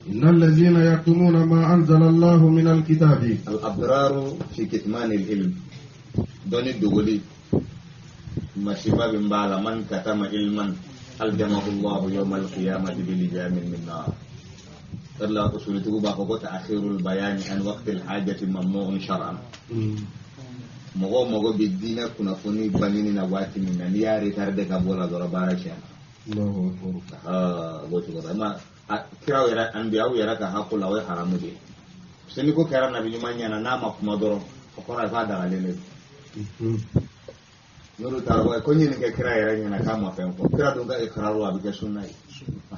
إن الذين يكتمون ما أنزل الله من الكتاب. الأضرار في كتمان العلم. Dɔnni dogoli masiba min b'a la. من كتم علما ألجمه الله يوم القيامة بلجام من نار. La usulitigiw b'a fɔ ko تأخير البيان عن وقت الحاجة ممنوع شرعا. Mɔgɔ o mɔgɔ bɛ diinɛ kunnafoni bangeni na waati min na, n'i y'a retardé ka bɔ la dɔrɔn, baara tiɲɛna. O cogo la ma kiraw yɛrɛ, anbiyaw yɛrɛ ka hakɛ la, o ye haramu de ye. Parce que ni ko kɛra nabi ɲuman ɲɛna, n'a ma kuma dɔrɔn, o kɔrɔ ye k'a dagalen de don. N'olu taara ko ɲini kɛ kira yɛrɛ ɲɛna k'a ma fɛn fɔ, kira dun ka ikraru a bɛ kɛ sunna ye.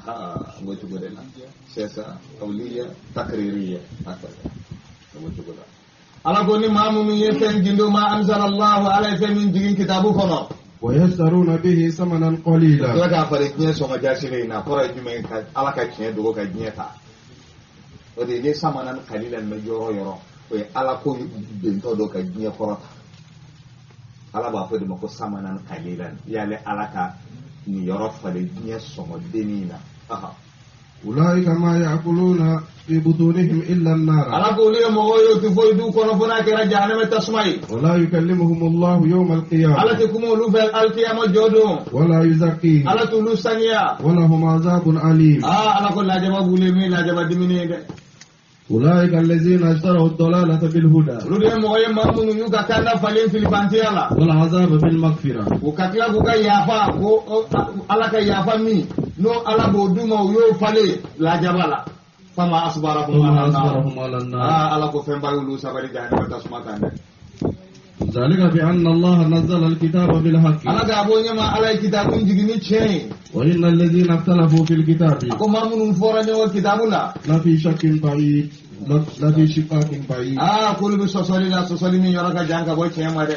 O cogo de la, c'est ça, قولية تقريرية هكذا. O cogo la, Ala ko ni maa minnu ye fɛn gindo, ما أنزل الله, Ala ye fɛn min jigin kitabu kɔnɔ, ويشترون به ثمنا قليلا. Tila k'a falen diɲɛ sɔngɔ jasile in na, kɔrɔ ye jumɛn ye? Ka Ala ka tiɲɛ dogo ka diɲɛ ta. O de ye ni ثمنا قليلا mɛ yɔrɔ yɔrɔ, o ye Ala ko bentɔ dɔ ka diɲɛ kɔrɔ ta. Ala b'a fɔ de ma ko ثمنا قليلا, y'ale Ala ka nin yɔrɔ falen diɲɛ sɔngɔ dennin na. أولئك ما يأكلون في بطونهم إلا النار. Ala ko olu ye mɔgɔw ye, o tɛ foyi du kɔnɔ fo n'a kɛra jahanama tasuma ye. ولا يكلمهم الله يوم القيامة. Ala tɛ kuma olu fɛ alikiyama jɔ don. ولا يزكيهم. Ala t'olu saniya. ولهم عذاب أليم. Aa, Ala ko lajaba b'u le min lajaba dimini ye dɛ. أولئك الذين اشتروا الضلالة بالهدى. Olu de ye mɔgɔ ye, maa minnu y'u ka kanda falen filifantiya la. والعذاب بالمغفرة. U ka tila k'u ka yafa ko Ala ka yafa min n'o Ala b'o d'u ma, u y'o falen lajaba la. فما أصبرهم وما على النار. أصبرهم على النار. Aa, Ala ko fɛnba y'olu sabali jahanama tasuma kan dɛ. ذلك بأن الله نزل الكتاب بالحق. Ala k'a bɔ ɲɛma, Ala ye kitabu jigin ni tiɲɛ ye. وإن الذين اختلفوا في الكتاب A ko maa minnu fɔra ɲɔgɔn kitabu la, لفي شك بعيد، لفي شقاق بعيد. Aa, k'olu bɛ sɔsɔli la, sɔsɔli min yɔrɔ ka jan ka bɔ tiɲɛ ma dɛ.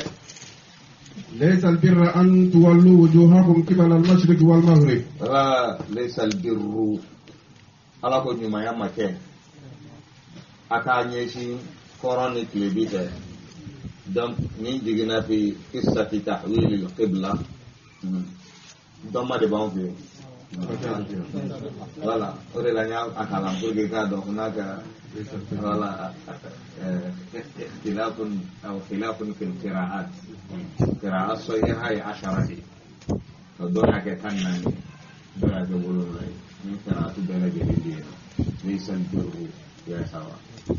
ليس البر أن تولوا وجوهكم قبل المشرق والمغرب. Wala ليس البر, Ala ko ɲumanya ma kɛ a k'a ɲɛsin kɔrɔn ni tilebi fɛ. Donc nin jiginna في قصة تحويل القبلة. Dɔnma de b'anw fɛ yen. Voilà, o de la n y'a a kalan pour que k'a dɔn هناك voilà اختلاف أو خلاف في القراءات. قراءة صحيحة ye 10 de ye, dɔw y'a kɛ 14, dɔw y'a kɛ 7 ye. Ni qiraatu bɛɛ lajɛlen bɛ yen nɔ. ليس البر ya sawa,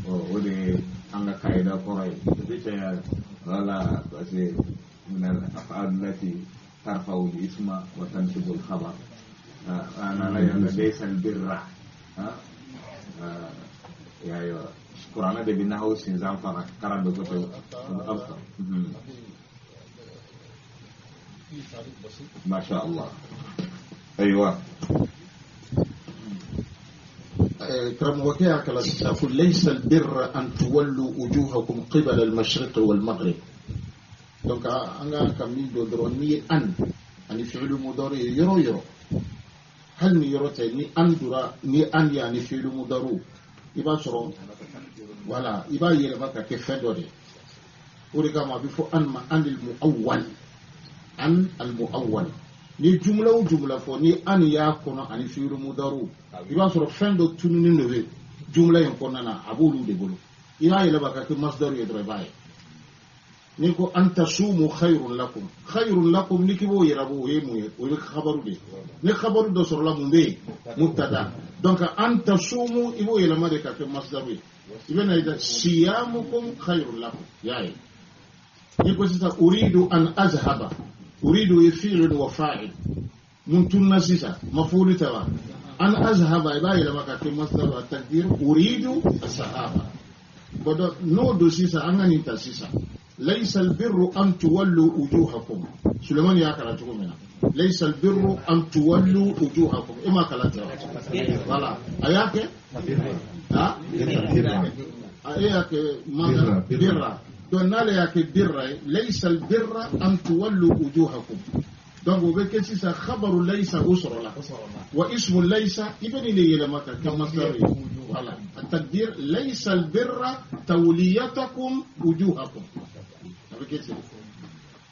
o de ye an ka kayida kɔrɔ ye, o tɛ caya. Voilà, parce que من الأفعال التي ترفع الاسم وتنصب الخبر. أنا لا ليس البر ها ya yo Qur'an de bina hawo sinzan fana karan bɛ ko tɛ. ما شاء الله، أيوة. Karamɔgɔkɛ y'a kalan sisan ko ليس البر أن تولوا وجوهكم قبل المشرق والمغرب. Donc an ka min dɔn dɔrɔn, n'i ye أن ani فعل مضارع ye yɔrɔ o yɔrɔ, hali ni yɔrɔ tɛ, ni أن dora, ni أن ye ani فعل مضارع, i b'a sɔrɔ, voilà, i b'a yɛlɛma ka kɛ fɛn dɔ de ye. O de kama a bɛ fɔ أن ma أن المؤول, أن المؤول. Ni jumla o jumla fɔ ni أن y'a kɔnɔ ani فعل مضارع, i b'a sɔrɔ fɛn dɔ tununnen dɔ bɛ jumla in kɔnɔna na, a b'olu de bolo. I b'a yɛlɛma ka kɛ مصدر ye dɔrɔn, i b'a ye. Ni ko أن تصوموا خير لكم, خير لكم, ni k'i b'o yɛrɛ bɔ, o ye mun ye? O ye خبر de ye. Ni خبر dɔ sɔrɔla, mun bɛ yen? مبتدأ. Donc أن تصوموا, i b'o yɛlɛma de ka kɛ مصدر ye, i bɛ na i da صيامكم خير لكم. Y'a ye, ni ko sisan أريد أن أذهب, أريد ye فعل وفاعل, mun tunna sisan? مفعول tɛ wa? أن أذهب, i b'a yɛlɛma ka kɛ مصدر, التقدير أريد الذهاب. Bon, donc n'o don sisan, an ka nin ta sisan, ليس البر أن تولوا وجوهكم. Sulemani y'a kalan cogo min na, ليس البر أن تولوا وجوهكم, e m'a kalan ten wa? Voilà, a y'a kɛ ha, a e y'a kɛ ماذا؟ بر. Donc n'ale y'a kɛ بر ye, ليس البر أن تولوا وجوهكم, donc o bɛ kɛ sisan خبر ليس, o sɔrɔla واسم ليس, i bɛ nin de yɛlɛma ka kɛ مصدر ye. Voilà, التقدير ليس البر توليتكم وجوهكم, a bɛ kɛ ten.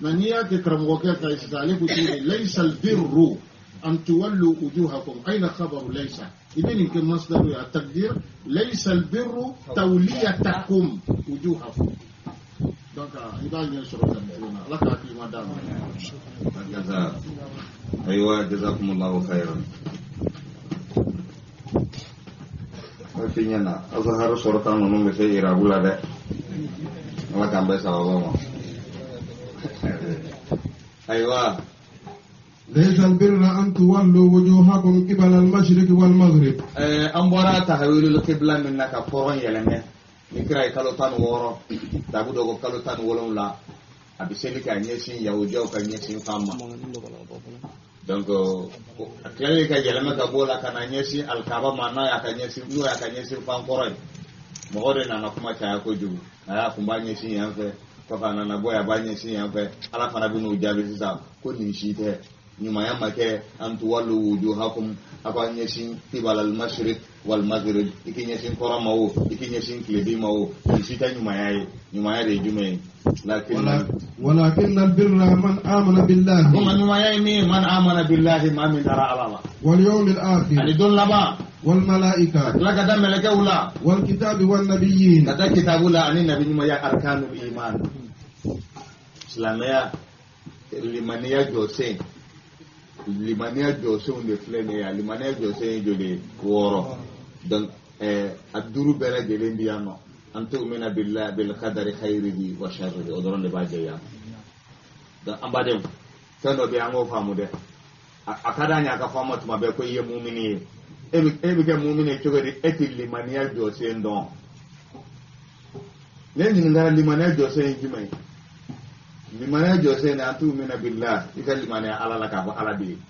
Mais n'i y'a kɛ karamɔgɔkɛ ta ye sisan, ale ko cogo di? ليس البر. أن تولوا وجوهكم أين خبر ليس إذن يمكن مصدر التقدير ليس البر توليتكم وجوهكم donc إذا ينشر لك في ما دام جزاك أيوة جزاكم الله خيرا fiɲɛ na azahar sɔrɔta ninnu bɛ se irabu la dɛ ala k'an bɛɛ sababa ma ayiwa ليس البر أن تولوا وجوهكم قبل المشرق والمغرب an bɔra tahawilul qibla min na ka kɔrɔn yɛlɛmɛ ni kira ye kalo 16 tabu dɔ ko kalo 17 a bɛ seli ka ɲɛsin yahudiyaw ka ɲɛsin fan ma donc a tilalen ka yɛlɛmɛ ka bɔ o la ka na ɲɛsin alikaba ma n'a y'a ka ɲɛsin n'o y'a ka ɲɛsin fan kɔrɔ ye mɔgɔ de nana kuma caya kojugu a y'a kun b'a ɲɛsin yan fɛ kɔfɛ a nana bɔ yen a b'a ɲɛsin yan fɛ ala fana bɛ n'o jaabi sisan ko nin si tɛ ɲumanya ma kɛ an tuwallu wujuhakum a b'a ɲɛsin qibala al-mashriq wal maghrib i k'i ɲɛsin kɔrɔn ma o i k'i ɲɛsin tilebin ma o nin si tɛ ɲumanya ye ɲumanya de ye jumɛn ye ولكن البر من آمن بالله من آمن بالله ما من دار الله واليوم الآخر يعني دون لبا والملائكة لك دم ملكة ولا والكتاب والنبيين كذا كتاب ولا أن النبي ما أركان الإيمان إسلامية limaniya jɔsen limaniya jɔsenw de filɛ nin ye limaniya jɔsen joli 6 donc a duuru bɛɛ lajɛlen bi yan nɔ an tu'mina billahi bil qadari khayrihi wa sharrihi o dɔrɔn de b'a jɛ yan donc an badenw fɛn dɔ bɛ yen an k'o faamu dɛ a ka d'an ye a ka fɔ an ma tuma bɛɛ ko i ye mumini ye e bɛ kɛ mumini ye cogo di e tɛ limaniya jɔsen dɔn ne ɲininkara limaniya jɔsen ye jumɛn ye limaniya jɔsen an tu'mina billahi i ka limaniya ala la k'a fɔ ala bɛ yen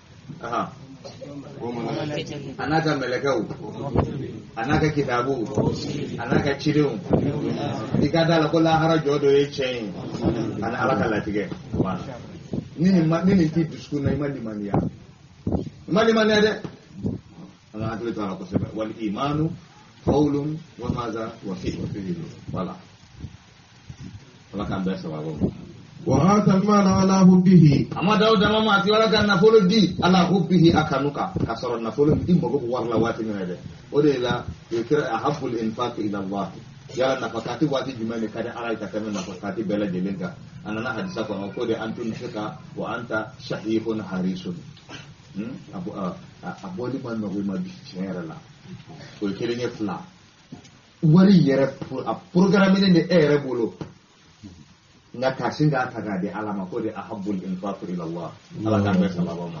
a n'a ka mɛlɛkɛw a n'a ka kitabu a n'a ka cidenw i ka da la ko lahara jɔ dɔ ye tiɲɛ ye ani ala ka latigɛ ni nin t'i dusukun na i ma limaniya i ma limaniya dɛ an ka hakili to a la kosɛbɛ wal imanu qawlun wa maza wa fi'l wala ala k'an bɛɛ sababu ma. وآتى المال على حبه أما داود ما أتي ولا كان نفولو دي على حبه أكنوكا كسر نفولو دي مغو ورلا واتي من هذا ودي لا يكر أحب الإنفاق إلى الله يا نفقاتي واتي جمالي كده على كتم نفقاتي بلا جلينكا أنا نا حديثة كنا كودي أنت نفقة وأنت شحيح حريص أبو أبو لي ما نقول ما بيشير لا ويكلني فلا وري يرب programme ne يربولو nga ka sin k'a ta k'a di ala ma ko de ahabbul infaq ila Allah ala k'an bɛɛ sababa ma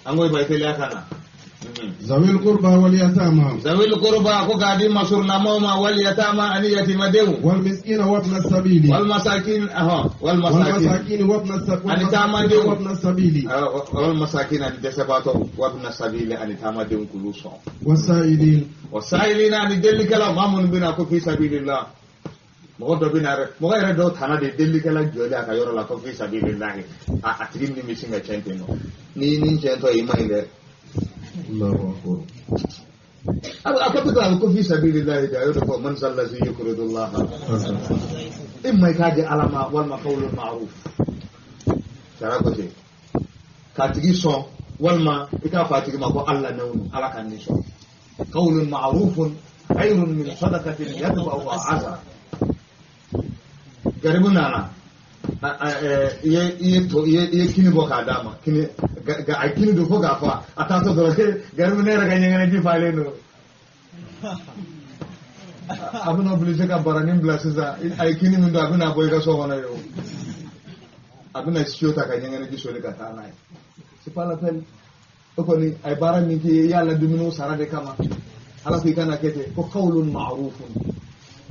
an ko i teliya ka na zawil qurba wal yatama zawil qurba ko k'a di masurunamaw ma wal yatama ani yatimadenw wal miskina wa ibna sabili wal masakin wal masakin wa ibna sabili ani taamadenw wa ibna sabili wal masakin ani dɛsɛbaatɔw wa ibna sabili ani taamadenw k'olu sɔn wasailin wasailin ani delikɛlaw maa minnu bɛna ko fi sabilillah mɔgɔ dɔ bɛ na yɛrɛ mɔgɔ yɛrɛ dɔw tana de delikɛla jɔlen a ka yɔrɔ la ko fi sabilillahi a tigi ni bɛ sin ka tiɲɛ ten nɔ n'i ni tiɲɛtɔ ye i ma ɲi dɛ. A ko bɛ ko fi sabilillahi de a y'o de fɔ man zallazi yuqridullaha imma i k'a di ala ma walima qawlun ma'ruf sara ko ten k'a tigi sɔn walima i k'a fɔ a tigi ma ko ala nɛwunu ala ka nin sɔn qawlun ma'rufun khayrun min sadaqatin yatba'uha adha. Garibu nana i ye kini bɔ k'a d'a ma kini a ye kini don fo k'a fa a taatɔ dɔrɔn garibu ne yɛrɛ ka ɲɛgɛnɛji falen don a bɛna obligé ka baranin bila sisan a ye kini min don a bɛna bɔ i ka so kɔnɔ yen o a bɛna siyo ta ka ɲɛgɛnɛji soli ka taa n'a ye c'est pas la peine o kɔni a ye baara min k'i ye i y'a la dumuniw sara de kama ala ko i kana kɛ ten ko qawlun ma'rufun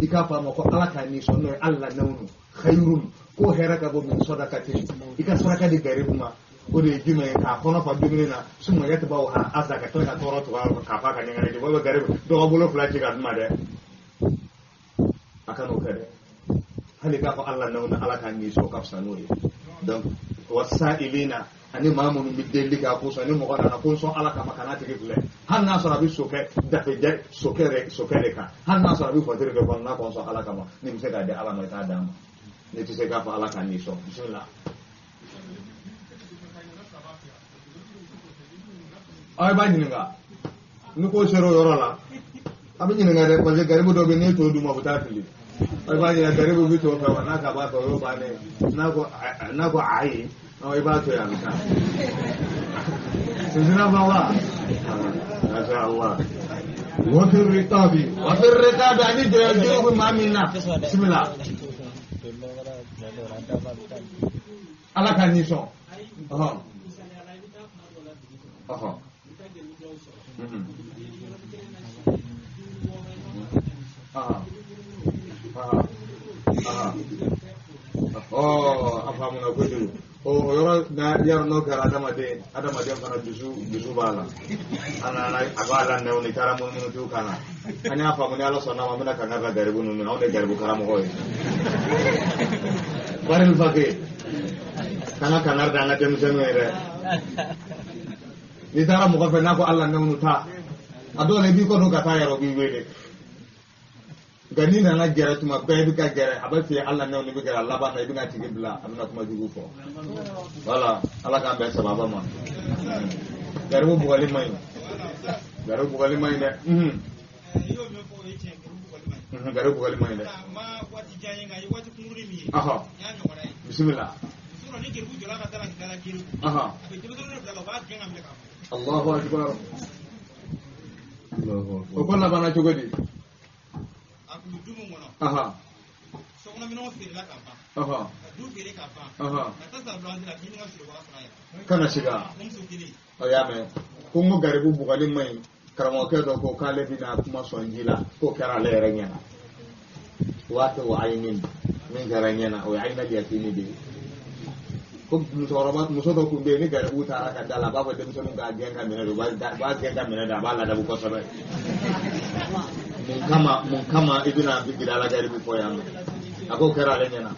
i k'a fɔ a ma ko ala k'a nisɔn n'o ye ala nɛwunu khayrun ko hɛrɛ ka bɔ min sadaqatin i ka saraka di garibu ma o de ye jumɛn ye k'a kɔnɔ fa dumuni na summa yatba'uha adha ka tila ka tɔɔrɔ tugu a k'a fɔ a ka ɲɛgɛnɛ ji o bɛ garibu dɔ ka bolo fila ci ka d'u ma dɛ a kan'o kɛ dɛ hali k'a fɔ ala nɛwunu ala k'a nisɔn ka fisa n'o ye donc wasailina ani maa minnu bɛ deli k'a kosɔn ni mɔgɔ nana ko n sɔn ala kama kana tigi filɛ hali n'a sɔrɔ a bɛ sokɛ dafejɛ sokɛ de kan hali n'a sɔrɔ a bɛ voiture de kɔnɔ n'a ko n sɔn ala kama ni bɛ se k'a di ala ma i t'a d'a ma ne tɛ se k'a fɔ ala k'a nisɔn bisimila. Aw b'a ɲininka ni ko sera o yɔrɔ la a bɛ ɲininka dɛ parce que garibu dɔ bɛ yen n'e t'o d'u ma u bɛ taa fili i b'a ɲininka garibu bɛ t'o fɛ wa n'a ka b'a fɛ o y'o bannen n'a ko ayi i b'a to yen a bɛ taa sinsinna ma wa masha Allah. وفي الرقاب وفي الرقاب ani jɔyɔ juru bɛ maa min na bisimila ala ka nisɔn ɔhɔn ɔhɔn a faamuna kojugu o yɔrɔ na yarɔ n'o kɛra adamaden fana dusu b'a la a nana a b'a la nɛw ni taara munumunu tu kan na an y'a faamu ni ala sɔnna ma an bɛna kanga ka garibu ninnu anw de ye garibu karamɔgɔ ye bari fake k'an ka kangari da an ka denmisɛnninw ye dɛ n'i taara mɔgɔ fɛ n'a ko ala nɛw ta a dɔw la i b'i kɔ don ka taa yɛrɛ o b'i wele nka n'i nana gɛrɛ tuma bɛɛ i bɛ ka gɛrɛ a bɛ f'i ye ala nɛw ni bɛ gɛrɛ a laban na i bɛna tigi bila a bɛna kuma jugu fɔ wala ala k'an bɛn sababa ma garibu bugɔli man ɲi garibu bugɔli man ɲi dɛ garibu bugɔli man ɲi dɛ bisimila Allahu akbar o ko labanna cogo di kana siga o y'a mɛn ko n ko garibu bugɔli man ɲi karamɔgɔkɛ dɔ ko k'ale bɛna kuma sɔn ji la k'o kɛra ale yɛrɛ ɲɛna waati o ayinin min kɛra ɲɛna o ye ayina yakini de ye ko musokɔrɔba muso dɔ tun bɛ yen ni garibu taara ka da la a b'a fɔ denmisɛnninw k'a gɛn ka minɛ de u b'a gɛn ka minɛ de a b'a ladamu kosɛbɛ mun kama i bɛna bi ala garibu fɔ yan nɔ a k'o kɛra ale ɲɛna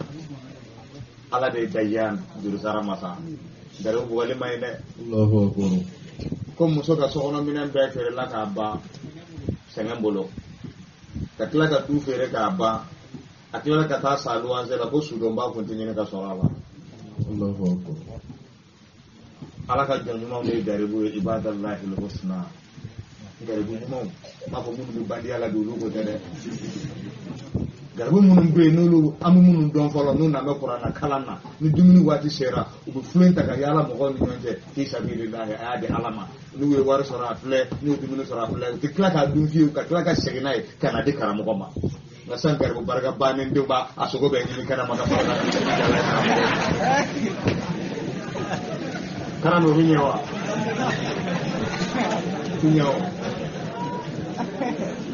ala de ye dayan jurusara masa garibu bugɔli man ɲi dɛ ko muso ka sokɔnɔ minɛn bɛɛ feerela k'a ban sɛgɛn bolo ka tila ka du feere k'a ban a tilala ka taa sa luwanse la ko sudonba kun tɛ ɲini ka sɔrɔ a la ala ka jɔn ɲumanw de ye garibu ye ibadallahi lhusna garibu ɲumanw n b'a fɔ minnu bɛ bandiya la bi olu ko tɛ dɛ garibu minnu bɛ yen n'olu an bɛ minnu dɔn fɔlɔ n'u nana bɛ kuranna kalan na ni dumuni waati sera u bɛ filen ta ka yaala mɔgɔw ni ɲɔgɔn cɛ fi sabilillahi a y'a di ala ma n'u ye wari sɔrɔ a filɛ n'u ye dumuni sɔrɔ a filɛ u tɛ tila k'a dun fiyewu ka tila ka segin n'a ye ka na di karamɔgɔ ma nka sisan garibu barika bannen denw b'a a sogo bɛɛ ɲini kɛnɛ ma ka fara kan karamɔgɔ bɛ ɲɛ wa ti ɲɛ o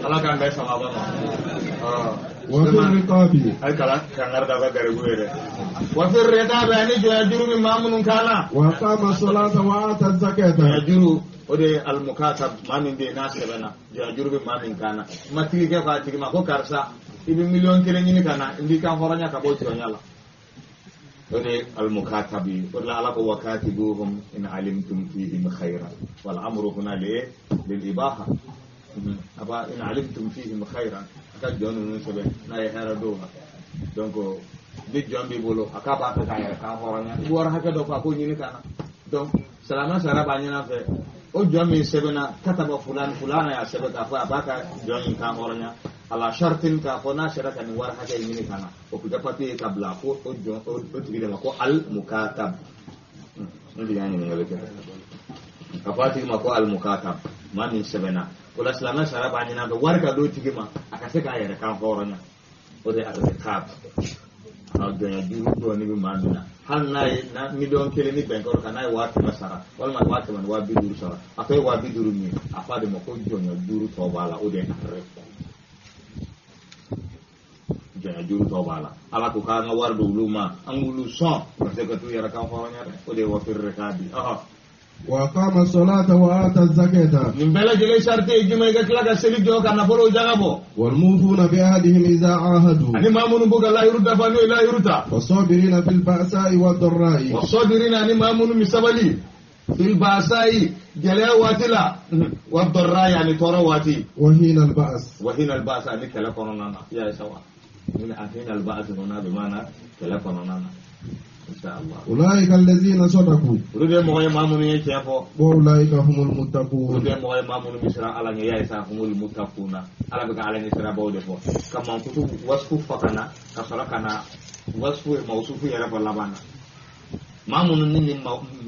ala k'an bɛɛ sababa ma ayi kalan kangari da ka garibu ye dɛ wa fi riqabi ani jɔnya juru bɛ maa minnu kan na wa aqama salata wa ata zakata jɔnya juru o de ye almukatab maa min bɛ yen n'a sɛbɛnna jɔnya juru bɛ maa min kan na matigi kɛ k'a tigi ma ko karisa i bɛ 1,000,000 ɲini ka na n b'i kan hɔrɔnya ka bɔ jɔnya la o de ye almukatab ye o de la ala ko wa katibuhum in alimtum fihim khayran wal amru huna lil ibaha aba in alimtum fihim khayran a ka jɔn ninnu sɛbɛn n'a ye hɛrɛ d'o ma donc ni jɔn b'i bolo a k'a b'a fɛ k'a yɛrɛ kan hɔrɔnya i bɛ wari hakɛ dɔ fɔ a k'o ɲini ka na donc silamɛ sara b'a ɲini a fɛ o jɔn min sɛbɛnna kataba fulani fulana y'a sɛbɛn k'a fɔ a b'a ka jɔn in kan hɔrɔnya ala shartin k'a fɔ n'a sera ka nin wari hakɛ in ɲini ka na o k'i ka papiye ka bila ko o jɔn o tigi de ma ko al mukatab n tigi y'a ɲininkali kɛ ka fɔ a tigi ma ko al mukatab maa min sɛbɛnna o la silamɛ sara b'a ɲini a fɛ wari ka d'o tigi ma a ka se k'a yɛrɛ kan hɔrɔnya o de ye al-riqab a jɔnya juru dɔɔni bɛ maa min na hali n'a ye 1,000,000 ni bɛnkɔrɔ kan n'a ye 100,000 sara walima 150,000 sara a tɔ ye 50,000 min ye a fɔ a de ma ko jɔnya juru tɔ b'a la o de ye al-riqab jɔnya juru tɔ b'a la ala ko k'an ka wari d'olu ma an k'olu sɔn u ka se ka t'u yɛrɛ kan hɔrɔnya dɛ o de ye wa fi riqabi وأقام الصلاة وآتى الزكاة nin bɛɛ lajɛlen sariti ye jumɛn ye ka tila ka seli jɔ ka nafolow jaga bɔ والموفون بعهدهم إذا عاهدوا ani maa minnu b'u ka layiru dafa n'o ye layiru ta والصابرين في البأساء والضراء والصابرين ani maa minnu bɛ sabali fil ba'sa'i gɛlɛya waati la wad-darra'i ani tɔɔrɔ waati وحين البأس wa hina al-ba'si ani kɛlɛ kɔnɔna na i y'a ye sawa ni hina al-ba'si kɔnɔna bɛ maana kɛlɛ kɔnɔna na Inshallah. أولئك الذين صدقوا Olu de ye mɔgɔ ye maa minnu ye tiɲɛ fɔ. وأولئك هم Olu المتقون de ye mɔgɔ ye maa minnu bɛ siran Ala ɲɛ. Ya isa humul muttaquna. Ala bɛ ka Ala ɲɛsirabaaw de fɔ. Ka mankutu wasfu fɔ ka na ka sɔrɔ ka na wasfu mawsufu yɛrɛ fɔ laban na. Maa minnu ni nin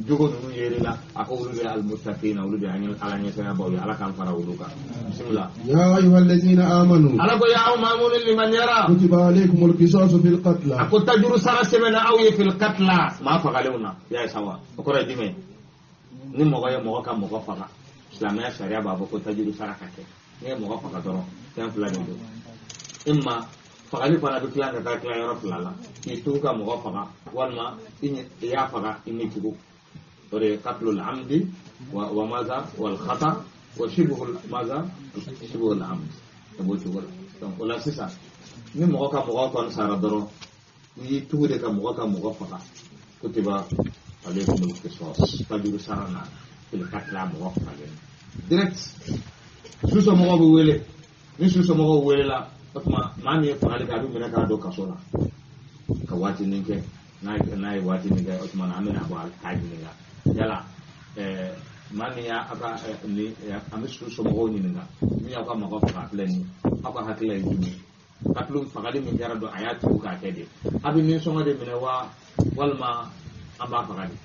jogo ninnu yer'i la, a ko olu de ye almuttaqina, olu de ye Ala ɲɛsirabaaw ye. Ala k'an fara olu kan. Bisimila. يا أيها الذين آمنوا Ala ko ya aw maa minnu limaniyara. كتب عليكم القصاص في A القتلى ko tajuru sara sɛbɛnna aw ye fil katla maa fagalenw na. Ya ye sawa, o kɔrɔ ye jumɛn? Ni mɔgɔ ye mɔgɔ ka mɔgɔ faga, silamɛya sariya b'a fɔ ko tajuru sara ka kɛ. N'i ye mɔgɔ faga dɔrɔn, fɛn fila de don. Imma fagali fana bɛ tila ka taa tila yɔrɔ fila la, k'i tugu ka mɔgɔ faga, walima i y'a faga i m'i tugu. O de ye qatlul amdi wa maza wal khata wa shibhul maza shibhul amd. O b'o cogo la. Donc o la sisan, ni mɔgɔ ka mɔgɔ kɔni sara dɔrɔn, n'i y'i tugu de ka mɔgɔ ka mɔgɔ faga, kutiba alaykumul qisas, tajuru sara na fil katla mɔgɔ fagalen direct. Su somɔgɔw bɛ wele. Ni su somɔgɔw welela, o tuma maa min ye fagali kɛ, a bɛ minɛ k'a don kaso la ka waatinin kɛ. N'a ye waatinin kɛ, o tuma na an bɛna bɔ k'a ɲininka yala maa min y'a ka ni an bɛ su somɔgɔw ɲininka, min y'aw ka mɔgɔ faga filɛ nin ye, aw ka hakilila ye jumɛn ye? Katulu fagali min kɛra don, a y'a tugu k'a kɛ de, a bɛ nisɔngɔ de minɛ wa, walima an b'a faga de?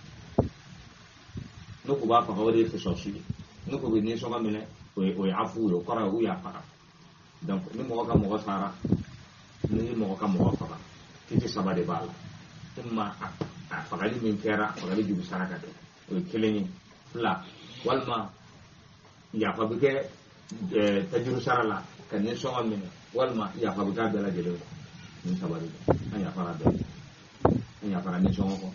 N'o ko b'a faga, o de ye fisɔsi ye. N'o ko bɛ nisɔngɔ minɛ, o ye afu ye, o kɔrɔ ye u y'a faga. Donc ni mɔgɔ ka mɔgɔ sara, ni mɔgɔ ka mɔgɔ faga, kiti saba de b'a la. Imma a fagali min kɛra, fagali juru sara ka kɛ, o ye kelen ye. Fila, walima yafa bɛ kɛ tajuru sara la ka nisɔngɔ minɛ, walima yafa bɛ k'a bɛɛ lajɛlen kɔ. Nin saba de don. An yafara bɛɛ, an yafara nisɔngɔ kɔ,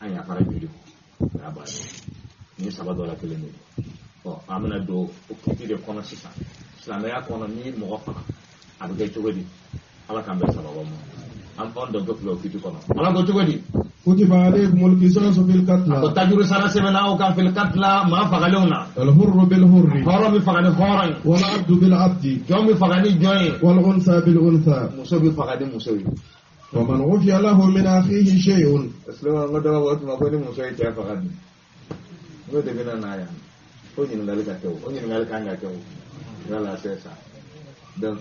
an yafara joli kɔ, o y'a bannen. Nin saba dɔ la kelen de don. Ɔ, an bɛna don o kiti de kɔnɔ sisan. Silamɛya kɔnɔ, n'i ye mɔgɔ faga, a bɛ kɛ cogo di? Ala k'an bɛɛ sababa ma. An dɔntɔ filɛ o kiti kɔnɔ. Ala ko cogo di? كتب عليكم القصاص في A ko القتلى tajuru sara sɛbɛnna aw kan fil katla maa fagalenw na. الحر بالحر Hɔrɔn bɛ faga ni hɔrɔn ye. والعبد بالعبد Jɔn bɛ faga ni jɔn ye. والأنثى بالأنثى Muso bɛ faga ni muso ye. ومن عفي له من أخيه شيء Suleiman ko dɔ b'a fɔ o tuma ko ni muso ye cɛ faga dun? N ko de bɛna na yan. O ɲininkali ka kɛ o. O ɲininkali kan ka kɛ o. Voilà, c'est ça. Donc,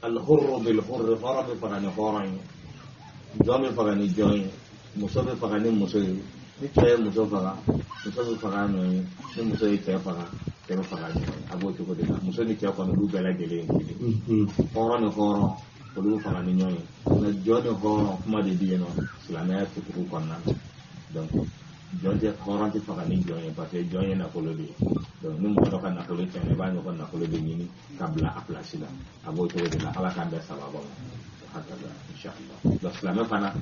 al-hurru bil-hurri, hɔrɔn bɛ faga ni hɔrɔn ye. Jɔn bɛ faga ni jɔn ye. Muso bɛ faga ni muso ye. Ni cɛ ye muso faga, muso bɛ faga a nɔ ye. Ni muso ye cɛ faga, cɛ bɛ faga a nɔ ye. A b'o cogo de la. Muso ni cɛ kɔni, olu bɛɛ lajɛlen ye kelen. Hɔrɔn ni hɔrɔn, olu bɛ faga ni ɲɔgɔn ye. Nka jɔn ni hɔrɔn, kuma de bɛ yen nɔ silamɛya fikiru kɔnɔna na. Donc jɔn tɛ, hɔrɔn tɛ faga ni jɔn ye, parce que jɔn ye nafolo de ye. Donc ni mɔgɔ dɔ ka nafolo tiɲɛna, i b'a ɲɔgɔn nafolo de ɲini ka bila a place la. A b'o cogo de la. Ala k'an bɛɛ sababa ma. Hakada inshallah. Donc silamɛ fana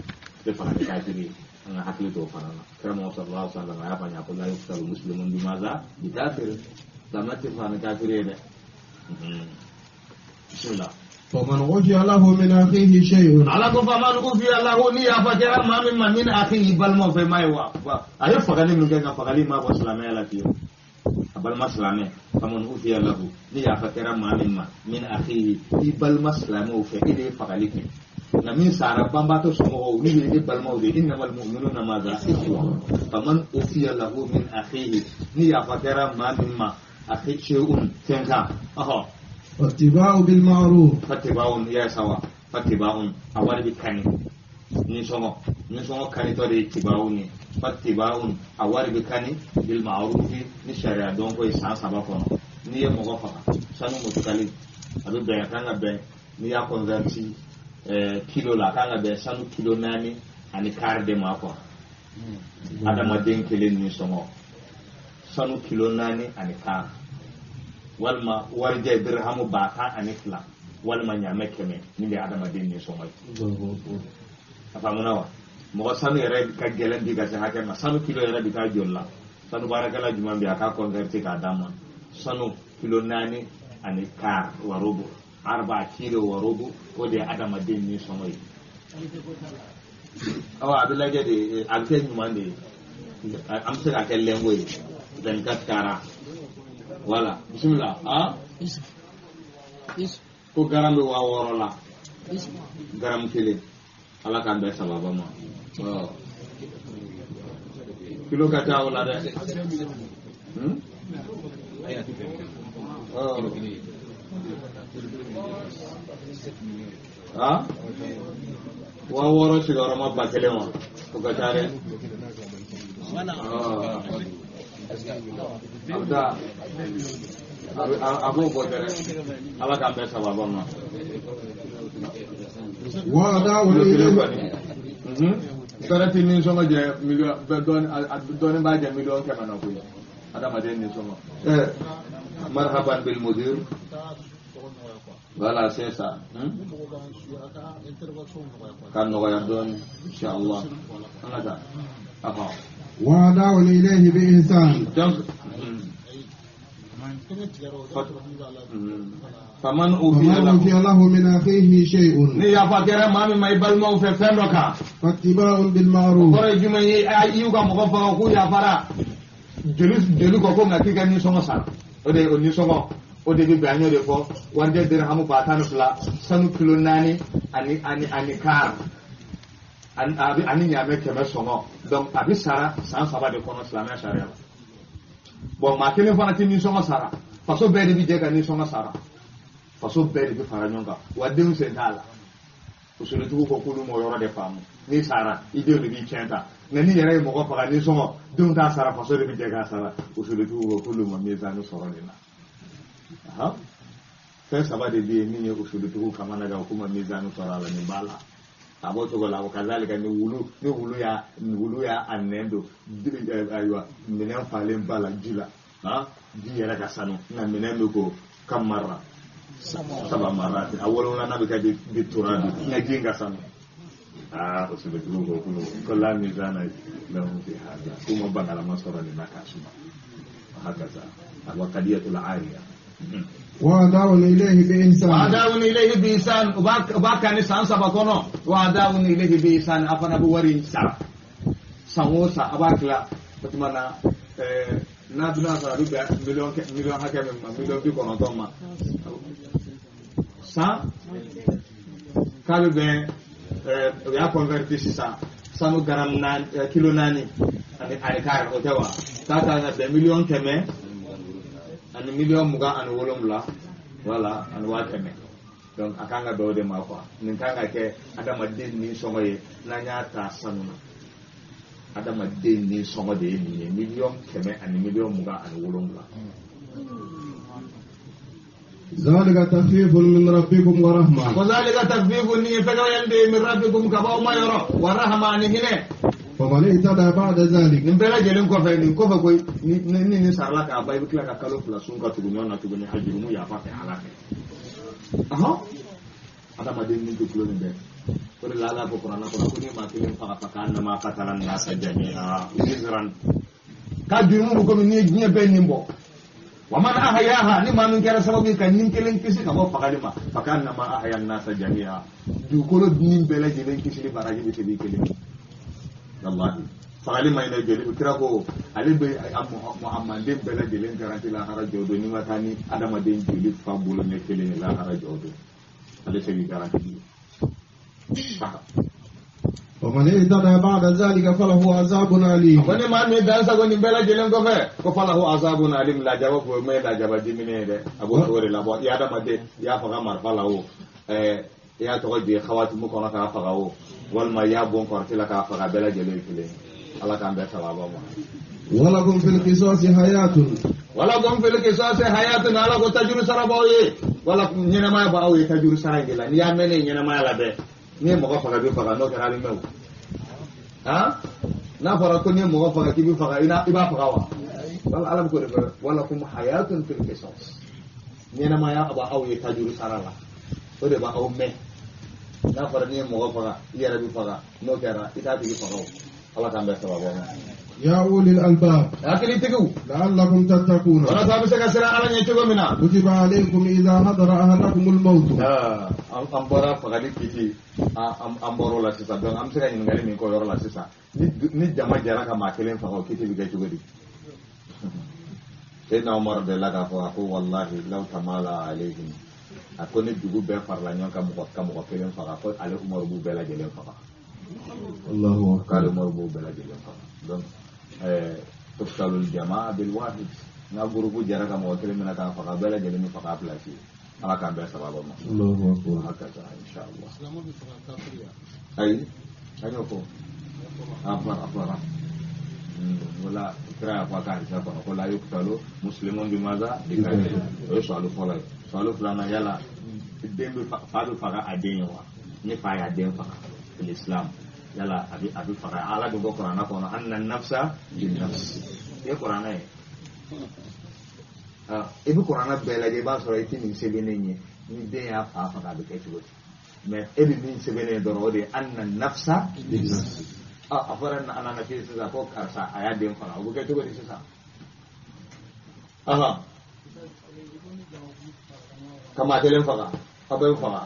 tɛ faga ni kafiri ye. An ka hakili to o fana na. Karamɔgɔ sallallahu alaihi wa sallam a y'a fɔ an ye ko la yuqtalu muslimun bimaza bi kafir. Silamɛ tɛ faga ni kafiri ye dɛ. Bismillah. فمن عفي له من أخيه شيء Ala ko faman ufiya lahu, ni yafa kɛra maa min ma, min akhihi, balimaw fɛ maa ye wa a ye fagali min kɛ, nka fagali ma bɔ silamɛya la fiyewu, a balima silamɛ. Faman ufiya lahu, ni yafa kɛra maa min ma, min akhihi, i balima silamɛw fɛ, e de ye fagali kɛ, nka min sara banbaatɔ somɔgɔw, olu ye e balimaw de ye. Innamal mu'minuna maza ikhwa. Faman ufiya lahu min akhihi, ni yafa kɛra maa min ma, akhi shay'un, fɛn kan ɔhɔ. واتباع بالمعروف Fatibawun ya sawa, fatibawun a wari bɛ kani nisɔngɔ, nisɔngɔ kanitɔ de ye tibawun ye. Fatibawun a wari bɛ kani bil ma'rufi, ni sariya dɔnko ye san 3 kɔnɔ. N'i ye mɔgɔ faga, sanu mutukali a bɛ bɛn, a kan ka bɛn, n'i y'a converti kilo la, a kan ka bɛn sanu kilo 4.25 de ma quoi. Adamaden kelen nisɔngɔ sanu kilo 4.25, walima warijɛ dirhamu 10,002, walima ɲaamɛ 100, min bɛ adamaden nisɔngɔ ye. A faamuna wa? Mɔgɔ sanu yɛrɛ ka gɛlɛn bi ka se hakɛ ma. Sanu kilo yɛrɛ bi taa joli la? Sanu baarakɛla jumɛn bɛ yen, a k'a converti k'a d'a ma. Sanu kilo 4.25 warobo, arba kilo warobo, o de ye adamaden nisɔngɔ ye. Awɔ, a bɛ lajɛ de, a bɛ kɛ ɲuman de ye. An bɛ se k'a kɛ lɛngo ye 24 carats. Voilà, bismillah. Ah, ko garam bɛ 6000 la, garam kelen. Ala k'an bɛn sababa ma. Kilo ka ca o la dɛ. Ah? 6000 sigiyɔrɔma 1000 wa? O ka ca dɛ. A bɛ taa a b'o bɔ dɛ. Ala k'an bɛn sababa ma. Fɛrɛ ti nisɔngɔ jɛ miliyɔn dɔɔnin b'a jɛ 100 000 na koyi. Adamaden nisɔngɔ. Marhaban bil mudir. Voilà, c'est ça. Ka nɔgɔya dɔɔnin, inshallah. An ka taa. Ahɔn. وأداء إليه بإحسان. Donc, faman ufiya lahu min akhihi shay'un. Ni yafa kɛra maa min ma i balimaw fɛ fɛn dɔ kan. Fattiba'un bil ma'ruf. O kɔrɔ ye jumɛn ye? I y'u ka mɔgɔ faga k'u yafara. Joli ko ko nka k'i ka nisɔngɔ sara. O de ye o nisɔngɔ. O de bɛ bɛn an y'o de fɔ. Warijɛ dirhamu 12,000, sanu kilo 4 ani kar. Ani ɲaamɛ 100 sɔngɔ. Donc a bɛ sara san 3 de kɔnɔ silamɛya sariya la. Bon, maa kelen fana tɛ nisɔngɔ sara. Faso bɛɛ de bɛ jɛ ka nisɔngɔ sara. Faso bɛɛ de bɛ fara ɲɔgɔn kan. Wa denw sen t'a la. Usulutigiw ko k'olu m'o yɔrɔ de faamu. N'i sara, i denw de b'i tiɲɛ ta. Nka n'i yɛrɛ ye mɔgɔ faga nisɔngɔ, denw t'a sara, faso de bɛ jɛ k'a sara. Usulutigiw ko k'olu ma mizani sɔrɔ nin na. Fɛn 3 de bɛ yen min ye usulutigiw kamana gan, k'u ma mizani sɔrɔ a la, nin b'a la. A b'o cogo la, o kazalika ni wulu y'a nɛn don, ayiwa minɛn falen ba la ji la, ji yɛrɛ ka sanu, nka minɛn bɛ ko kam mara saba mara, a wolonwula bɛ kɛ bi tora bi, nka ji ka sanu. O sɛbɛtigiw ko ko la mizana lahum fi hada, k'u ma bangalama sɔrɔ nin na k'a suma. Hakaza a wa kadiyatul ariya. وأداء إليه بإحسان. وأداء إليه بإحسان. وبا كان سان سبا كونو. وأداء إليه بإحسان. أفنا بوري سارة. سان وسا أبا كلا. بتمنى n'a bɛna sara a bɛ bɛn miliyɔn hakɛ min ma, 90 million ma. San k'a bɛ bɛn u y'a converti sisan sanu garam 4 kilo 4 ani kari, o tɛ wa? K'a kan ka bɛn 127 000,000, voilà, ani 100 000. Donc a kan ka bɛn o de ma quoi. Nin kan ka kɛ adamaden nisɔngɔ ye n'an y'a ta sanu na. Adamaden nisɔngɔ de ye nin ye, 127 000 000. ذلك تخفيف من ربكم ورحمة. وذلك تخفيف من ربكم كباو ما يرى ورحمة هنا. فمن اهتدى بعد ذلك. Nin bɛɛ lajɛlen kɔfɛ, nin kɔfɛ koyi, ni sarala k'a ban, i bɛ tila ka kalo 2 sun ka tugu ɲɔgɔn na tuguni, a jurumu yafa fɛ Ala fɛ. Adamaden ni tɛ tulo nin bɛɛ. O de la Ala ko kuranɛ kɔnɔ ko ni maa kelen faga fa k'a nama qatala nasa jami'a wizran. K'a jurumu bɛ komi n'i ye diɲɛ bɛɛ nin bɔ. Wa man ahyaha, ni maa min kɛra sababu ye ka nin kelen kisi ka bɔ fagali ma, fa k'a nama ahya nasa jami'a. Dugukolo nin bɛɛ lajɛlen kisili baraji bɛ se b'i kelen. Wallahi fagali ma ɲinɛ joli kira ko ale bɛ Muhammaden bɛɛ lajɛlen garanti lahara jɔ don, n'i ma taa ni adamaden joli fa bolo ɲɛ kelen ye lahara jɔ don, ale se k'i garanti bi. ومن اهتدى بعد ذلك فله عذاب أليم. Ko ni maa min ye dan sago nin bɛɛ lajɛlen kɔfɛ, ko falahu azabun alim, lajaba ko min ye lajaba diminen ye dɛ, a b'o cogo de la. Bɔ i adamaden i y'a faga marifa la o, i y'a tɔgɔ di xawatimu kɔnɔ k'a faga o, walima i y'a bɔn kɔrɔti la k'a faga, bɛɛ lajɛlen ye kelen ye. Ala k'an bɛɛ sababa ma. ولكم في القصاص حياة. ولكم في القصاص حياة. Ala ko tajuru sara b'aw ye, wala ɲɛnamaya b'aw ye tajuru sara in de la. N'i y'a mɛn ne ye ɲɛnamaya la dɛ, n'i ye mɔgɔ faga i bɛ faga, n'o kɛra a bɛ mɛn o. N'a fɔra ko n'i ye mɔgɔ faga k'i bɛ faga, i b'a faga wa? Wala Ala bɛ k'o de fɔ, ولكم حياة في القصاص, ɲɛnamaya b'aw ye tajuru sara la, o de b'aw mɛn. N'a fɔra n'i ye mɔgɔ faga i yɛrɛ bɛ faga, n'o kɛra i t'a tigi faga o. Ala k'an bɛɛ sababu ma. يا أولي الألباب. Hakilitigiw. لعلكم تتقون. Walasa a bɛ se ka siran Ala ɲɛ cogo min na. كتب عليكم إذا حضر أحدكم الموت. An bɔra fagali kiti, an bɔr'o la sisan. Donc an bɛ se ka ɲininkali min k'o yɔrɔ la sisan, ni jama jɛra ka maa kelen faga, o kiti bɛ kɛ cogo di? Seydina Umar delila k'a fɔ, a ko wallahi law tamala alayhim, a ko ni dugu bɛɛ farala ɲɔgɔn kan mɔgɔ ka mɔgɔ kelen faga, ko ale Umaru b'u bɛɛ lajɛlen faga. Allahu akbar. K'ale Umaru b'o bɛɛ lajɛlen faga. Donc tuqtalul jamaa bil wahid, n'a groupe jɛra ka mɔgɔ kelen minɛ k'a faga, bɛɛ lajɛlen bɛ faga a place. Ala k'an bɛɛ sababa ma. Allahu akbar. Hakaza inshallah. Ayi, an y'o fɔ. A fɔra, a fɔra. Wala kira y'a fɔ a ka hadisa kɔnɔ ko la yuqtalu muslimun bimaza bi kafir. O ye suwalu fɔlɔ ye. Suwalu filanan, yala den bɛ fa bɛ faga a den ye wa? Ni fa y'a den faga fil islam, yala a bɛ faga? Ala dun ko kuranɛ kɔnɔ anna nafsa bin nafs. I ye kuranɛ ye. I bɛ kuranɛ bɛɛ lajɛ, i b'a sɔrɔ i tɛ nin sɛbɛnnen ye ni den y'a fa faga a bɛ kɛ cogo di. Mais e bɛ min sɛbɛnnen ye dɔrɔn, o de ye anna nafsa bin nafs. A fɔra a nana k'i sisan ko karisa a y'a den faga, o bɛ kɛ cogo di sisan? Ka maa kelen faga, a bɛɛ bɛ faga.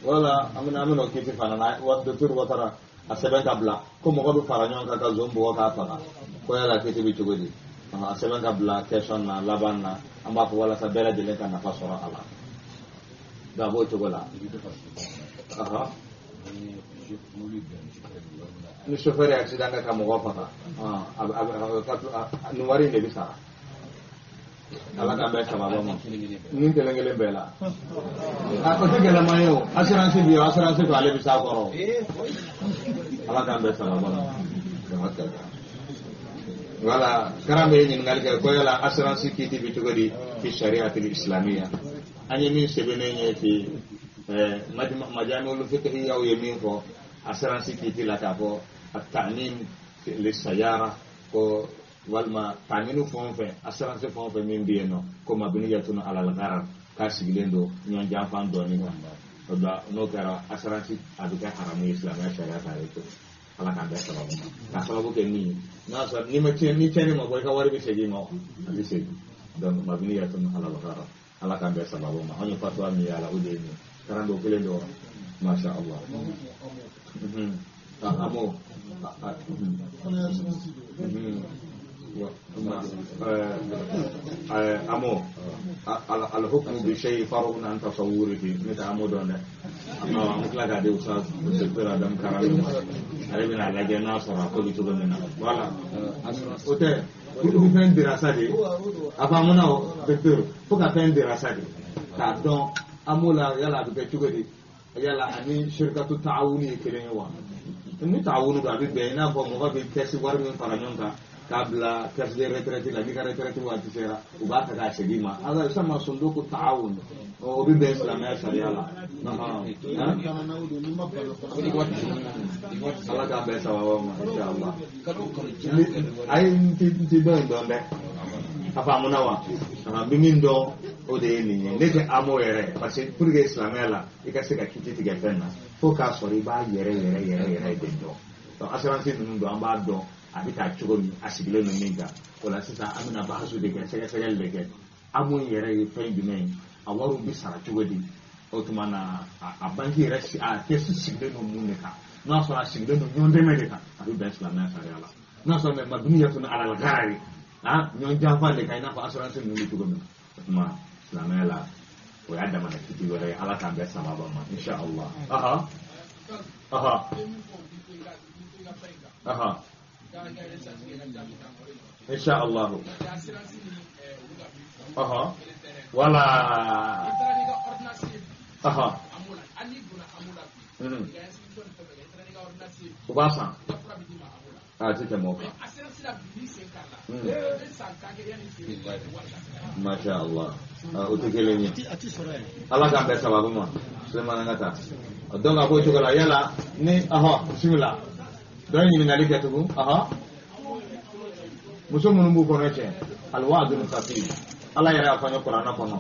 Wala an bɛna o kiti fana na, docteur Watara a sɛbɛn ka bila ko mɔgɔ bɛ fara ɲɔgɔn kan ka zon bugɔ k'a faga, ko yala kiti bɛ cogo di? A sɛbɛn ka bila question na laban na, an b'a fɔ walasa bɛɛ lajɛlen ka nafa sɔrɔ a la. Donc a b'o cogo la. Ni chauffeur ye accident kɛ ka mɔgɔ faga, nin wari in de bɛ sara. Ala k'an bɛɛ sababa ma. Nin kelen kelen bɛɛ la. O tɛ gɛlɛman ye o. Assurance bɛ yen, assurance ko ale bɛ s'a kɔrɔ. Ala k'an bɛɛ sababa ma. Wala karan bɛ ɲininkali kɛ ko yala assurance kiti bɛ cogo di fi shari'atil islamiyya. An ye min sɛbɛnnen ye fi majami'ul fiqhiyyaw ye min fɔ assurance kiti la, k'a fɔ at-ta'min lis-sayyara, ko walima ta'minu fɛn o fɛn, assurance fɛn o fɛn min bɛ yen nɔ, ko mabniyatun alal gharar, k'a sigilen don ɲɔgɔn janfan dɔɔnin kan. O la n'o kɛra assurance a bɛ kɛ haramu ye silamɛya sariya kan ye cogo. Ala k'an bɛɛ sababu ma. K'a sababu kɛ min ye, n'a sɔrɔ n'i ma tiɲɛ, ni tiɲɛni ma bɔ, i ka wari bɛ segin i ma wa? A bɛ segin. Donc mabniyatun alal gharar. Ala k'an bɛɛ sababu ma. Anw ye fatuwa min ye a la, o de ye nin ye. Karan dɔ kelen don wa? Masha Allah. Amo. Amo. Al-hukmu bi shay'in far'un an tasawwurihi. Ne tɛ amo dɔn dɛ. An tila k'a di Ustaz Docteur Adam Karame ma. Ale bɛna lajɛ n'a sɔrɔ a ko bɛ cogo min na. Voilà. O tɛ. I bɛ fɛn dirasa de. A faamuna o docteur. Fo ka fɛn dirasa de. K'a dɔn amo la yala a bɛ kɛ cogo di. Yala ani shirikatu ta'awuni ye kelen ye wa? Ni ta'awuni don a bɛ bɛn, i n'a fɔ mɔgɔ bɛ kɛsi wari min fara ɲɔgɔn kan k'a bila caisse de retraite la, n'i ka retraite waati sera u b'a ta k'a segin i ma. Ala sama sunduku ta'awun, o bɛ bɛn silamɛya sariya la. Ala k'an bɛn sababa ma inshallah. Ayi, n ti dɔn in dɔn dɛ. A faamuna wa? N bɛ min dɔn o de ye nin ye. Ne tɛ amo yɛrɛ, parce que pour que silamɛya la i ka se ka kiti tigɛ fɛn na, fo k'a sɔrɔ i b'a yɛrɛ yɛrɛ yɛrɛ yɛrɛ de dɔn. Donc assurance ninnu don, an b'a dɔn a bɛ taa cogo min, a sigilen don min kan. O la sisan an bɛna bahasu de kɛ, sɛgɛsɛgɛli de kɛ. Amo yɛrɛ ye fɛn jumɛn ye? A wariw bɛ sara cogo di? O tuma na a banki yɛrɛ a kɛsu sigilen don mun de kan? N'a sɔrɔ a sigilen don ɲɔgɔn dɛmɛ de kan, a bɛ bɛn silamɛya sariya la. N'a sɔrɔ mɛ mabniyatun alal gharari, ɲɔgɔn janfa de kan, i n'a fɔ assurance ninnu bɛ cogo min na. O tuma silamɛya la o y'a damana kiti wɛrɛ ye. Ala k'an bɛn sababa ma insha Allah. Insha Allah. Wala. U b'a san. A ti tɛmɛ o kan. Masha Allah. O tɛ kelen ye. Ala k'an bɛn sababu ma. Sulemana ka taa. Donc a b'o cogo la yala ni bisimila. Dɔ ye ɲininkali kɛ tugun. Muso minnu b'u kɔnɔ cɛ, alwaadul khafi. Ala yɛrɛ y'a fɔ an ye kuranɛ kɔnɔ.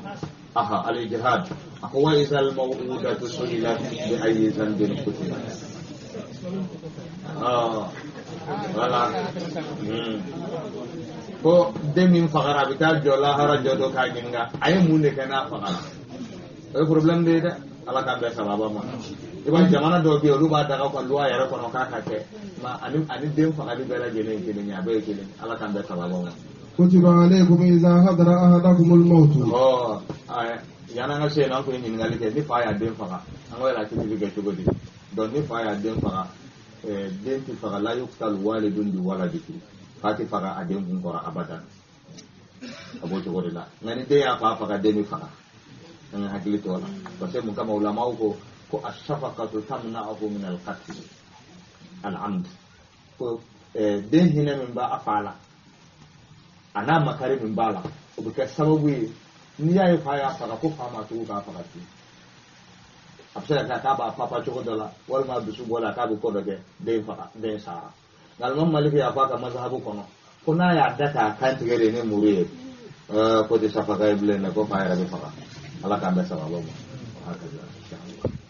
Al-jihad. A ko wa izal maw'udatu su'ilat bi ayyi dhanbin qutilat. Voilà. Ko den min fagara a bɛ taa jɔ lahara jɔ dɔ k'a ɲininka a ye mun de kɛ n'a fagara. O ye problème de ye dɛ. Ala k'an bɛn sababa ma. I b'a jamana dɔw bɛ yen, olu b'a daga u ka loi yɛrɛ kɔnɔ k'a ka kɛ. Ma ani den fagali bɛɛ lajɛlen ye kelen ye, a bɛɛ ye kelen ye. Ala k'an bɛn sababa ma. Kutiba alaykum iza hadara ahadakumul mawtu. Yan'an ka se yen, an tun ye ɲininkali kɛ ni fa y'a den faga, an ko yala kiti bɛ kɛ cogo di? Donc ni fa y'a den faga, den tɛ faga, la yuqtal walidun bi waladihi, fa tɛ faga a den kun kɔrɔ abadan, a b'o cogo de la. Nka ni den y'a fa faga, den bɛ faga. An ka hakili to a la, parce que mun kama ulamaw ko ko ashafaqatu tamna'uhu min al-qatl al-amd, ko den hinɛ min b'a fa la a n'a makari min b'a la, o bɛ kɛ sababu ye n'i y'a ye fa y'a faga, ko fa ma tugu k'a faga ten. A bɛ se ka kɛ k'a b'a papa cogo dɔ la, walima dusu bɔ la k'a bɛ ko dɔ kɛ, den faga, den sara. Nka alimami Maliki y'a fɔ a ka mazahabu kɔnɔ ko n'a y'a da k'a kan tigɛ de ni muru ye, ko tɛ safaka ye bilen dɛ, ko fa yɛrɛ bɛ faga. Ala k'an bɛɛ sababu ma.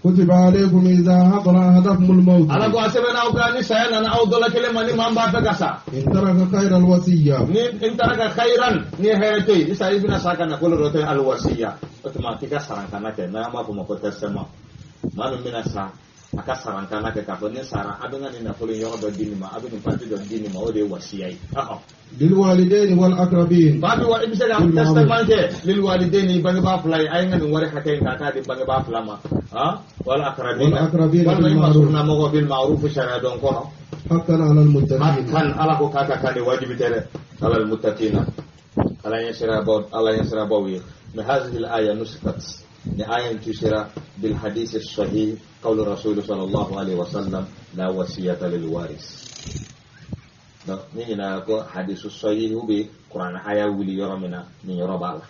كتب عليكم إذا حضر أحدكم الموت Ala ko a sɛbɛnna aw kan, ni saya nana aw dɔ la kelen ma, ni maa b'a fɛ ka sa, إن ترك خير الوصية ni in taraka khairan, ni hɛrɛ tɛ yen, isa i bɛna sa ka nafolo dɔ to yen, alwasiya, o tuma k'i ka sarankana kɛ, n'an b'a fɔ o ma ko testament. Maa min bɛna sa, a ka sarankana kɛ k'a fɔ ni sara, a bɛ n ka nin nafolo in yɔrɔ dɔ di nin ma, a bɛ nin partie dɔ di nin ma, o de ye wasiya ye. للوالدين والأقربين Ba bi wa i bɛ se ka testament kɛ lilwalidaini, bangebaa fila ye, a ye n ka nin wari hakɛ in k'a di bangebaa fila ma, wal aqrabina, والأقربين walima i بالمعروف masurunna mɔgɔ, bil ma'ruf, sariya dɔn kɔnɔ. حقا على المتقين Kan ala ko k'a ka kan de, wajibi tɛ dɛ, alal muttaqina, ala ɲɛ sira baw, ala ɲɛ sira baw ye. Mais hazihi al aya nusikat, ni aya in tusira bil hadith sahih, qawlu rasul sallallahu alaihi wasallam, la wasiyata lil waris. Donc ni ɲinɛ ko hadith sahih bɛ kuran aya wuli yɔrɔ min na, nin yɔrɔ b'a la.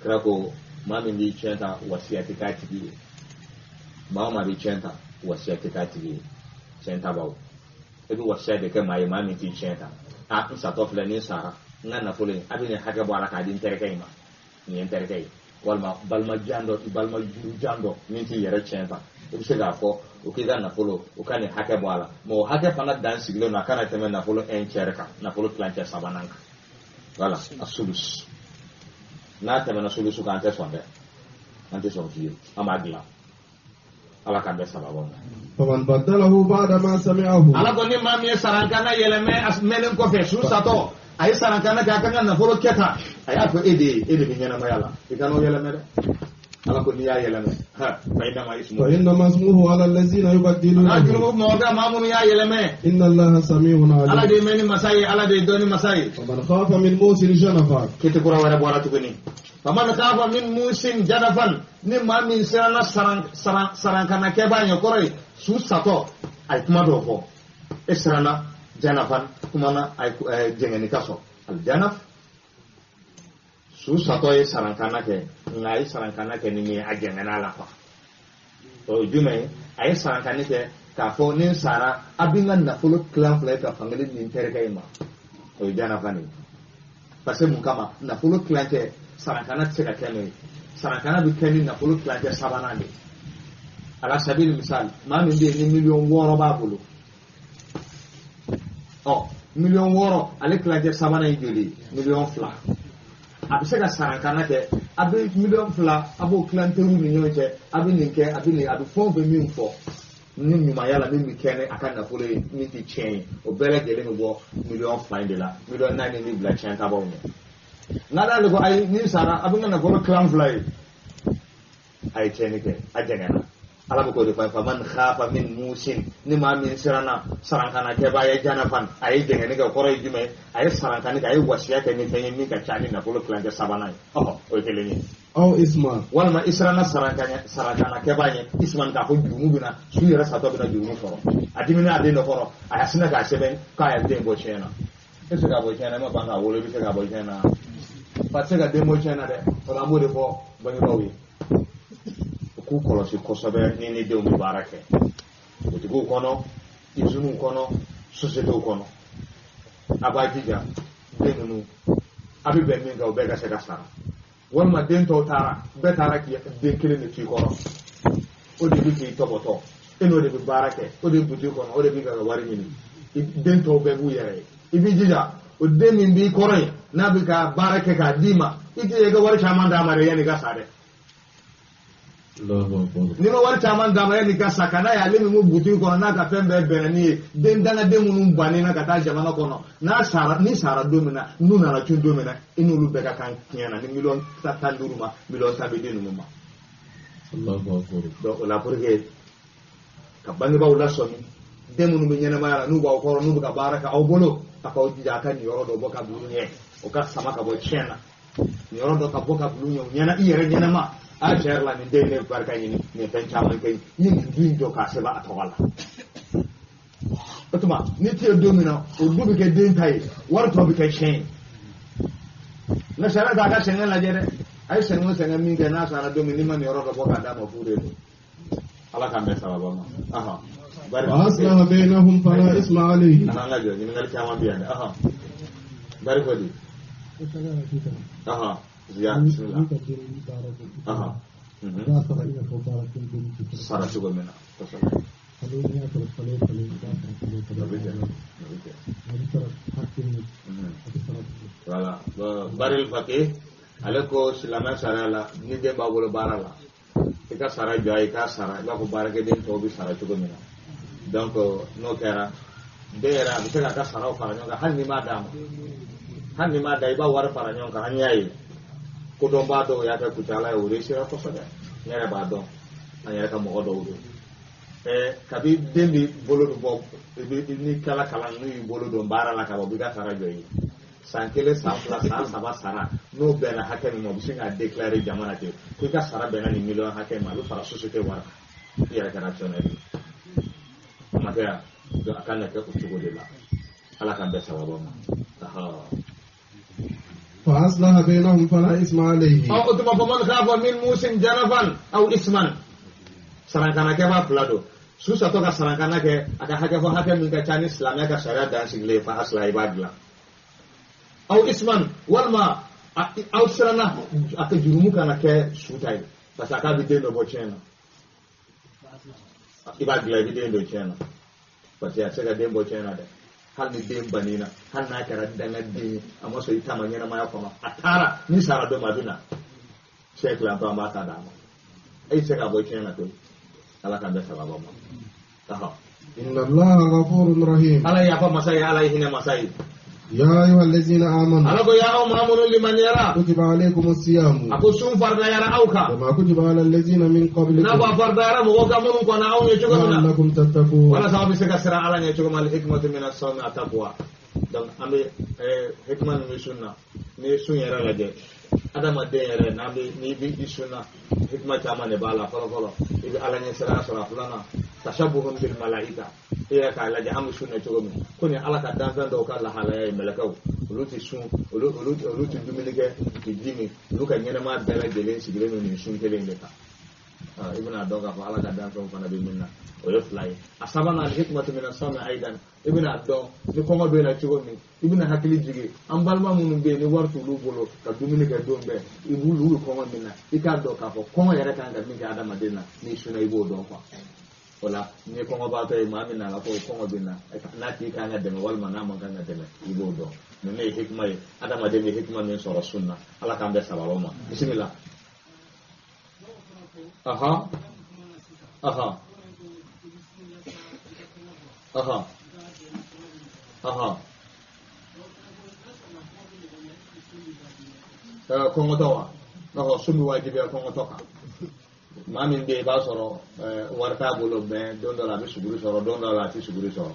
Kira ko maa min b'i tiɲɛ ta, wasiya tɛ k'a tigi ye. Maa o maa b'i tiɲɛ ta, wasiya tɛ k'a tigi ye. Tiɲɛ tabaw, e bɛ wasiya de kɛ maa ye, maa min t'i tiɲɛ ta. A n satɔ filɛ, ni n sara, n ka nafolo in, a bɛ nin hakɛ bɔ a la k'a di n terikɛ in ma, nin ye n terikɛ ye, walima balima jan dɔ, i balima juru jan dɔ min t'i yɛrɛ tiɲɛ ta, i bɛ se k'a fɔ o k'i ka nafolo, o ka nin hakɛ bɔ a la. Mais o hakɛ fana dan sigilen don, a kana tɛmɛ nafolo un tiers kan, nafolo tilancɛ sabanan kan, voilà, a sulus. N'a tɛmɛna sulusu kan, an tɛ sɔn dɛ, an tɛ sɔn fiyewu, an b'a dilan. Ala k'an bɛɛ sababu ma. فمن بدله بعد ما سمعه Ala ko ni maa min ye sarankana yɛlɛmɛ a mɛnnen kɔfɛ, su satɔ a ye sarankana kɛ, a kan ka nafolo kɛ tan, a y'a fɔ e de ye, e de bɛ ɲɛnamaya la, i kan'o yɛlɛmɛ dɛ. Ala ko n'i y'a yɛlɛmɛ, ha fa innama ismu فإنما اسمه على الذين n'a يبدلونه jurumu mɔgɔ kan, maa minnu y'a yɛlɛmɛ. إن الله سميع Ala عليم de ye mɛnni masa ye, Ala de ye dɔnni masa ye. ومن خاف من موس جنفا Kiti kura wɛrɛ bɔra tuguni. Faman khafa min musin janafan, ni maa min siranna sarankana kɛbaa ɲɛ, kɔrɔ ye su satɔ a ye kuma dɔ fɔ, e siranna janafan, kumana a ye jɛngɛni ka sɔrɔ aljanaf. Su satɔ ye sarankana kɛ, nka a ye sarankana kɛ ni min ye, a jɛngɛnna la quoi. O ye jumɛn ye? A ye sarankani kɛ k'a fɔ ni n sara, a bɛ n ka nafolo tilan fila ye ka fankelen di n terikɛ in ma, o ye janafan ye. Parce que mun kama nafolo tilancɛ sarankana tɛ se ka kɛ n'o ye? Sarankana bɛ kɛ ni nafolo tilancɛ sabanan de ye. Ala sabili misali, maa min bɛ yen ni 6 miliyɔn b'a bolo, ɔ 6 miliyɔn, ale tilancɛ sabanan ye joli ye? 2 miliyɔn. A bɛ se ka sarankana kɛ, a bɛ 2 miliyɔn, a b'o tilan teriw ni ɲɔgɔn cɛ, a bɛ nin kɛ, a bɛ nin, a bɛ fɛn o fɛn min fɔ ni ɲumanya la, min bɛ kɛ ni a ka nafolo ye, min tɛ tiɲɛ ye, o bɛɛ lajɛlen bɛ bɔ 2 miliyɔn in de la. 4 miliyɔn bɛ bila tiɲɛ tabaw ɲɛ. Nka n'ale ko ayi, ni sara, a bɛ n ka nafolo tilan fila ye, a ye tiɲɛni kɛ, a jɛngɛnna. Ala bɛ k'o de fɔ, faman khafa min musin, ni maa min siranna sarankana kɛbaa ye, janafan, a ye jɛngɛni kɛ, o kɔrɔ ye jumɛn ye? A ye sarankani kɛ, a ye wasiya kɛ ni fɛn ye min ka ca ni nafolo tilancɛ sabanan ye. Ɔhɔ, o ye kelen ye. أو إثما Walima i siranna sarankana kɛbaa ɲɛ, isman, k'a fɔ jurumu bɛna su yɛrɛ satɔ bɛna jurumu sɔrɔ, a dimina a den dɔ kɔrɔ, a y'a sinna k'a sɛbɛn k'a y'a den bɔ tiɲɛ na. E bɛ se k'a bɔ tiɲɛ na, e ma ban k'a wolo, i bɛ se k'a bɔ tiɲɛ na, fa tɛ se ka den bɔ tiɲɛ na dɛ. O la an b'o de fɔ bangebaaw ye, u k'u kɔlɔsi kosɛbɛ ni denw bɛ baara kɛ butigiw kɔnɔ, iziniw kɔnɔ, sosiyetew kɔnɔ. A b'a jija den ninnu, a bɛ bɛn min kan, o bɛɛ ka se ka sara. Walima den tɔw taara, bɛɛ taara k'i den kelen de t'i kɔrɔ, o de bɛ k'i tɔbɔtɔ, e n'o de bɛ baara kɛ, o de bɛ butigi kɔnɔ, o de bɛ ka wari ɲini, den tɔw bɛɛ b'u yɛrɛ ye. I b'i jija o den min b'i kɔrɔ yen, n'a bɛ ka baara kɛ k'a d'i ma, i tɛ i ka wari caman d'a ma dɛ, yanni i ka sa dɛ. N'i ma wari caman d'a ma yanni ka sa ka n'a ye ale min bɛ butigi kɔnɔ n'a ka fɛn bɛɛ bɛnna ni ye den dangaden minnu bannen na ka taa jamana kɔnɔ n'a sara ni sara don min na n'u nana cun don min na i n'olu bɛɛ ka kan tiɲɛ na ni miliyɔn 15 ma miliyɔn 10 bɛ di ninnu ma. Donc o la pour que ka bangebaaw lasɔmi den minnu bɛ ɲɛnamaya la n'u b'aw kɔrɔ n'u bɛ ka baara kɛ aw bolo a k'aw jija a ka nin yɔrɔ dɔ bɔ ka bil'u ɲɛ o ka sama ka bɔ tiɲɛ na nin yɔrɔ dɔ ka bɔ ka bil'u ɲɛ u ɲɛna i yɛrɛ ɲɛnama. A tiɲɛ yɛrɛ la nin den ne barika ɲini nin fɛn caman kɛ n ye nin du in jɔ k'a sɛbɛn a tɔgɔ la o tuma ni tɛ ye don min na o du bɛ kɛ den ta ye wari tɔ bɛ kɛ tiɲɛ ye nka sariya t'a ka sɛgɛn lajɛ dɛ a ye sɛgɛn o sɛgɛn min kɛ n'a sara don min n'i ma nin yɔrɔ dɔ bɔ k'a d'a ma fu de don ala k'an bɛn sababa ma. وأصلح بينهم فلا إثم عليه. An ka jɔ ɲininkali caman bɛ yan dɛ. Bari ko di. Ziya bismillah. Sara cogo min na kosɛbɛ. Voilà baril faqih ale ko silamɛ sariya la ni den b'a bolo baara la i ka sara jɔ a ye i k'a sara i b'a fɔ baarakɛden tɔw bɛ sara cogo min na donc n'o kɛra den yɛrɛ a bɛ se k'a ka saraw fara ɲɔgɔn kan hali n'i m'a d'a ma hali n'i m'a da i b'a wari fara ɲɔgɔn kan an y'a ye kodɔnbaa dɔw y'a kɛ Kucala ye o réussira kosɛbɛ ne yɛrɛ b'a dɔn an yɛrɛ ka mɔgɔ dɔw don kabi den bɛ bolo bɛ bɔ n'i kɛla kalan n'u y'i bolo don baara la ka ban u b'i ka sara jɔ i ye san 1 san 2 san 3 sara n'o bɛnna hakɛ min ma u bɛ sin k'a déclarer jama na ten ko i ka sara bɛnna nin miliyɔn hakɛ ma a bɛ fara société wari kan i yɛrɛ kɛra actionnaire ye o ma kɛ yan donc a kan ka kɛ o cogo de la ala k'an bɛn sababa ma. فأصلح بينهم فلا إثم عليه. أو أتم فمن خاف من موس جنفا أو إثما sarankana kɛ b'a fila don su satɔ ka sarankana kɛ a ka hakɛ fɔ hakɛ min ka ca ni silamɛya ka sariya dan sigilen fa asla i b'a dilan aw isman walima aw siranna a ka jurumu kana kɛ su ta ye parce que a k'a bɛ den dɔ bɔ tiɲɛ na i b'a dilan i bɛ den dɔ tiɲɛ na parce que a tɛ se ka den bɔ tiɲɛ na dɛ hali ni den banina hali n'a kɛra dangaden ye a ma sɔn i ta ma ɲɛnamaya kɔnɔ a taara ni sara don ma a bɛ na siɲɛ tilantɔ an b'a ta d'a ma e tɛ se ka bɔ tiɲɛ na pewu ala k'an bɛn sababa ma. Inna Allaha ghafurun rahim. Ala yafa masa ye ala ye hinɛ masa ye. يا أيها الذين آمنوا ألقوا يا أو مأمون لمن يرى كتب عليكم الصيام أكو سوم فرد يرى أوكا كما كتب على الذين من قبلكم نبا فرد يرى مغوكا منهم كنا أو يشكرنا لعلكم تتقون ولا صعب سكسر على يشكر الحكمة من الصوم التقوى donc an bɛ hikima min bɛ sun na n'i ye sun yɛrɛ lajɛ adamaden yɛrɛ n'a bɛ n'i bɛ i sun na hikima caman de b'a la fɔlɔ fɔlɔ i bɛ ala ɲɛsiran sɔrɔ a filanan tashabuhun bil malaika e yɛrɛ k'a lajɛ an bɛ sun na cogo min ko nin ala ka danfɛn dɔw ka lahalaya ye mɛlɛkɛw olu tɛ sun olu tɛ dumuni kɛ u tɛ ji min olu ka ɲɛnɛmaya bɛɛ lajɛlen sigilen don nin sun kelen de kan i bɛna dɔn k'a fɔ ala ka danfɛnw fana bɛ min na o ye fila ye a sabanan hikmatu mina sawmi aidan i bɛna dɔn ni kɔngɔ bɛ na cogo min i bɛna hakili jigin an balima minnu bɛ yen ni wari t'olu bolo ka dumuni kɛ don bɛɛ i b'olu bɛ kɔngɔ min na i k'a dɔn k'a fɔ kɔngɔ yɛrɛ kan ka min kɛ adamaden na n'i sunna i b'o dɔn quoi o la n'i ye kɔngɔbaatɔ ye maa min nana ko kɔngɔ bɛ na n'a tigi kan ka dɛmɛ walima n'a man kan ka dɛmɛ i b'o dɔn ninnu ye hikima ye adamaden bɛ hikima min sɔrɔ sun na ala k'an bɛn sababa ma bisimila. Aha aha aha aha kɔngɔtɔ wa ɔhɔ sun bɛ wajibiya kɔngɔtɔ kan maa min bɛ yen i b'a sɔrɔ wari t'a bolo mɛ don dɔ la a bɛ suguri sɔrɔ don dɔ la a tɛ suguri sɔrɔ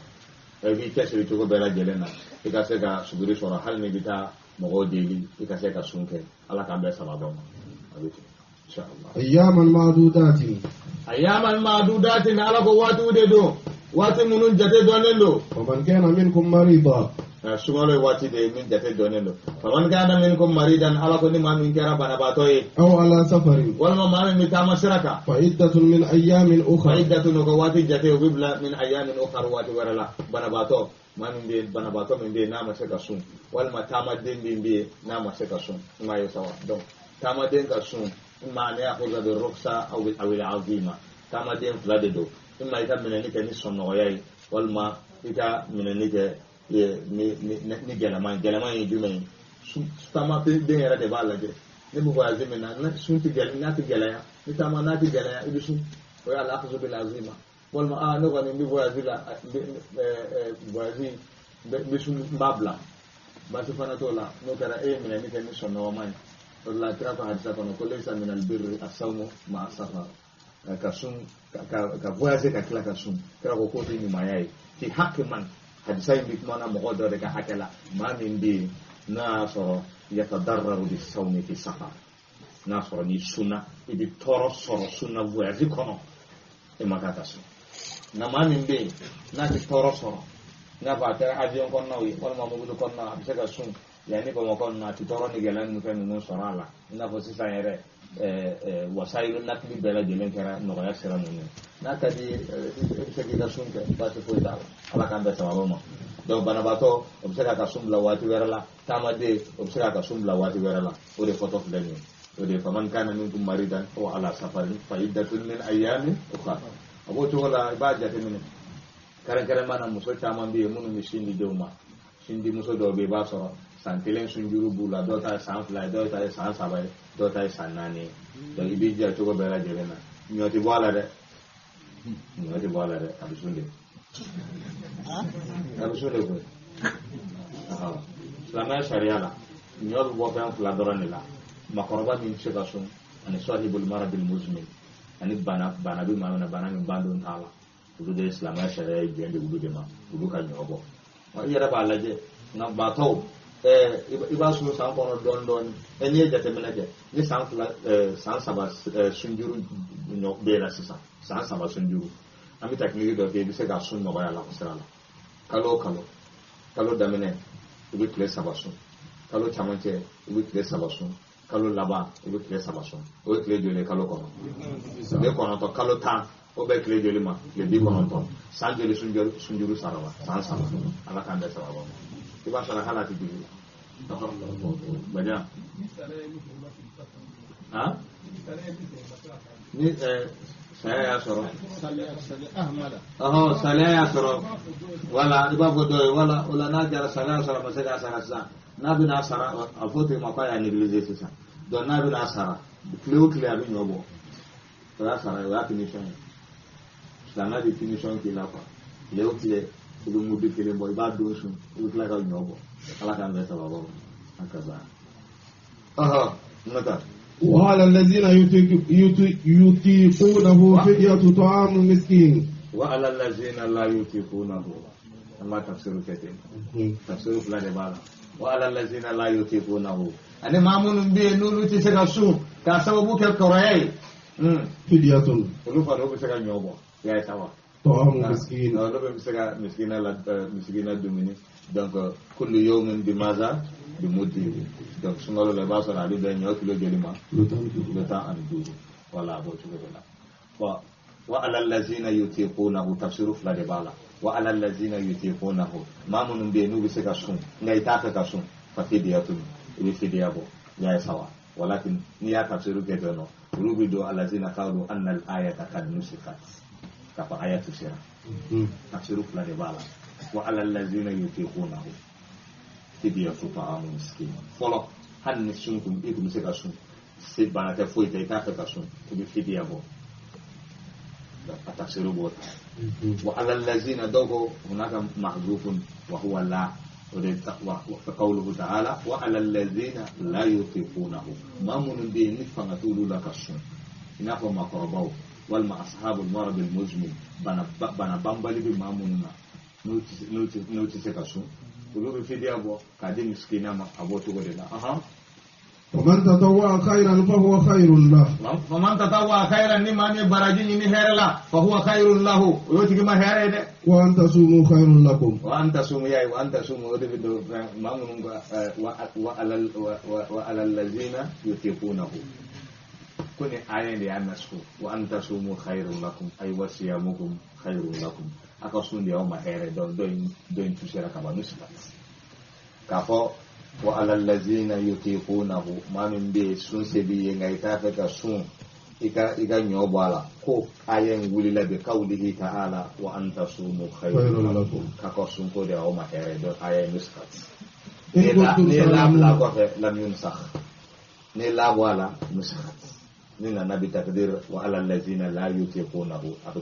i b'i cɛsiri cogo bɛɛ lajɛlen na i ka se ka suguri sɔrɔ hali n'i bɛ taa mɔgɔw deli i ka se ka sun kɛ ala k'an bɛɛ sababa ma a bɛ ten. أياما معدودات أياما معدودات على قوات ودو واتي منون جتي دونندو ومن كان منكم مريضا سوالو واتي دي من جتي دونندو فمن كان منكم مريضا على كل ما من كان بنباتوي أو على سفر والما ما من تام سركا فعدة من أيام أخرى فعدة نقواتي جتي وبلا من أيام أخرى واتي ورلا بنباتو ما من بي بنباتو من بي نام سكاسون والما تام دين بي نام سكاسون ما يسوى دونك تام دين كاسون إما أن يأخذ بالرخصة أو العظيمة كما دين فلادو إما إذا من نيك نص النغياي والما إذا من نيك ني جلمان جلمان يجمعين كما دين يرى دبالة Ne bɛ voyage min na, sun tɛ gɛlɛya, n'a tɛ gɛlɛya, ni taama n'a tɛ gɛlɛya, i bɛ sun. O ye al-akhdhu bil azima. Walima aa ne kɔni n bɛ voyage la, voyage n bɛ sun n b'a bila. Baasi fana t'o la, n'o kɛra e ye minɛli kɛ ni sɔnnɔgɔma ye. O de la kira ko hadisa kɔnɔ ko laysa min al-birri as-sawmu ma'a safar. Ka sun ka voyager ka tila ka sun. Kira ko k'o tɛ ɲumanya ye. Fi haqqi man, hadisa in bɛ kuma na mɔgɔ dɔ de ka hakɛ la, maa min bɛ yen n'a y'a sɔrɔ yatadarraru bis-sawmi fi safar. N'a sɔrɔ n'i sunna i bɛ tɔɔrɔ sɔrɔ sunna voyage kɔnɔ, e ma kan ka sun. Nka maa min bɛ yen n'a tɛ tɔɔrɔ sɔrɔ, i n'a fɔ a kɛra avion kɔnɔnaw ye walima mobili kɔnɔna, a bɛ se ka sun yanni Bamakɔ ninnu, a tɛ tɔɔrɔ ni gɛlɛya ni fɛn ninnu sɔrɔ a la. I n'a fɔ sisan yɛrɛ wasayilu nakili bɛɛ lajɛlen kɛra nɔgɔya sira ninnu ye. N'a ka di e bɛ se k'i ka sun kɛ, baasi foyi t'a la. Ala k'an bɛn sababa ma. Donc banabaatɔ o bɛ se k'a ka sun bila waati wɛrɛ la, taamaden o bɛ se k'a ka sun bila waati wɛrɛ la. O de fɔtɔ filɛ nin ye. O de faman kana minkum maridan aw ala safarin fa iddatun min ayyamin ukhra. A b'o cogo la, i b'a jateminɛ kɛrɛnkɛrɛnma na, muso caman bɛ yen minnu bɛ sin di denw ma. Sin di muso dɔw bɛ yen, i b'a sɔrɔ san 1 sunjuru b'u la, dɔw ta ye san 2 ye, dɔw ta ye san 3 ye, dɔw ta ye san 4 ye. Donc i b'i jija cogo bɛɛ lajɛlen na. Ɲɔ tɛ bɔ a la dɛ, ɲɔ tɛ bɔ a la dɛ, a bɛ sun de, a bɛ sun de koyi. Silamɛya sariya la, ɲɔ bɛ bɔ fɛn 2 dɔrɔn de la: makɔrɔba min tɛ se ka sun, ani sahibul maradil muzmin, ani bana bɛ maa min na, bana min ban don t'a la. Olu de ye silamɛya sariya ye jɛn de olu de ma, olu ka ɲɔ bɔ. I yɛrɛ b'a lajɛ, nka baatɔw i b'a sun san kɔnɔ dɔɔni dɔɔni. N'i ye jateminɛ kɛ, ni san 2 san 3 sunjuru ɲɔ bɛ la sisan, san 3 sunjuru, an bɛ takiniki dɔ kɛ, i bɛ se ka sun nɔgɔya la o sira la. Kalo o kalo, kalo daminɛ i bɛ tile 3 sun, kalo camancɛ i bɛ tile 3 sun, kalo laban i bɛ tile 3 sun. O ye tile joli ye kalo kɔnɔ? Tile 9, kalo 10, o bɛ tile joli ma? Tile 90. San joli sunjuru sara la? San 3. Ala k'an bɛɛ sababa ma. I b'a sɔrɔ hali a tɛ jigin la. Badian. Ni saya y'a sɔrɔ. Ɔhɔn, saliya y'a sɔrɔ. Wala i b'a fɔ dɔ ye, wala o la n'a jara saliya y'a sɔrɔ a ma se k'a sara sisan. N'a bɛna sara, a fɔ tigi ma k'a y'a négliger sisan. Donc n'a bɛna sara, tile o tile a bɛ ɲɔ bɔ. O y'a sara ye, o y'a punition ye. Silamɛya bɛ punition k'i la quoi. Tile o tile i bɛ mudu 1 bɔ, i b'a don sun, i bɛ tila ka ɲɔ bɔ. Ala k'an bɛɛ sababa ma. Hakaza. Ɔhɔn, n ka taa. وعلى الذين يطيقونه فدية طعام مسكين. وعلى الذين لا يطيقونه. أما تفسير كثير. تفسير فلان بالا. وعلى الذين لا يطيقونه. أنا ما من بيه نولو تسكسو كسبب كالكراي. فدية. ولو فارو بسكا نيوبو. يا سوا. طعام مسكين. ولو بسكا مسكينة لا مسكينة دوميني. Donc كل يوم بماذا؟ بمدة. Donc sunkalo la i b'a sɔrɔ a bɛ bɛn ɲɔ kilo joli ma? Kilo 15. Wala a b'o cogo de la. Bon, wa ala allazina yutiqunahu, tafsiru 2 de b'a la. Wa ala allazina yutiqunahu, maa minnu bɛ yen n'u bɛ se ka sun nka i t'a fɛ ka sun, fa fidiyatun, i bɛ fidiya bɔ. Ya ye sawa. Walakin n'i y'a tafsiru kɛ ten nɔ, olu bɛ don allazina qalu anna al-ayata qad nusikhat, k'a fɔ ayatu sera. Tafsiru 2 de b'a la. Wa ala allazina yutiqunahu fidiyatu ta'amu miskin. Fɔlɔ, hali ni sun kun i kun bɛ se ka sun, se bana tɛ foyi tɛ, i t'a fɛ ka sun, i bɛ fidiya bɔ. A tafsiru b'o ta. Wa ala allazina, dɔw ko hunaka mahzufun wa huwa la, o de wa qawluhu ta'ala wa ala allazina la yutiqunahu, maa minnu bɛ yen ni fanga t'olu la ka sun, i n'a fɔ maakɔrɔbaw walima ashabul marad al muzmin, bana banbali bɛ maa minnu na n'u tɛ se ka sun, olu bɛ fidiya bɔ k'a di misikina ma, a b'o cogo de la. ومن تطوع خيرا فهو خير له. ومن تطوع خيرا ni maa min ye baraji ɲini hɛrɛ la, فهو خير له, o y'o tigi ma hɛrɛ ye dɛ. وأن تصوموا خير لكم. وأن تصوموا ya ye, وأن تصوموا o de bɛ don fɛn maa minnu ka وعلى الذين يطيقونه, ko ni aya de y'a nasku. وأن تصوموا خير لكم أي وصيامكم خير لكم, a ka sun de y'aw ma hɛrɛ. Donc dɔ in tusera ka ban nusikat k'a fɔ wa ala allazina yutiqunahu, maa min bɛ yen sun se b'i ye nka i t'a fɛ ka sun, i ka ɲɔ bɔ a la, ko aya in wulila bi qawlihi ta'ala wa an tasumu khayrun lakum, k'a ka sun ko de y'aw ma hɛrɛ. Donc aya in nuskat. Ni la bila kɔfɛ lam yunsakh. Ni la bɔ a la nusikhat ni nana bi takdir wa ala allazina la yutiqunahu a bɛ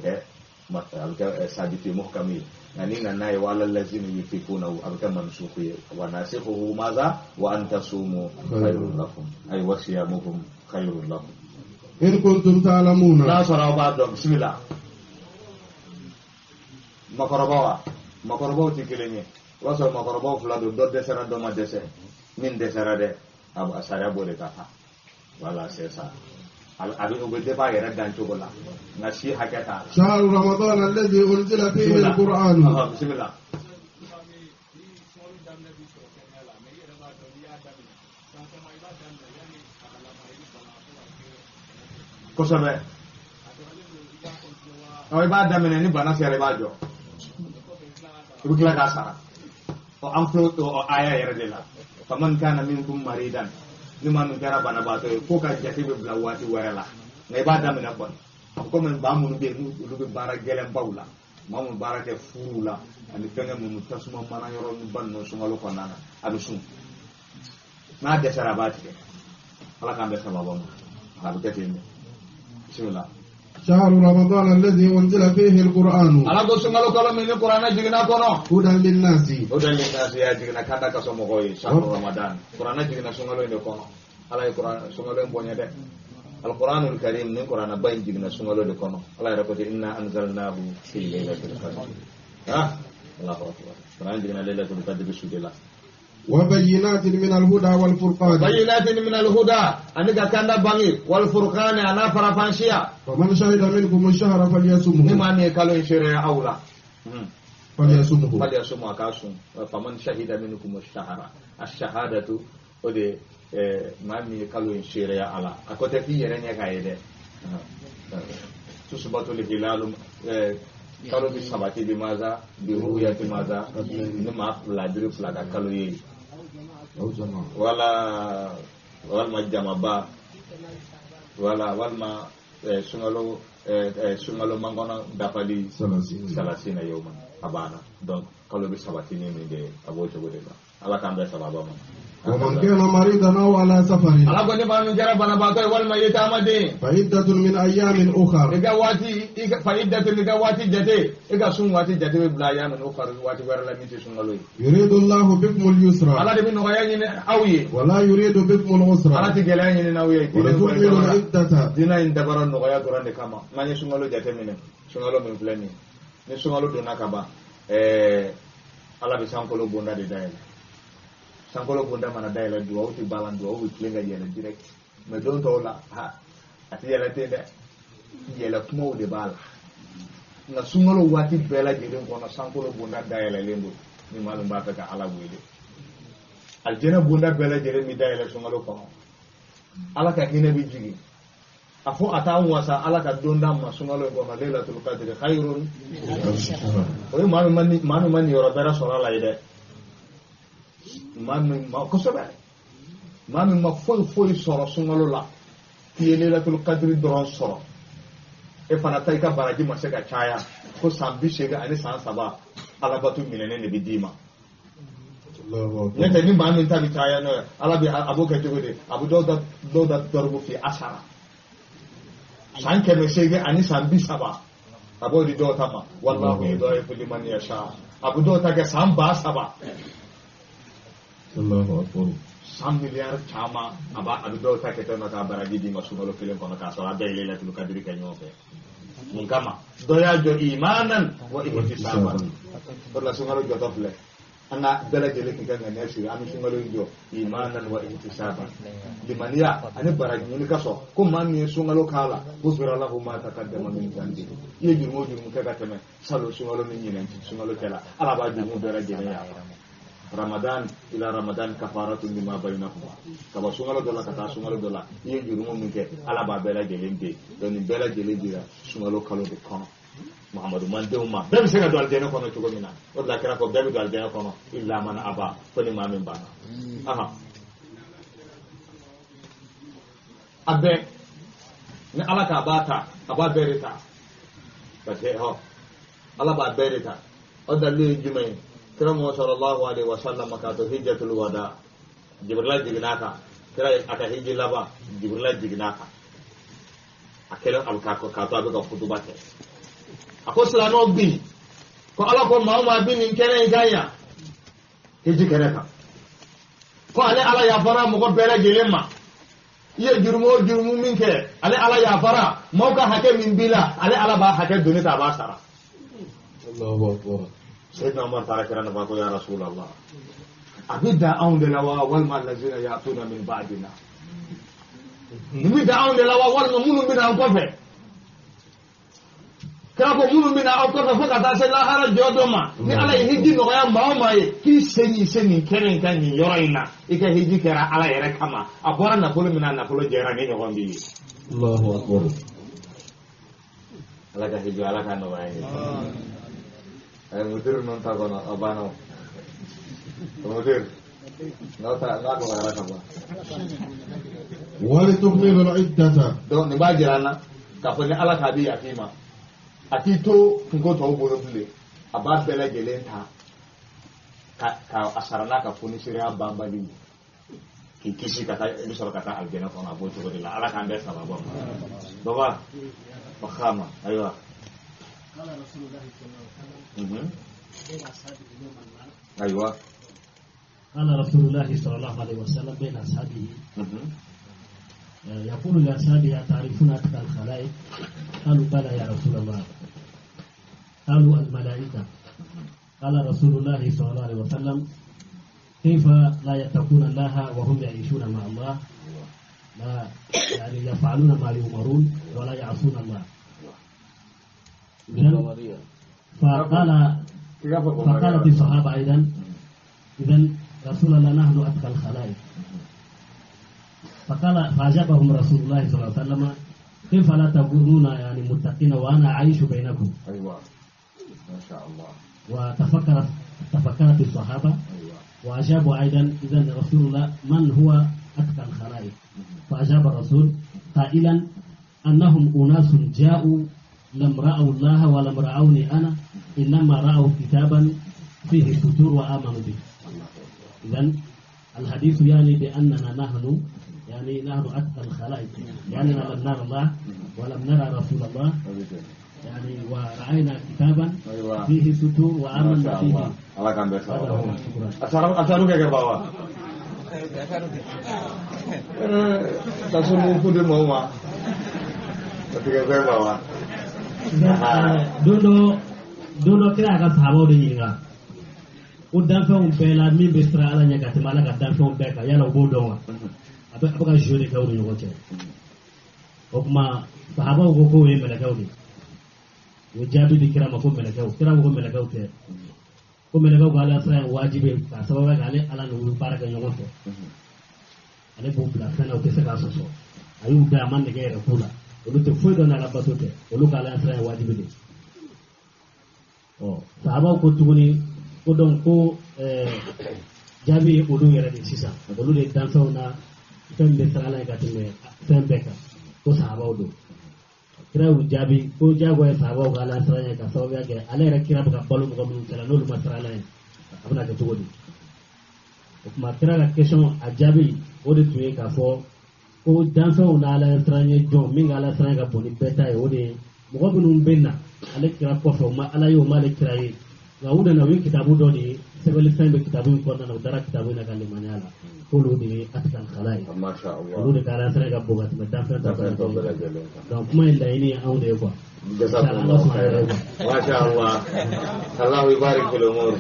kɛ sabiti muhkam ye nka ni nana ye wa ala allazina yutiqunahu a bɛ kɛ mansukh ye wa nasikhuhu maza wa an tasumu khayrun lakum ay wa siyamukum khayrun lakum in kuntum ta'lamuna n'a sɔrɔ aw b'a dɔn bisimila makɔrɔbaw wa makɔrɔbaw tɛ kelen ye o b'a sɔrɔ makɔrɔbaw fila don dɔ dɛsɛra dɔ ma dɛsɛ min dɛsɛra dɛ a sariya b'o de ka kan voilà c'est ça a bɛ o bɛ dépend a yɛrɛ dan cogo la nka si hakɛ t'a la. shahru ramadan alladhi unzila fihi al-Qur'an. Bisimila. Kosɛbɛ. I b'a daminɛ ni bana sera i b'a jɔ i bɛ tila k'a sara ɔ an filɛ o aya yɛrɛ de la faman kana minkum maridan ni maa min kɛra banabaatɔ ye ko ka jate bɛ bila waati wɛrɛ la nka i b'a daminɛ kɔni a bɛ komi maa minnu bɛ yen n'olu bɛ baara gɛlɛnbaw la maa minnu baara kɛ furuw la ani fɛnkɛ minnu tasuma mana yɔrɔ ba ninnu sunkalo kɔnɔna na a bɛ sun n'a dɛsɛra a b'a tigɛ ala k'an bɛɛ sababa ma a bɛ kɛ ten de bisimila. شهر رمضان الذي أنزل فيه القرآن على قسم الله كلام من القرآن جينا كنا هدى للناس هدى للناس يا جينا كذا كسمه شهر رمضان قرآن جينا سنغلو إنه كنا على القرآن سنغلو إن بني ده القرآن الكريم من القرآن بين جينا سنغلو إنه كنا الله يقول إنا أنزلناه في ليلة القدر ها الله أكبر القرآن جينا ليلة القدر بسجود الله وبينات من الهدى والفرقان بينات من الهدى أنك كان باني والفرقان أنا فرفانشيا فمن شهد منكم الشهر فليصمه لمن يكلو شرع أولى فليصمه فليصمه كاسم فمن شهد منكم الشهر الشهادة ودي ما يكلو شرع على أكوت في يرني كايده تثبت الهلال kalo bi sabati bi maza bi ru'yati maza ni ma fila diri fila ka kalo ye wala walima jamaba wala walima sunkalo sunkalo mankɔnɔ dafali salasina yawman a banna donc kalo bi sabati ni min de a b'o cogo de la ala k'an bɛɛ sababa ma. ومن كان مريضا أو على سفر على كل ما من جرى بنباتو والما يتامدين فعدة من أيام أخر إذا واتي فعدة إذا واتي جتي إذا سون واتي جتي بلا أيام أخر واتي ورلا من تسون يريد الله بكم اليسر على دي من غيان أوي ولا يريد بكم العسر على تجلان أوي ولتكملوا العدة دينا إن دبر النغيا قران كما ما يسون لو جتي منه سون لو من فلاني نسون لو دونا كبا ala bɛ sankolo bonda de dayɛlɛ sankolo bonda mana dayɛlɛ duwawu tɛ balan duwawu bɛ tilen ka yɛlɛ direct mais don tɔw la ha a tɛ yɛlɛ ten dɛ yɛlɛ kumaw de b'a la nka sunkalo waati bɛɛ lajɛlen kɔnɔ sankolo bonda dayɛlɛlen don ni maa min b'a fɛ ka ala wele alijɛnɛ bonda bɛɛ lajɛlen bɛ dayɛlɛ sunkalo kɔnɔ ala ka hinɛ bɛ jigin a fo a t'an wasa ala ka don d'an ma sunkalo in kɔnɔ laylatul qadri khayrun o ye maa min ma niyɔrɔ bɛrɛ sɔrɔ a la ye dɛ maa min ma kosɛbɛ maa min ma foyi foyi sɔrɔ sunkalo la k'i ye laylatul qadri dɔrɔn sɔrɔ e fana ta i ka baraji ma se ka caya ko san 83 ani san 3 alabato minɛnen de bɛ d'i ma n'o tɛ ni maa min ta bɛ caya n'o ye ala bɛ a b'o kɛ cogo di a bɛ dɔw da dɔrɔgu fi asara san 800 ani san 30 a b'o di dɔw ta ma wallahu yudaifu liman yasha a bɛ dɔw ta kɛ san 3000 Allahu akbar san miliyari caman a bɛ dɔw ta kɛ ten nɔ k'a baraji d'i ma sunkalo kelen kɔnɔ k'a sɔrɔ a bɛɛ ye laylatul qadri kɛ ɲɔgɔn fɛ mun kama dɔ y'a jɔ imanan wa ihtisaban o de la sunkalo jɔtɔ filɛ an ka bɛɛ lajɛlen k'i ka ŋaniya siri an bɛ sunkalo in jɔ imanan wa ihtisaban limaniya ani baraji ɲini ka sɔrɔ ko maa min ye sunkalo k'a la gufira lahu ma taqaddama min dhanbi i ye jurumu o jurumu kɛ ka tɛmɛ salon sunkalo ni ɲinɛ sunkalo cɛ la ala b'a jurumu bɛɛ lajɛlen yafa ramadan ila ramadan kafaratun lima bainahuma ka bɔ sunkalo dɔ la ka taa sunkalo dɔ la i ye jurumu min kɛ ala b'a bɛɛ lajɛlen den donc nin bɛɛ lajɛlen dira sunkalo kalo de kɔnɔ Muhammadu mandenw ma bɛɛ bɛ se ka don alijɛnɛ kɔnɔ cogo min na o de la kira ko bɛɛ bɛ don alijɛnɛ kɔnɔ illa man aba fo ni maa min banna a bɛɛ ni ala k'a b'a ta a b'a bɛɛ de ta parce que ala b'a bɛɛ de ta o dalilu ye jumɛn ye kira Muhammad sallallahu alaihi wa sallam k'a to hijjatul wada Jibrila jiginna a kan Kira a ka hiji laban Jibrila jiginna a kan a kɛlen a bɛ k'a to a bɛ ka kutuba kɛ a ko silamɛw bi ko Ala ko maa o maa bi nin kɛnɛ in kan yan hiji kɛnɛ kan ko ale Ala yafara mɔgɔ bɛɛ lajɛlen ma i ye jurumu o jurumu min kɛ ale Ala yafara maaw ka hakɛ min b'i la ale Ala b'a hakɛ doni ta a b'a sara. Allahu akbar. Sayyidina Umar taara kira nɔfɛ ko ya Rasulallah a bɛ dan anw de la wa walima allazina ya'tuna min ba'dina nin bɛ dan anw de la wa walima minnu bɛ na an kɔfɛ kira ko minnu bɛ na aw kɔfɛ fo ka taa se lahara jɔ dɔ ma ni Ala ye hiji nɔgɔya maa o maa ye k'i sen y'i se nin kɛnɛ in kan nin yɔrɔ in na i ka hiji kɛra Ala yɛrɛ kama a bɔra nafolo min na a nafolo jɛra ni ɲɔgɔn b'i ye. Allahu akbar. Ala ka hiji Ala ka nɔgɔya ye. Mudir ninnu ta kɔnɔ a banna o. Mudir n'aw ta n'a nɔgɔyara ka ban. Walitukmilu al-iddata. Donc nin b'a jira an na k'a fɔ ni Ala k'a bɛ yafa i ma a t'i to kunko tɔw bolo bilen a b'a bɛɛ lajɛlen ta ka a sara n'a ka fonisiriya banbali ye k'i kisi ka taa i bɛ sɔrɔ ka taa alijɛnɛ kɔnɔ a b'o cogo de la Ala k'an bɛɛ sababa ma. Baba Fakhama ayiwa. أيوة. قال رسول الله صلى الله عليه وسلم بين أصحابه يقول لأصحابه أتعرفون أتقى الخلائق؟ قالوا بلى يا رسول الله. قالوا الملائكة. قال رسول الله صلى الله عليه وسلم كيف لا يتقون الله وهم يعيشون مع الله لا يعني يفعلون ما يؤمرون ولا يعصون الله. فقالت الصحابة أيضا إذن رسول الله نحن أتقى الخلائق. فقال فأجابهم رسول الله صلى الله عليه وسلم كيف لا تكونون يعني متقين وأنا أعيش بينكم. أيوة ما شاء الله. وتفكرت الصحابة. أيوة. وأجابوا أيضا إذن رسول الله من هو أتقى الخلائق؟ فأجاب الرسول قائلا أنهم أناس جاءوا لم رأوا الله ولم رأوني أنا إنما رأوا كتابا فيه ستور وآمنوا به. إذن الحديث يعني بأننا نحن يعني نحن أتقى الخلائق لأننا لم نرى الله ولم نرى رسول الله يعني ورأينا كتابا فيه ستور وآمنا فيه. الله كان بيسأل. أسألك يا بابا. Tasumuku de mɔgɔw tigɛ fɛn ba wa. Don dɔ kira y'a ka sahabaw de ɲininka ko danfɛnw bɛɛ la min bɛ siran Ala ɲɛ ka tɛmɛ Ala ka danfɛnw bɛɛ kan yala u b'o dɔn wa? A bɛ ka jeu de kɛ u ni ɲɔgɔn cɛ. O tuma sahabaw ko k'o ye mɛlɛkɛw de ye. U ye jaabi di kira ma ko mɛlɛkɛw. Kira ko ko mɛlɛkɛw tɛ. Ko mɛlɛkɛw ka Ala siran ye wajibi ye k'a sababuya kɛ ale Ala n'u bɛ baara kɛ ɲɔgɔn fɛ. Ale b'u bila fɛn na u tɛ se k'a sɔsɔ. A y'u da a ma nɛgɛ yɛrɛ k'u la. Olu tɛ foyi dɔn n'Ala bato tɛ. Olu ka Ala siran ye wajibi de ye. Ɔ sahabaw ko tuguni ko donc ko jaabi ye olu yɛrɛ de sisan. Olu de danfɛnw na fɛn bɛ siran Ala ye ka tɛmɛ fɛn bɛɛ kan. Ko sahabaw don. Kira y'u jaabi ko diyagoya ye sahabaw ka Ala siran ye ka sababuya kɛ ale yɛrɛ kira bɛ ka balo mɔgɔ minnu cɛla n'olu ma siran Ala ye a bɛna kɛ cogo di? O tuma kira ka question a jaabi o de tun ye k'a fɔ ko danfɛnw na Ala siran ye jɔn min ka Ala siran ka bon ni bɛɛ ta ye o de ye mɔgɔ minnu bɛ na ale kira kɔfɛ o ma Ala ye o ma ale kira ye nka u nana u ye kitabu dɔ de ye sɛbɛnni bɛ kitabu in kɔnɔna na u dara kitabu in na ka limaniya la k'olu de ye atikal kala ye. Masha Allah. Olu de ka Ala siran ka bon ka tɛmɛ danfɛn tɔ bɛɛ lajɛlen kan. Donc kuma in laɲini ye anw de ye quoi. Jazakumullahu khairan. Masha Allah. Allahu yubarik fil umur.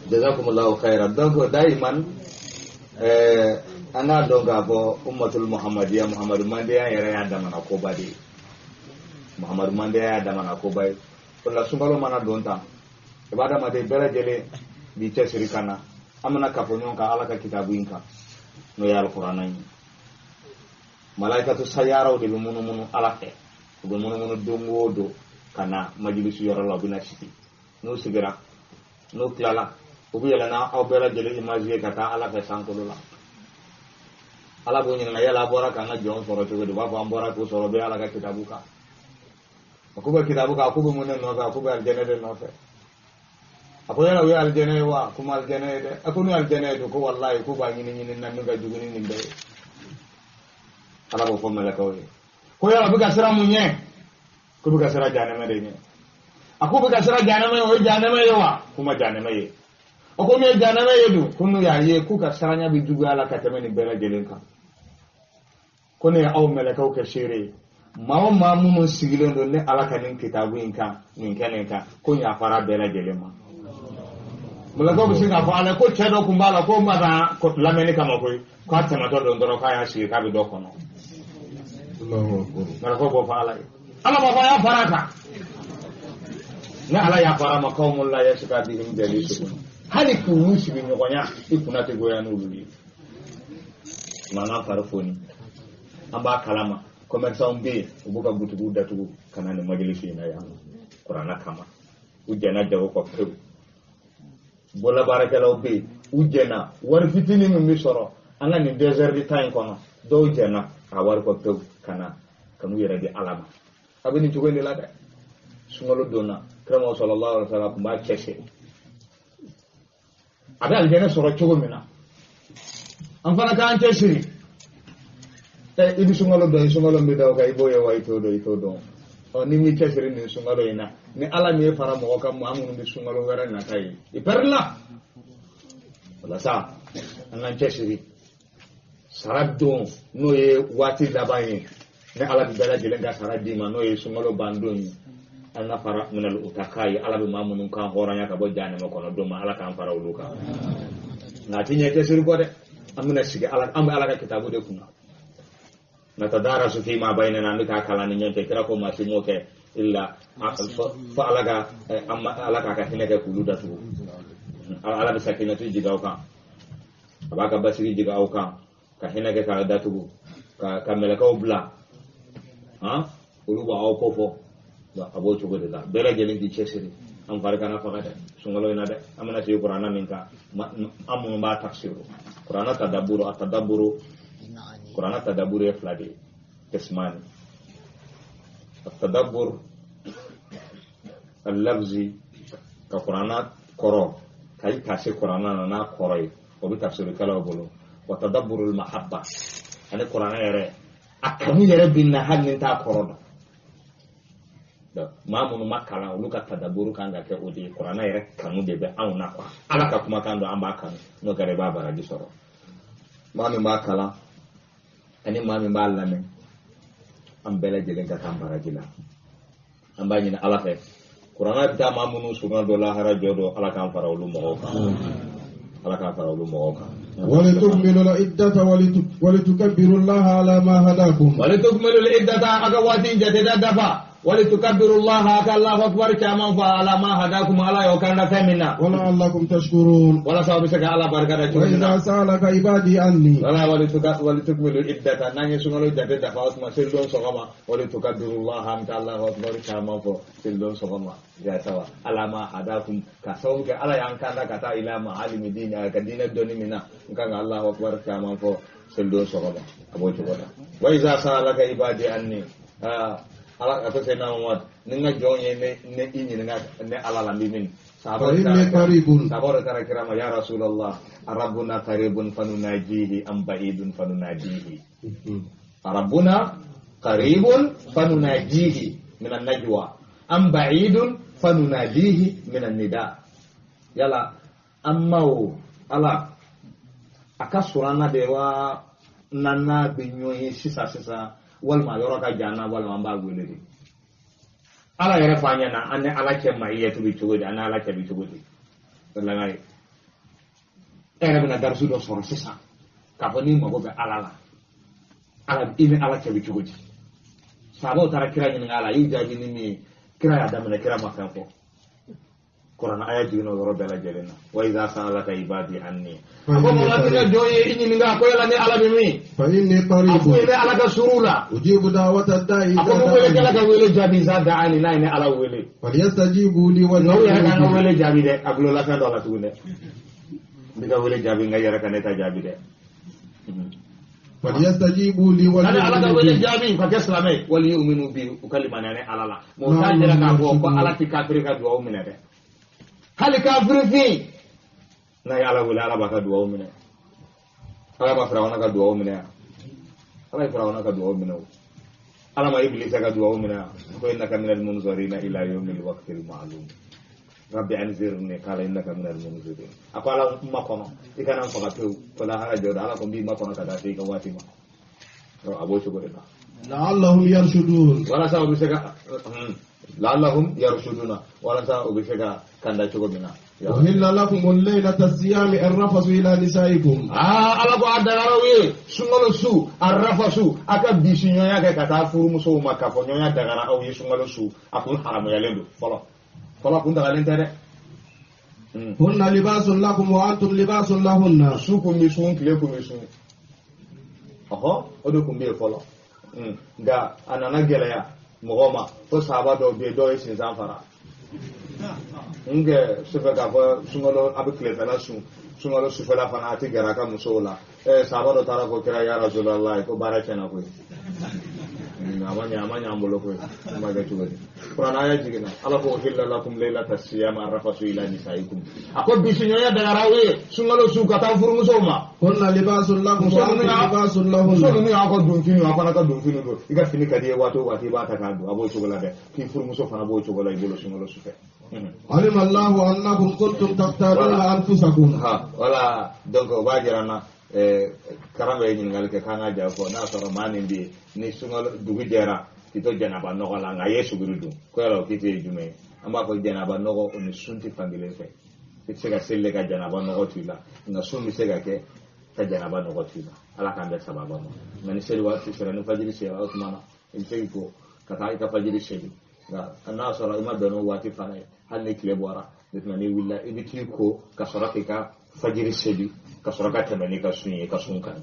Jazakumullahu khairan. Donc daiman an k'a dɔn k'a fɔ ummatul muhammadiya Muhammadu mandeya yɛrɛ y'a damana koba de ye. Muhammadu mandeya y'a damana koba ye. O la sunkalo mana don tan i b'a adamaden bɛɛ lajɛlen b'i cɛsiri ka na an bɛna kafo ɲɔgɔn kan Ala ka kitabu in kan n'o ye alikuranɛ ye. Malayikatu sayaraw de bɛ munumunu Ala fɛ u bɛ munumunu don o don ka na majilisi yɔrɔ la u bɛ na sigi n'u sigira n'u tilala u bɛ yɛlɛ n'aw bɛɛ lajɛlen image ye ka taa Ala fɛ sankolo la. Ala b'o ɲininka yala a bɔra k'an ka jɔn sɔrɔ cogo di u b'a fɔ an bɔra k'o sɔrɔ bɛ Ala ka kitabu kan. A k'u bɛ kitabu kan a k'u bɛ mun de nɔfɛ a k'u bɛ alijɛnɛ de nɔfɛ. A ko yala o ye alijɛnɛ ye wa? Ko ma alijɛnɛ ye dɛ. A ko n'o ye alijɛnɛ ye don, ko walayi k'u b'a ɲini ɲini na min ka jugu ni nin bɛɛ ye. Ala b'o fɔ mɛlɛkɛw ye. Ko yala u bɛ ka siran mun ɲɛ? K'u bɛ ka siran jahanama de ɲɛ. A k'u bɛ ka siran jahanama ye, o ye jahanama ye wa? K'u ma jahanama ye. A ko n'u ye jahanama ye dun, ko n'u y'a ye k'u ka siranya bɛ juguya la ka tɛmɛ nin bɛɛ lajɛlen kan. Ko ne ye aw mɛlɛkɛw kɛ seere ye. Maa o maa minnu sigilen don ne Ala ka nin kitabu in kan, nin kɛnɛ in kan, ko yafara bɛɛ lajɛlen ma. Mɛlɛkɛw bɛ se k'a fɔ Ala ko cɛ dɔ tun b'a la k'o ma na lamɛnni kama koyi, k'a tɛmɛtɔ don dɔrɔn k'a y'a sigi k'a bɛ dɔ kɔnɔ. Mɛlɛkɛw b'o fɔ Ala ye. Ala b'a fɔ a y'a fara a kan. Ni Ala y'a fara a ma qawmun la yashqa bihim jalisuhum. Hali k'u sigiɲɔgɔnya i kunna tɛ goya n'olu ye. Mankan fari foni. An b'a kalama. Commerçant bɛ yen, u b'u ka butigiw datugu ka na nin majilisi in na yan kuranna kama. U jɛnna jago kɔ pewu. Bololabaarakɛlaw bɛ yen, u jɛnna wari fitinin min bɛ sɔrɔ an ka nin 2 heures de temps in kɔnɔ, dɔw jɛnna a wari kɔ pewu ka na ka n'u yɛrɛ di Ala ma. A bɛ nin cogo in de la dɛ. Sunkalo donna, Kira sallallahu alaihi wa sallam tun b'a cɛsiri. A bɛ alijɛnɛ sɔrɔ cogo min na, an fana k'an cɛsiri. I bɛ sunkalo dɔn, i sunkalo min bɛ da o kan, i b'o ye wa i t'o dɔn, i t'o dɔn. Ɔ ni m'i cɛsiri nin sunkalo in na, ni Ala min ye fara mɔgɔ kan, maa minnu bɛ sunkalo wɛrɛ nata ye, i pɛrɛla. Walasa an k'an cɛsiri. Sara don n'o ye waati laban ye, ni Ala bɛ bɛɛ lajɛlen ka sara d'i ma, n'o ye sunkalo ban don ye. An ka fara minɛli o ta k'a ye, Ala bɛ maa minnu kan hɔrɔnya ka bɔ jahanama kɔnɔ don ma, Ala k'an fara olu kan. Nka a ti ɲɛ cɛsiri kɔ dɛ. An bɛna sigi Ala, an bɛ Ala ka kitabu de kunna. Natadarasu fi ma bainana, an bɛ k'a kalan ni ɲɔgɔn cɛ. Kira ko maa si m'o kɛ illa fo Ala ka Ala k'a ka hinɛ kɛ k'olu datugu. Ala bɛ sakinatu jigin aw kan, a b'a ka basigi jigin aw kan, ka hinɛ kɛ k'a datugu, ka mɛlɛkɛw bila, han, olu b'aw kofɔ. A b'o cogo de la. Bɛɛ lajɛlen k'i cɛsiri. An fari kana faga dɛ sunkalo in na dɛ. An bɛna sigi kuranna min kan, an minnu b'a tafsiru kuranna tadabburu, a tadabburu kuranna tadabburu ye fila de ye, qismani. Tadabbur al-lafzi, ka kuranna kɔrɔ ka i tase kuranna na n'a kɔrɔ ye, o bɛ tafsirikɛlaw bolo. Wa tadabburu al-mahabba, ani kuranna yɛrɛ a kanu yɛrɛ bɛ na hali ni t'a kɔrɔ dɔn. Maa minnu ma kalan, olu ka tadabburu kan ka kɛ o de ye. Kuranna yɛrɛ kanu de bɛ anw na quoi. Ala ka kumakan don, an b'a kanu, n'o kɛra i b'a baraji sɔrɔ. Maa min b'a kalan ani maa min b'a lamɛn, an bɛɛ lajɛlen ka kan baraji la. An b'a ɲini Ala fɛ, kuranna bɛ taa maa minnu surunna dɔ lahara jɔ dɔ, Ala k'an fara olu mɔgɔw kan. Ala k'an fara olu mɔgɔw kan. ولتكملوا العدة ولتكبروا الله على ما هداكم. ولتكملوا العدة أكواتين جديدة دفا. ولتكبروا الله الله أكبر كما فعل ما هداكم على يوكان فمنا. ولعلكم تشكرون. ولا سبب سك على بركة. وإذا سألك عبادي عني. ولا ولتكملوا العدة ناني سنقول جديدة دفا ما سيلون سقما. ولتكبروا الله أنت الله أكبر كما فعل سيلون سقما. يا سوا على ما هداكم كسوم على يانكان كتا إلى معالم الدين كدين الدنيا منا. كان الله أكبر كما فعل سيلون سقما. أبو تقول. وإذا سألك عبادي عني. Ala ko sey na Muhammad ni nga jonye ne ne inyi ne ne ala la min sahaba tara kirama ya Rasulullah rabbuna qaribun fanunajihi am ba'idun fanunajihi. Rabbuna qaribun fanunajihi minan najwa am ba'idun fanunajihi minan nida. Yala amma o ala aka surana de wa nana bi nyoye sisa sisa walima yɔrɔ ka jan na walima an b'a wele de. Ala yɛrɛ fɔ an ɲɛna an ni Ala cɛ maiyatu bɛ cogo di, an ni Ala cɛ bɛ cogo di. O la ye e yɛrɛ bɛna darisu dɔ sɔrɔ sisan k'a fɔ n'i mago bɛ Ala la, ala i ni Ala cɛ bɛ cogo di. Sahabaw taara kira ɲininka a la, a y'u jaabi ni min ye, kira y'a daminɛ, kira ma fɛn fɔ. Kuranna aya jiginna o yɔrɔ bɛɛ lajɛlen na. Wa iza sa'alaka ibadi anni. A ko mɔgɔ tɛ ka jɔn ye i ɲininka ko yala ne Ala bɛ min? Fa inni qaribun. A ko ne Ala ka surun la. Ujibu da'wata da'i. A ko n wele kɛla ka wele jaabi iza da'ani, n'a ye ne Ala wele. Falyastajibu li wa. Nka u yɛrɛ ka n ka wele jaabi dɛ, a gulola fɛn dɔ la tuguni dɛ. N bɛ ka wele jaabi nka i yɛrɛ ka ne ta jaabi dɛ. Falyastajibu li wa. Ani Ala ka wele jaabi ka kɛ silamɛ ye. Wali yu'minu bi, u ka limaniya ni Ala la. Mɛ o t'a jira k'a fɔ ko Ala tɛ kafiri ka duwawu minɛ dɛ. Hali kafirifin n'a ye Ala wele, Ala b'a ka duwawu minɛ. Ala ma Firawuna ka duwawu minɛ yan. Ala ye Firawuna ka duwawu minɛ o. Ala ma Ibilisa ka duwawu minɛ yan. Ko innaka minal munzarina ila yawmil waqtil ma'lum. Rabbi anzirni qala innaka minal munzirin. A ko Ala n makɔnɔ, i kana n faga pewu. Fo lahara jɔ don, Ala ko n b'i makɔnɔ ka taa se i ka waati ma. A b'o cogo de la. La'allahum yarshudun. Walasa u bɛ se ka la'allahum yarshuduna, walasa u bɛ se ka kanda cogo min na. Uhilla lakum laylata siyami arrafasu ila nisaikum. Ala ko a dagara u ye sunkalo su arrafasu, a ka bisiɲɔgɔnya kɛ ka taa furumusow ma, k'a fɔ ɲɔgɔnya dagara aw ye sunkalo su, a kun haramuyalen don fɔlɔ. Fɔlɔ kun dagalen tɛ dɛ. Hunna libasun lakum wa antum libasun lahunna. Su kun bɛ sun, tile kun bɛ sun. Ɔhɔ, o de kun bɛ yen fɔlɔ. Nka a nana gɛlɛya mɔgɔw ma, fo sahaba dɔw bɛ yen, dɔw ye sinsan fara. N kɛ sufɛ k'a fɔ sunkalo a bɛ tilefɛla sun, sunkalo sufɛla fana a tɛ gɛrɛ a ka musow la. Sahaba dɔ taara fɔ kira ya Rasulallah ko baara tiɲɛna koyi. A ma ɲɛ an bolo koyi, an b'a kɛ cogo di? Kuranɛ aya jiginna, Ala ko uhilla lakum laylata siyami arrafasu ila nisaikum. A ko bisiɲɔgɔnya dagara aw ye sunkalo su ka taa furumusow ma. Hunna libasun lakum wa antum libasun lahunna. Muso ninnu y'aw ka donfiniw, aw fana ka donfiniw don. I ka fini ka di i ye waati o waati i b'a ta k'a don, a b'o cogo la dɛ. K'i furumuso fana b'o cogo la i bolo sunkalo su fɛ. Alima Allahu annakum kuntum takhtaruna anfusakum. Voilà, donc o b'a jira n na. Karan bɛ ɲininkali kɛ k'an ka jaabi fɔ, n'a sɔrɔ maa min bɛ yen ni sunkalo dugu jɛra k'i to janaba nɔgɔ la, nka a ye suguri dun, ko yala o kiti ye jumɛn ye? An b'a fɔ janaba nɔgɔ o ni sun tɛ fankelen fɛ. I tɛ se ka seli ka janaba nɔgɔ to i la, nka sun bɛ se ka kɛ ka janaba nɔgɔ to i la. Ala k'an bɛn sababa ma. Nka ni seli waati sera, ni fajiri sera o tuma na, i bɛ se k'i ko ka taa i ka fajiri seli. Nka n'a sɔrɔ i ma bɛn n'o waati fana ye, hali ni tile bɔra, maintenant n'i wulila i bɛ t'i ko ka sɔrɔ k'i ka fajiri seli, ka sɔrɔ ka tɛmɛ n'i ka sun ye, ka sun kan.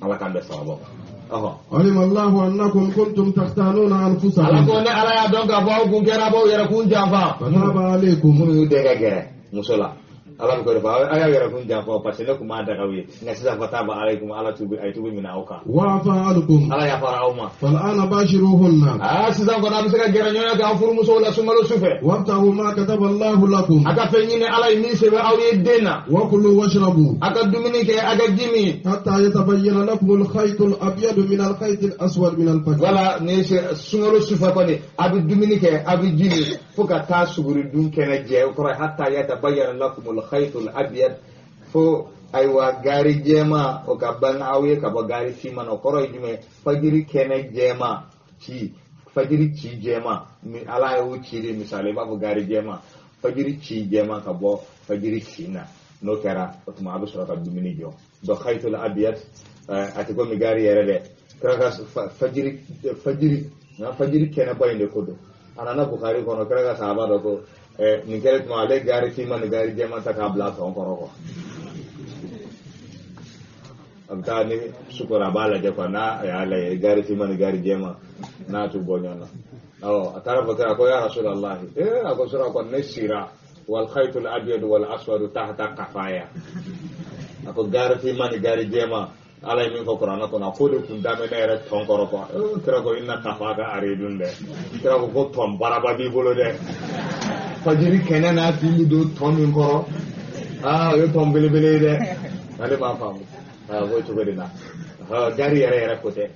Ala k'an bɛn sababa ma. Alima Allahu annakum kuntum takhtanuna anfusakum. Ala ko ne Ala y'a dɔn k'a fɔ aw kun kɛra b'aw yɛrɛ kun janfa. Fataba alaykum. Minnu y'u den ka gɛrɛ muso la, Ala bɛ k'o de fɔ, aw y'a yɛrɛ kun janfa parce que ne kun m'a daga aw ye, nka sisan fataba alaykum, Ala tubi a ye tubi minɛ aw kan. Wa afa ankum. Ala yafara aw ma. Fal'ana bashiruhunna. Sisan kɔni a bɛ se ka gɛrɛ ɲɔgɔn kɛ aw furumusow la sunkalo su fɛ. Wabtahu ma kataba Allahu lakum. A ka fɛn ɲini Ala ye min sɛbɛn aw ye den na. Wa kulu washrabu. A ka dumuni kɛ, a ka ji min. Hatta yatabayyana lakum al-khaytu al-abyadu min al-khayti al-aswad min al-fajr. Voilà, ni sunkalo su fɛ kɔni a bɛ dumuni kɛ, a bɛ ji min fo ka taa suguri dun kɛnɛ jɛ, o kɔrɔ ye hatta yatabayyana lakum al-khaytu al-abyad, fo ayiwa gari jɛma o ka ban aw ye ka bɔ gari finman na. O kɔrɔ ye jumɛn? Fajiri kɛnɛ jɛma ci, fajiri ci jɛma, ni Ala y'o ci de misali i b'a fɔ gari jɛma, fajiri ci jɛma ka bɔ fajiri fin na. N'o kɛra o tuma a bɛ sɔrɔ ka dumuni jɔ. Donc khaytul abyad a tɛ komi gari yɛrɛ dɛ, kira ka fajiri kɛnɛba in de ko don. A nana Bukhari kɔnɔ, kira ka sahaba dɔ ko nin kɛlen tuma ale gari finman ni gari jɛman ta k'a bila tɔn kɔrɔ quoi. A bɛ taa ni sukoro a b'a lajɛ quoi, n'a y'a lajɛ gari finman ni gari jɛman n'a t'u bɔ ɲɔgɔn na. Awɔ, a taara fɔ kira ko ya Rasulallahi, a ko sura ko ne sira wal khaytul abyad wal aswad tahta qafaya. A ko gari finman ni gari jɛman Ala ye min fɔ kuranɛ kɔnɔ, a k'o de kun da bɛ ne yɛrɛ tɔn kɔrɔ quoi. Kira ko inna qafaka aridun dɛ. Kira ko ko tɔn baraba b'i bolo dɛ. Fajiri kɛnɛ n'a fin bɛ don tɔn min kɔrɔ, o ye tɔn belebele ye dɛ. Ale b'a faamu. A b'o cogo de la. Gari yɛrɛ yɛrɛ ko tɛ.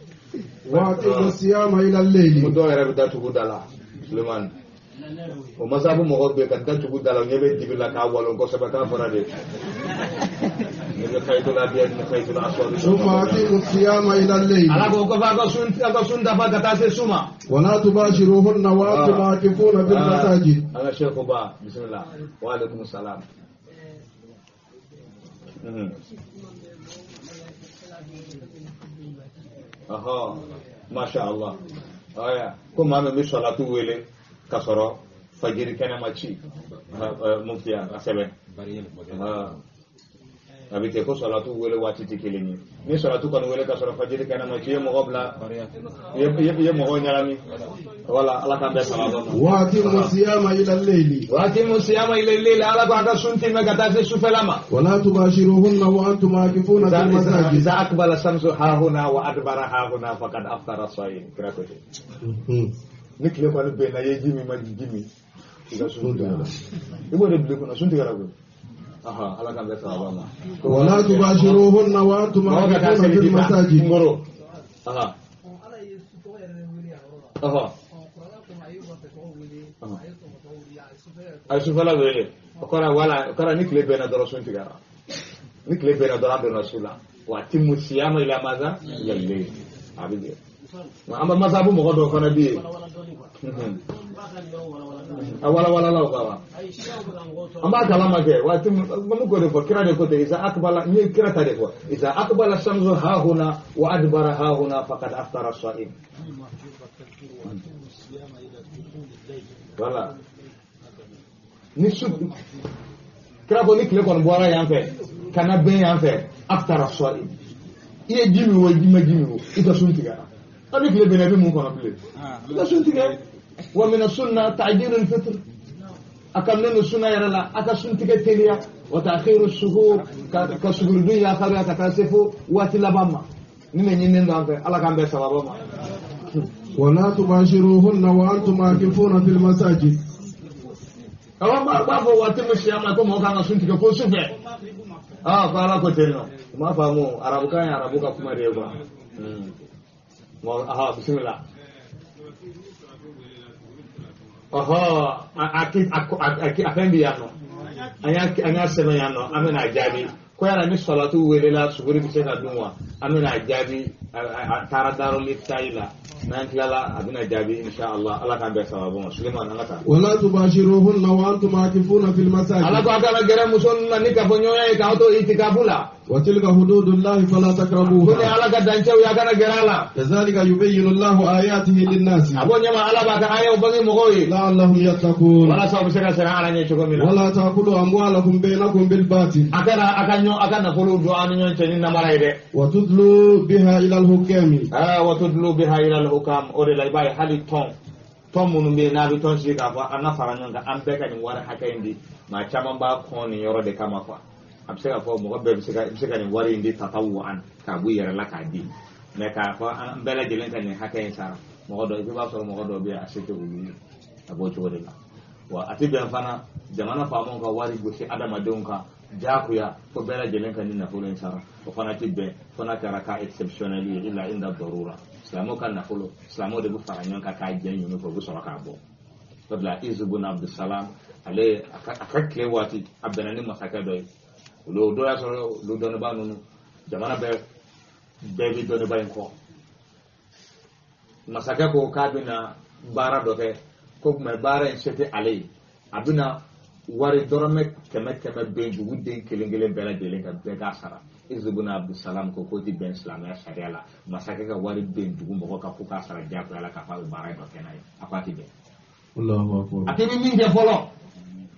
Wa siyama ila al-layli. Ko dɔw yɛrɛ bɛ datugu da la, Sulemani. O masabu mɔgɔw bɛ ka datugu da la, u ɲɛ bɛ dibi la k'a walon kosɛbɛ, k'a fɔra de. Ne bɛ khaytul abyad ni khaytul aswad. Summa atimu siyama ila al-layli. Ala ko kɔfɛ a ka sun dafa ka taa se su ma. Wala tubashiruhunna wa antum aakifuna fil masajid. An ka Sheikh Ba, bismillah. Wa alaikum salam. Aha, masha Allah. Aya, ko maa min bɛ sɔlatu wele ka sɔrɔ fajiri kɛnɛ ma ci, mufti a sɛbɛn. A bɛ kɛ ko sɔlatu wele waati tɛ kelen ye. Ni sɔlatu kɔni wele ka sɔrɔ fajiri kɛnɛ ma ci, i ye mɔgɔ bila, i ye mɔgɔ ɲagami. Wala Ala k'an bɛn sababa ma. Wa atimu siyama ila al-layli. Wa atimu siyama ila al-layli, Ala ko a ka sun tɛmɛ ka taa se sufɛla ma. Wala tubashiruhunna wa antum aakifuna fil masajid. Iza aqbala shamsu hahuna wa adbara hahuna faqad aftara as-sa'im. Kira ko ten. Ni tile kɔni bɛnna, i ye ji min ma ji min, I ka sun tigɛra i b'o de bila i kunna sun tigɛra koyi aha ala k'an bɛɛ sababa ma ولا تباشروهن وأنتم mɔgɔ ka taa عاكفون في seli ji ta المساجد ngoro aha aha a ye sufɛla wele o kɔrɔ wala o kɔrɔ ni tile bɛnna dɔrɔn sun tigɛra ni tile bɛnna dɔrɔn an donna su la wa timu siyama ila maza ila layl a bɛ jɛ an bɛ masabu mɔgɔ dɔw fana bɛ yen a walawalalaw ka wa an b'a kalama kɛ waati mun ko de fɔ kira de ko ten isa akbala n ye kira ta de fɔ isa akbala shamsu hahuna wa adbara hahuna faqad aftara sa'im voilà ni su kira ko ni tile kɔni bɔra yan fɛ ka na bɛn yan fɛ aftara sa'im i ye ji min o i ma ji min o i ka sun tigɛra aw ni tile bɛnna i bɛ mun kɔnɔ bilen i ka sun tigɛ wa mina sunna ta'jilu al-fitr akamnenu sunna yɛrɛ la a ka sun tigɛ teliya wa ta'khiru suhur ka sugurudun yakariya ka taa se fo waati laban ma ni ne ɲininen don an fɛ ala k'an bɛn sababa ma ولا تباشروهن وأنتم عاكفون في المساجد awɔ n b'a fɔ waati min siya ma ko mɔgɔ kan ka sun tigɛ fo su fɛ aa ko ala ko ten nɔ u m'a faamu arabukan ye arabu ka kuma de ye quoi mɔgɔ aha bisimila ɔhɔ a fɛn bi yan nɔ an y'a sɛbɛn yan nɔ an bɛna a jaabi ko yala ni sɔlatu welela suguri bɛ se ka dun wa an bɛna a jaabi a taara darul iftahi la n'an tilala a bɛna jaabi inshallah ala k'an bɛn sababu ma Suleiman an ka taa. ولا تباشروهن وأنتم عاكفون في ala المساجد ko a kana gɛrɛ muso ninnu na ni kafoɲɔgɔnya ye k'aw to itikafu la وتلك حدود الله فلا ko ni تقربوها ala ka dancɛw ye a kana gɛrɛ a la كذلك يبين الله آياته للناس a b'o ɲɛma ala b'a ka ayaw bange mɔgɔw ye لعلهم يتقون walasa u bɛ se ka siran ala ɲɛ cogo min na ولا تأكلوا أموالكم بينكم بالباطل a kana a ka ɲɔgɔn a ka nafolo don an ni ɲɔgɔn cɛ ni namara ye dɛ وتدلوا بها إلى الحكام aa wa tudlu biha ila al-hukam o de la i b'a ye hali tɔn minnu bɛ yen n'a bɛ tɔn sigi k'a fɔ an ka fara ɲɔgɔn kan an bɛɛ ka nin wari hakɛ in di maa caman b'a kɔn nin yɔrɔ de kama quoi a bɛ se ka fɔ mɔgɔ bɛɛ bɛ se ka i bɛ se ka nin wari in di tatawuan k'a bɔ i yɛrɛ la k'a di mɛ k'a fɔ an bɛɛ lajɛlen ka nin hakɛ in sara mɔgɔ dɔ i b'a sɔrɔ mɔgɔ dɔw bɛ yen a se tɛ olu ye a b'o cogo de la wa a tɛ bɛn fana jamana faamaw ka wari gosi adamadenw kan diyagoya fo bɛɛ lajɛlen ka nin nafolo in sara o fana tɛ bɛn fo n'a kɛra cas exceptionnel ye illa inda darura silamɛw ka nafolo silamɛw de bɛ fara ɲɔgɔn kan k'a jɛ ɲini fɛ u bɛ sɔrɔ k'a bɔ o de la Izu bun Abdulsalam ale a ka tile waati a bɛnna ni masakɛ dɔ ye olu dɔw y'a sɔrɔ olu dɔnnibaa ninnu jamana bɛɛ bɛ dɔnnibaa in kɔ masakɛ ko k'a bɛna baara dɔ kɛ ko mɛ baara in se tɛ ale ye a bɛna wari dɔrɔmɛ 100 bɛn dugu den kelen kelen bɛɛ lajɛlen kan bɛɛ k'a sara Izu bun Abdulsalam ko k'o ti bɛn silamɛya sariya la masakɛ ka wari bɛn dugu mɔgɔ kan fo k'a sara diyagoya la k'a fɔ a bɛ baara dɔ kɛ n'a ye a ko a ti bɛn الله أكبر a tɛ ni min kɛ fɔlɔ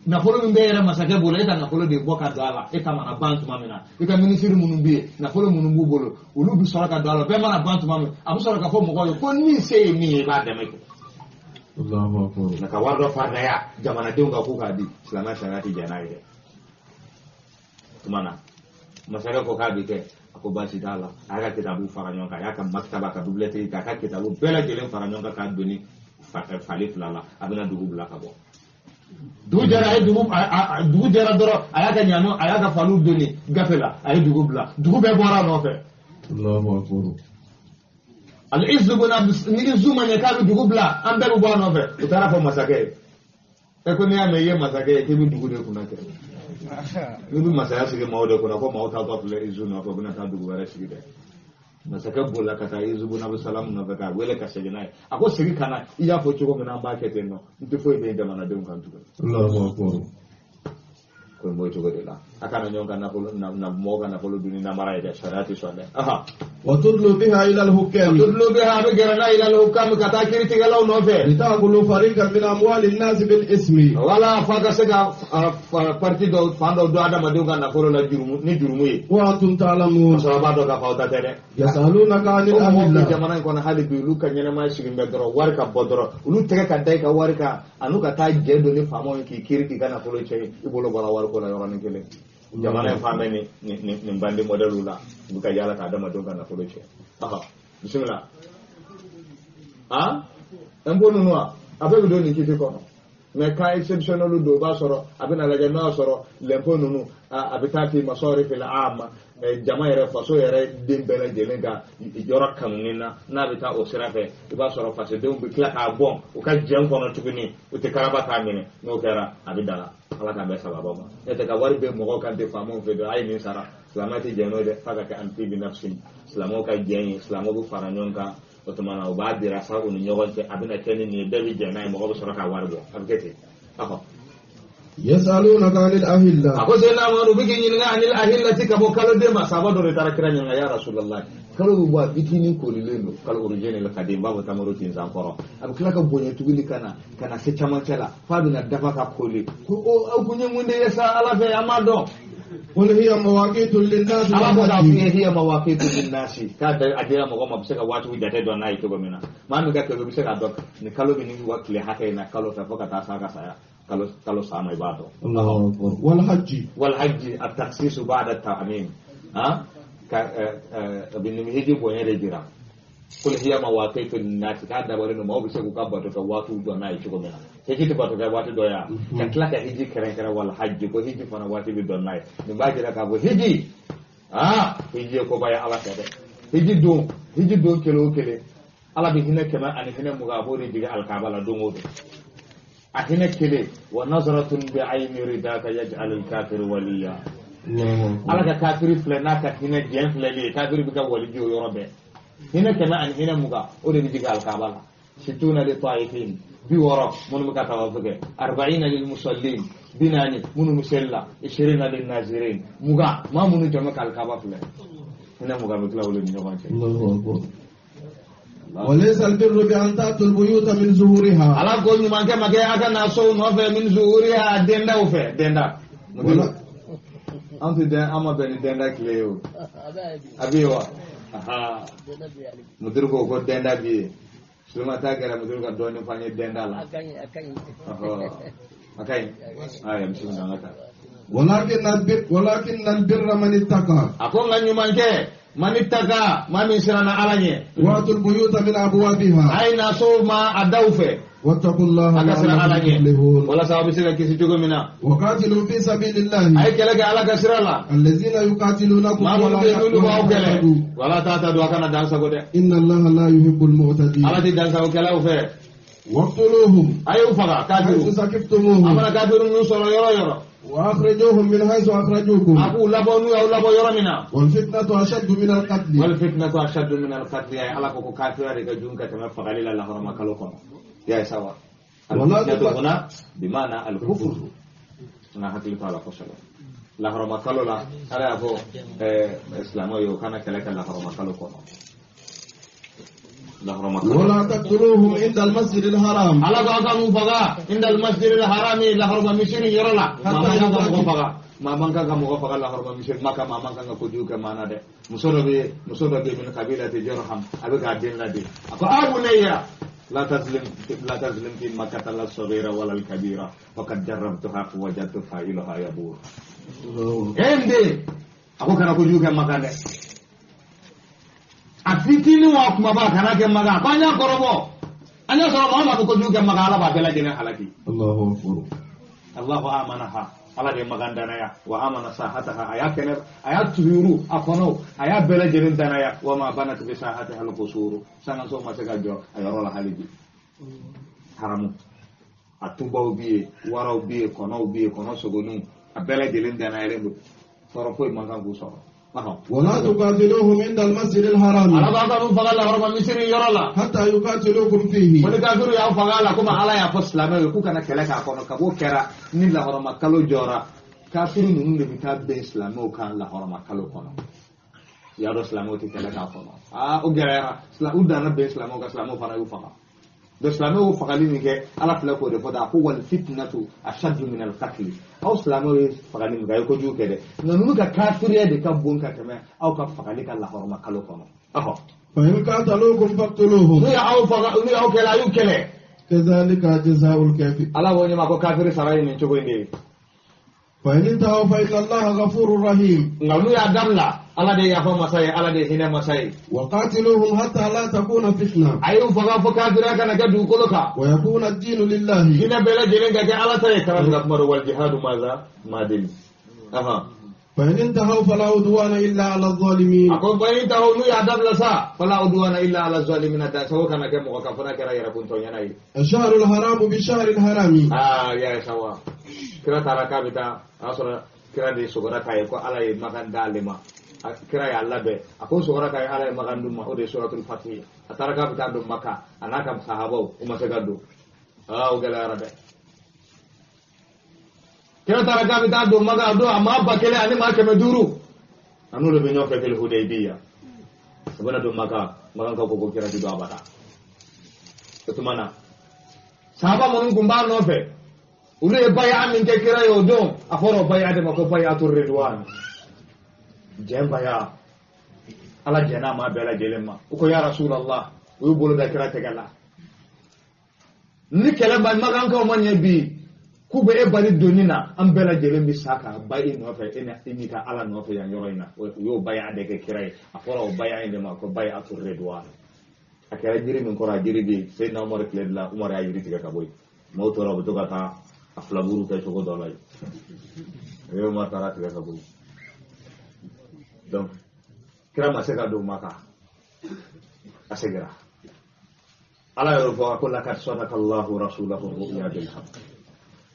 nafolo min bɛ yɛrɛ masakɛ bolo e ka nafolo de bɔ ka don a la e ka mana ban tuma min na i ka minisiri minnu bɛ yen nafolo minnu b'u bolo olu bɛ sɔrɔ ka don a la bɛɛ mana ban tuma min a bɛ sɔrɔ ka fɔ mɔgɔw ye ko min se ye min ye i b'a dɛmɛ kɛ الله أكبر nka ka wari dɔ faridaya jamanadenw ka k'u k'a di silamɛ sariya tɛ jɛn n'a ye dɛ tuma na masakɛ ko k'a bɛ kɛ a ko baasi t'a la a y'a ka kitabu fara ɲɔgɔn kan a y'a ka makitaba ka bibliothèque k'a ka kitabu bɛɛ lajɛlen fara ɲɔgɔn kan k'a doni fali fila la a bɛna dugu bila ka bɔ dugu jɛra a ye dugu jɛra dɔrɔn a y'a ka ɲanɔ a y'a ka faliw doni gafe la a ye dugu bila dugu bɛɛ bɔra a nɔfɛ الله أكبر Al-Izzu bun ni Izzu ma ɲɛ k'a bɛ dugu bila an bɛɛ bɛ bɔ a nɔfɛ u taara fɔ masakɛ ye e ko n'i y'a mɛn i ye masakɛ ye k'i bɛ dugu de kunna kɛ n'i bɛ masaya sigi maaw de kunna ko maaw taatɔ filɛ Izzu nɔfɛ u bɛna taa dugu wɛrɛ sigi dɛ masakɛ bolila ka taa Izu bun Abdulsalam nɔfɛ k'a wele ka segin n'a ye a ko segin ka na i y'a fɔ cogo min na an b'a kɛ ten nɔ n tɛ foyi bɛ jamanadenw kan tuguni الله أكبر ko n b'o cogo de la a kana ɲɔgɔn ka nafolo na mɔgɔ ka nafolo dun ni namara ye dɛ sariya tɛ sɔn dɛ aha وتدلوا بها إلى الحكام tudlu biha a bɛ gɛrɛ n'a ila al-hukam ka taa kiiritigɛlaw nɔfɛ لتأكلوا فريقا من أموال الناس بالإثم wala f'a ka se ka parti dɔ fan dɔ don adamadenw ka nafolo la jurumu ni jurumu ye وأنتم تعلمون sɔrɔ b'a dɔn k'a fɔ aw ta tɛ dɛ يسألونك عن o mɔgɔw bɛ الأهلة jamana in kɔnɔ hali bi olu ka ɲɛnɛmaya sigilen bɛ dɔrɔn wari ka bɔ dɔrɔn olu tɛgɛ ka da i ka wari kan ani ka taa jɛ don ni faamaw ye k'i kiiri k'i ka nafolo cɛ i bolo bɔra wariko la yɔrɔnin kelen jamana in fan bɛɛ nin bandi mɔdɛliw la u bɛ ka yaala ka adamadenw ka nafolo cɛ aha bisimila ah impôt ninnu wa a bɛɛ bɛ don nin kiti kɔnɔ Mais cas exceptionnel dɔw b'a sɔrɔ a bɛna lajɛ n'a y'a sɔrɔ l'impôt ninnu a bɛ taa fi masarif al-amma jama yɛrɛ faso yɛrɛ den bɛɛ lajɛlen ka yɔrɔ kanuni na n'a bɛ taa o sira fɛ i b'a sɔrɔ fasodenw bɛ tila k'a bɔn u ka jɛn kɔnɔ tuguni u tɛ karaba k'a minɛ n'o kɛra a bɛ daga ala k'an bɛɛ sababa ma n'o tɛ ka wari bɛ mɔgɔw kan ten faamaw fɛ dɔrɔn a ye nin sara silamɛ tɛ jɛn n'o ye dɛ f'a ka kɛ an tibi nafsin silamɛw ka jɛn ye silamɛw bɛ fara ɲɔgɔn kan o tuma na u b'a dira sa u ni ɲɔgɔn cɛ a bɛna kɛ ni nin ye bɛɛ bɛ jɛn n'a ye mɔgɔ bɛ sɔrɔ k'a wari bɔ a bɛ kɛ ten ɔhɔ. Yasalunaka anil ahilla. A ko Seydina Amadu bɛ k'i ɲininka anil ahillati ka bɔ kalo den ma sahaba dɔ de taara kira ɲininka ya Rasulallah kalo bɛ bɔ a fitinin korilen don kalo origine la ka den b'a fɔ tamaro tinsan kɔrɔ a bɛ tila ka bonya tuguni ka na se camancɛ la f'a bɛna dafa ka koli ko o aw kun ye mun de ye sa Ala fɛ an m'a dɔn. قل هي مواقيت للناس ala ko k'a f'i ye hiya mawaqitu linnasi k'a da a dira mɔgɔ ma a bɛ se ka waatiw jate dɔn n'a ye cogo min na maa min ka kɛ o bɛ se k'a dɔn nin kalo bɛ nin tile hakɛ in na kalo fɛ fo ka taa s'a ka saya kalo san ma i b'a dɔn. Allahu akbar. Wal hajji. Wal hajji at-takhsisu ba'da at-ta'mim ha ka bɛ nin hiji bonya de jira qul hiya mawaqitu linnasi k'a dabɔlen don maaw bɛ se k'u ka bato kɛ waatiw dɔn n'a ye cogo min na hiji tɛ bato kɛ waati dɔ ya ka tila ka hiji kɛrɛnkɛrɛn wal hajji ko hiji fana waati bɛ dɔn n'a ye nin b'a jira k'a fɔ hiji hiji ye koba ye Ala fɛ dɛ hiji don kelen o kelen Ala bɛ hinɛ 120 a b'o de jigin alikaba la don o don a hinɛ kelen wa nazaratun bi ayni ridaka yaj'al al-kafir waliya Ala ka kafiri filɛ n'a ka hinɛ diɲɛ filɛli ye kafiri bɛ ka waliji o yɔrɔ bɛɛ hinɛ 120 o de bɛ jigin alikaba la situna li taifin 60 minnu bɛ ka tawafu kɛ 40 lil musallin 40 minnu bɛ seli la 20 lil nazirin 20 maa minnu jɔ bɛ ka alikaba filɛ hinɛ 20 bɛ tila olu ni ɲɔgɔn cɛ. وليس البر بأن تأتوا البيوت من ظهورها ala ko ɲumankɛ ma kɛ a ka na sow nɔfɛ min zuhuriha dendaw fɛ denda. An tɛ den an ma bɛn ni denda tile ye o a bɛ yen wa. Mudiri ko denda bi yen Sulema ta kɛra mudiri ka dɔɔnin fɔ an ye denda la. A ka ɲi ayi bisimila an ka taa. Walakin albirra man ittaqa. A ko n ka ɲumankɛ man ittaqa maa min siranna Ala ɲɛ. Wa'tul buyuta min abwabiha. A ye na sow ma a daw fɛ. Wattaqullaha a ka siran Ala ɲɛ walasa aw bɛ se ka kisi cogo min na. Wa qatilu fi sabilillahi. A ye kɛlɛ kɛ Ala ka sira la. Allazina yuqatilunakum maa minnu bɛ yen n'olu b'aw kɛlɛ. Wala ta'tadu a kana dan sago dɛ. Inna Allaha la yuhibbul mu'tadin. Ala tɛ dansagokɛlaw fɛ. Waqtuluhum. A y'u faga kafiru. Haythu saqiftumuhum. A mana kafiru ninnu sɔrɔ yɔrɔ yɔrɔ. Wa akhrijuhum min haythu akhrajukum. A k'u labɔ n'u y'aw labɔ yɔrɔ min na. Wal fitnatu ashaddu min al-qatl. Wal fitnatu ashaddu min al-qatl. Ala ko kafira de ka jugu ka tɛmɛ fagali la lahɔrɔma kalo kɔnɔ. Ya sawa. Al-fitnatu huna bima'na al-kufr. N ka hakili to a la kosɛbɛ. Lahɔrɔma kalo la Ala y'a fɔ silamɛw ye u kana kɛlɛ kɛ lahɔrɔma kalo kɔnɔ. ولا تقتلوهم عند المسجد الحرام. ala ko aw kan'u faga inda al-masjid al-harami lahɔrɔma misiri yɔrɔ la. Maa man kan ka mɔgɔ faga. Maa man kan ka mɔgɔ faga lahɔrɔma misiri Maka maa man kan ka kojugu kɛ maa na dɛ. Muso dɔ bɛ min kabilati Jurham a bɛ k'a den ladi. A ko a bunayya لا تظلم في مكة لا الصغيرة ولا الكبيرة وقد جربتها فوجدت فاعلها يبور. Ende a ko kana kojugu kɛ Maka dɛ. A fitinin wa kumaba kana kɛ Maka ko an y'a kɔrɔbɔ an y'a sɔrɔ maa o maa bɛ kojugu kɛ Maka Ala b'a bɛɛ lajɛlen halaki. Allahu akbar. Allahu amanaha Ala de ye Makan danaya wa amana sahataha a y'a kɛnɛ a y'a tuyuru a kɔnɔw a y'a bɛɛ lajɛlen danaya wa ma banat bi sahatiha al-qusuru sangaso ma se ka jɔ a yɔrɔ la hali bi haramu a tubaw bi yen waraw bi yen kɔnɔw bi yen kɔnɔ sogoninw a bɛɛ lajɛlen danayalen don tɔɔrɔ foyi man kan k'u sɔrɔ. ولا تقاتلوهم عند المسجد الحرام. ala b'a kanu faga lahɔrɔma misiri yɔrɔ la. حتى يقاتلوكم فيه. ko ni kafiru y'aw faga la komi Ala y'a fɔ silamɛw ye k'u kana kɛlɛ k'a kɔnɔ ka b'o kɛra ni lahɔrɔma kalo jɔra kafiru ninnu de bɛ taa bɛn silamɛw kan lahɔrɔma kalo kɔnɔ. I y'a dɔn silamɛw tɛ kɛlɛ k'a kɔnɔ. Aa o gɛlɛyara u danna bɛn silamɛw kan silamɛw fana y'u faga. Donc silamɛw fagali min kɛ Ala filɛ k'o de fɔ da a ko wal fitnatu ashaddu min al-qatl aw silamɛw ye fagali min kɛ a ye kojugu kɛ dɛ nka ninnu ka kafiriya de ka bon ka tɛmɛ aw ka fagali ka lahɔrɔma kalo kɔnɔ. Fa in qataluukum faqtuluhum. N'u y'aw faga n'u y'aw kɛlɛ a y'u kɛlɛ. Kazalika jazaa'ul kafir. Ala ko ɲɛma ko kafiri sara ye nin cogo in de ye. Fa in intahaw fa inna Allaha ghafurur rahim. Nka n'u y'a dabila, Ala de ye yafa masa ye, Ala de ye hinɛ masa ye. Wa qatiluhum hatta la takuna fitna. A y'u faga fo kafiriya kana kɛ dugukolo kan. Wa yakuna ad-dinu lillahi. Hinɛ bɛɛ lajɛlen ka kɛ Ala ta ye. Karamɔgɔ ka kuma don, wal jihadu maza madin. Fa in intahaw fala udwana illa ala zalimin. A ko fa in intahaw, n'u y'a dabila sa, fala udwana illa ala zalimin, da sago kana kɛ mɔgɔ kan fo n'a kɛra yɛrɛkuntɔɲɛna ye. Ash-shahrul haramu bi-shahril harami. Aa ya sawa. Kira taara k'a bɛ taa, a y'a sɔrɔ kira de sogora k'a ye ko Ala ye makan d'ale ma. Kira y'a labɛn, a ko sogora k'a ye Ala ye makan d'u ma, o de ye suratul Fatih. A taara k'a bɛ taa don Maka, a n'a ka sahabaw, u ma se ka don. Aa o gɛlɛyara dɛ. Kira taara k'a bɛ taa don Maka, a don a maa 1000 ani maa 500. A n'olu bɛ ɲɔgɔn fɛ fil Hudaybiya. U bɛna don Maka, Makankaw ko kira ti don abada. O tuma na, sahaba minnu tun b'a nɔfɛ, olu ye baya min kɛ kira ye o don, a fɔra o baya de ma ko bayatul ridwan. Jɛn baya, Ala jɛn'a maa bɛɛ lajɛlen ma. U ko ya Rasulallah, u y'u bolo da kira tɛgɛ la. Ni kɛlɛ ba Makankaw ma ɲɛ bi, k'u bɛ e bali donni na, an bɛɛ lajɛlen bɛ sa ka ba e nɔfɛ, e n'i ka Ala nɔfɛ yan yɔrɔ in na. U y'o baya de kɛ kira ye. A fɔra o baya in de ma ko bayatul ridwan. A kɛra jiri min kɔrɔ, a jiri bɛ yen. Seyidina Umaru tile de la, Umaru y'a jiri tigɛ ka bɔ yen. Maaw tora u bɛ to ka taa a filaburu kɛ cogo dɔ la yen. O ye Umaru taara tigɛ ka bɔ yen. Donc kira ma se ka don Maka, a seginna. Ala y'o fɔ, a ko laqad sadaqa Allahu rasulahu ru'ya bil haqq.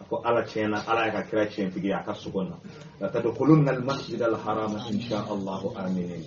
A ko Ala tiɲɛna, Ala y'a ka kira tiɲɛtigi a ka sogo na. La tadkhulunna al masjid al harama insha Allahu aminin.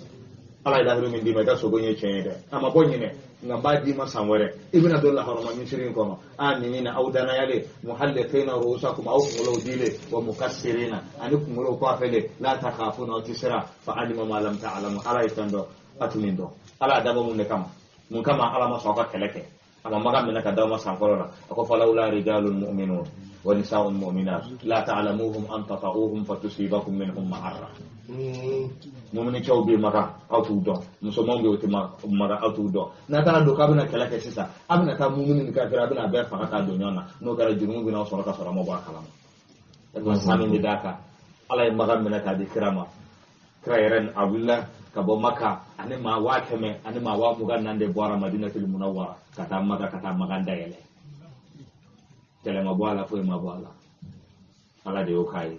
Ala ye lahidu min d'i ma, i ka sogo ye tiɲɛ ye dɛ. A ma bɔ ɲinɛ, nka n b'a d'i ma san wɛrɛ. I bɛna don lahɔrɔma misiri in kɔnɔ. Aminina, aw danayalen, muhalliqina ru'usakum, aw kunkolow dilen, wa mukassirina, ani kunkolow kɔfɛlen, la takhafuna, aw tɛ siran, fa alima ma lam ta'lamu. Ala ye fɛn dɔn, a tun min dɔn. Ala y'a dabɔ mun de kama? Mun kama Ala ma sɔn aw ka kɛlɛ kɛ? A ma maga minɛ ka d'aw ma san fɔlɔ la. A ko falawla rijalun mu'minun wa nisa'un mu'minat la ta'lamuhum an tata'uhum fatusibakum minhum ma'arra. Mumini cɛw bɛ Maka, aw t'u dɔn. Musomanw bɛ yen, o tɛ Maka, aw t'u dɔn. N'a taara don k'a bɛna kɛlɛ kɛ sisan, a bɛna taa mumini ni kafiri, a bɛna a bɛɛ faga k'a don ɲɔgɔn na. N'o kɛra jurumu bɛna aw sɔrɔ ka sɔrɔ a ma bɔ a kalama. O tuma san min bɛ d'a kan, Ala ye Maka minɛ k'a di kira ma. Kira yɛrɛ a wulila ka bɔ Maka ani maa 100,000 ani maa 24,000 de bɔra Madinatul Munawwara ka taa Maka, ka taa Maka dayɛlɛ. Kɛlɛ ma bɔ a la, foyi ma bɔ a la. Ala de y'o k'a ye.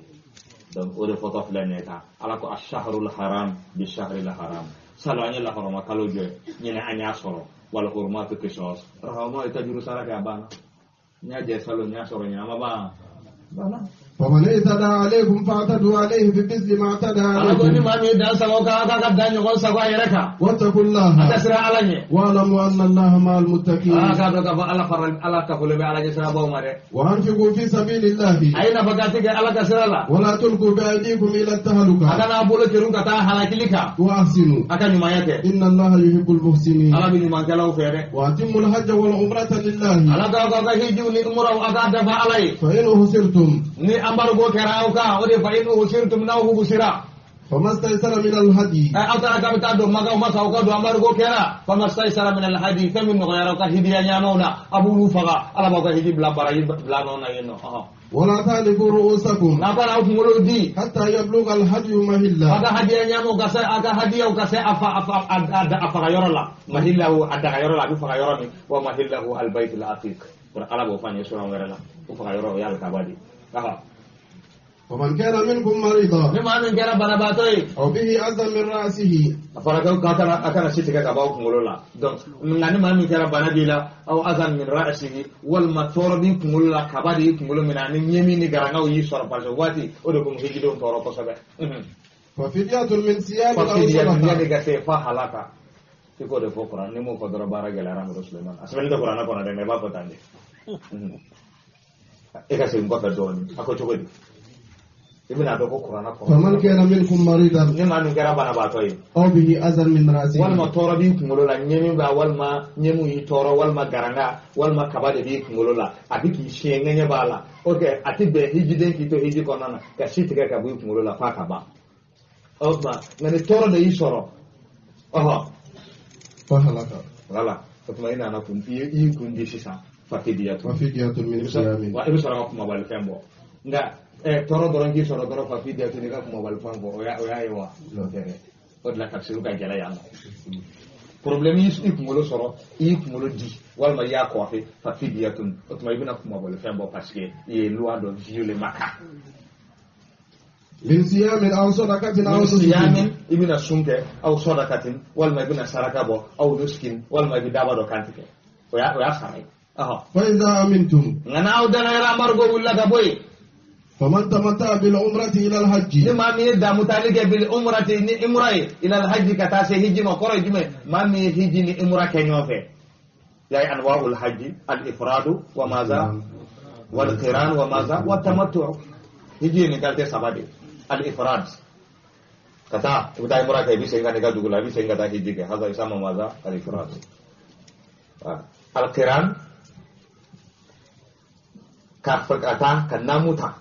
Donc o de fɔtɔ filɛ nin ye tan. Ala ko ash-shahrul haram bi-shahril haram. Salon an ye lahɔrɔma kalo jɔ, ɲinɛ an y'a sɔrɔ. Wal hurumatu qisas. Rahama ye tajuru sara kɛ, a banna. N y'a jɛ salon, n y'a sɔrɔ ɲinɛ, a ma ban. Banna. فمن اعتدى عليكم فاعتدوا عليه بمثل ما اعتدى عليكم. واتقوا الله واعلموا أن الله مع المتقين. وأنفقوا في سبيل الله ولا تلقوا بأيديكم إلى التهلكة وأحسنوا إن الله يحب المحسنين. وأتموا الحج والعمرة لله فإن أحصرتم فما استيسر من الهدي ولا تهلكوا رؤوسكم حتى يبلغ الهدي مهله. ومن كان منكم مريضا أو به أذى من رأسه أو أذى من رأسه والمثور بكم لا كبادي من أن يمين غرانغو يسر بازواتي ودكم هجدون تورو كسبه ففدية من صيام أو صدقة فهلاك تيكو دي فقرا نمو فدر بارا غلارا سليمان أسمعني قرآن قرآن ما بقى e se ngwa doni ako chogodi ibina do ko qur'ana ko faman kana minkum maridan ni ma ngara bana ba toy aw bihi azan min ra'si walma toro bi kungolo la nyemi ba walma nyemu yi toro walma garanga walma kabade bi kungolo la abi ki siengenye bala okay ati be hijiden ki to hiji konana ka sitika ka bu kungolo la fa ka ba osma ngani toro de yisoro oho fa halaka wala tuma ina na kun yi kun di sisa fafidiyatu min siyamin wa ibi sɔrɔ ka kumabali fɛn bɔ nka Tɔɔrɔ dɔrɔn k'i sɔrɔ dɔrɔn fa fidiyatun i ka kumabali fan bɔ o y'a ye wa n'o tɛ dɛ o de la tafsiru ka gɛlɛn yan nɔ problème y'i kunkolo sɔrɔ i y'i kunkolo di walima i y'a coiffé fa fidiyatun o tuma i bɛna kumabali fɛn bɔ parce que i ye loi dɔ violer Maka. Min siyamin aw sadaqatin aw siyamin i bɛna sun kɛ aw sadaqatin walima i bɛna saraka bɔ aw nuskin walima i bɛ daba dɔ kantigɛ o y'a sara ye. Fa iza amintum nka n'aw danayara embargo wulila ka bɔ yen. Faman tamatta bil umrati ila al hajji ni maa min ye damutali kɛ bil umrati ni imra ye ila al hajji ka taa se hiji ma kɔrɔ ye jumɛn maa min ye hiji ni imra kɛ ɲɔgɔn fɛ ya ye anwa'ul hajji al ifradu wa maza wal qiran wa maza wa tamattu hiji ye nin qualité saba de al ifrad ka taa i bɛ taa imra kɛ i bɛ segin ka na i ka dugu la i bɛ segin ka taa hiji kɛ haza isama maza al ifrad al qiran ka taa ka naamu ta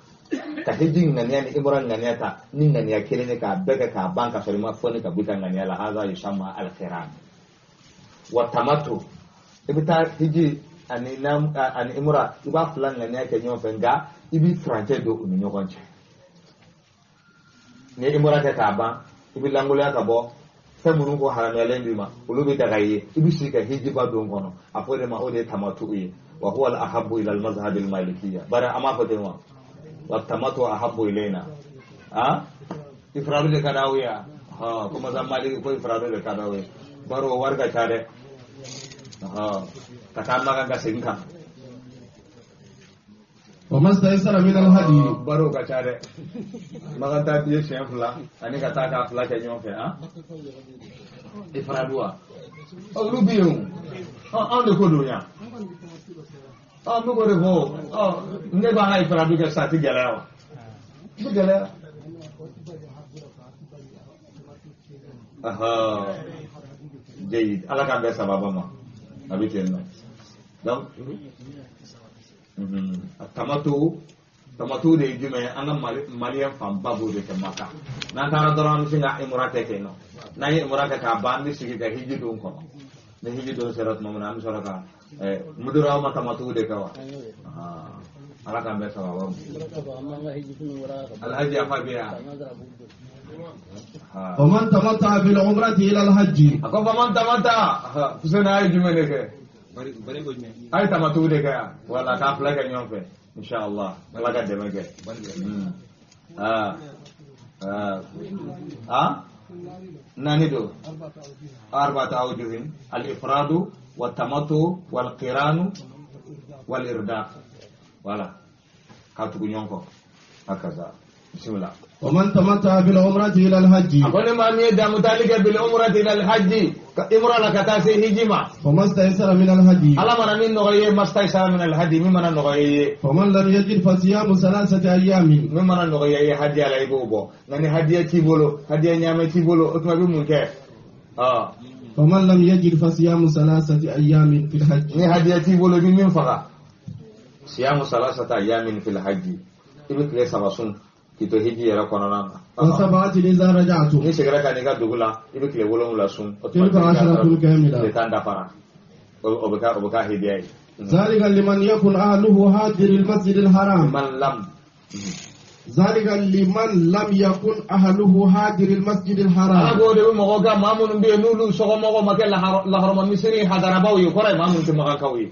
ka hiji ŋaniya ni imra ŋaniya ta ni ŋaniya kelen ye k'a bɛɛ kɛ k'a ban ka sɔrɔ i ma fɔ ni ka bɔ i ka ŋaniya la haza yusama al-qiran wa tamattu i bɛ taa hiji ani ani imra i b'a fila ŋaniya kɛ ɲɔgɔn fɛ nka i b'i furancɛ don u ni ɲɔgɔn cɛ ni imra kɛ k'a ban i bɛ lankoloya ka bɔ fɛn minnu ko haramuyalen b'i ma olu bɛ daga i ye i bɛ sigi ka hijiba don kɔnɔ a fɔ o de ma o de ye tamattu ye wa huwa al-ahabbu ila al-mazhab al-malikiyya bari an b'a fɔ ten wa والتمتع أحب إلينا ها إفراد لكداوية ها كما زمان مالك كو إفراد لكداوية برو ورقة شارع ها تكامل كان كسينكا وما استيسر من الهدي برو كشارع ما كان تاتي شيء فلا أني كتاكا فلا كنيوم في ها إفرادوا أولو بيوم أنا كودو n bɛ k'o de fɔ ne b'an ka ifradu kɛ sisan a tɛ gɛlɛya wa a tɛ gɛlɛya jayid ala k'an bɛɛ sababa ma a bɛ ten nɔ donc tamatu de ye jumɛn ye an ka maliyɛn fanba b'o de kɛ Maka n'an taara dɔrɔn an bɛ sin ka imura kɛ ten nɔ n'an ye imura kɛ k'a ban an bɛ sigi ka hiji don kɔnɔ ni hiji don sera tuma min na an bɛ sɔrɔ ka muduru aw ma tamatu de kɛ wa ala k'an bɛɛ sababa ma alhaji afa bɛ yan faman tamatta bil umrati ila alhajji a ko faman tamatta Fuseni a ye jumɛn de kɛ a ye tamatu de kɛ yan wala k'a fila kɛ ɲɔgɔn fɛ inshallah ala ka dɛmɛ kɛ naani don arba'atu awjuhin al-ifradu والتمتع والقران والإرداء ولا كاتب يونكو هكذا بسم الله ومن تمتع بالعمرة إلى الحج أقول ما ميدا متعلق بالعمرة إلى الحج إمرة لك تاسي هجمة فما استيسر من الهدي على من من نغيه ما استيسر من الهدي ممن نغيه فمن لم يجد فصيام 3 أيام ممن نغيه هدي على يبوبو نني هدي تيبولو هدي نيامة تيبولو أتما بمونك فمن لم يجد فصيام 3 أيام في الحج ni hadiya t'i bolo bi min faga siyamu 3 ayamin fil hajji i bɛ tile 3 sun k'i to hiji yɛrɛ kɔnɔna na wa sab'atin idha raja'tum n'i seginna ka n'i ka dugu la i bɛ tile 7 sun o tilka asharatun kamila tile 10 dafara o bɛ k'a hidiya ye zalika liman yakun ahluhu hadir al-masjid al-haram man lam ذلك لمن لم يكن أهله حاضر المسجد الحرام ala ko de bɛ mɔgɔ kan maa minnu bɛ yen n'olu sɔgɔmɔgɔ ma kɛ lahɔrɔma misiri hadarabaw ye kɔrɔ ye maa minnu tɛ makankaw ye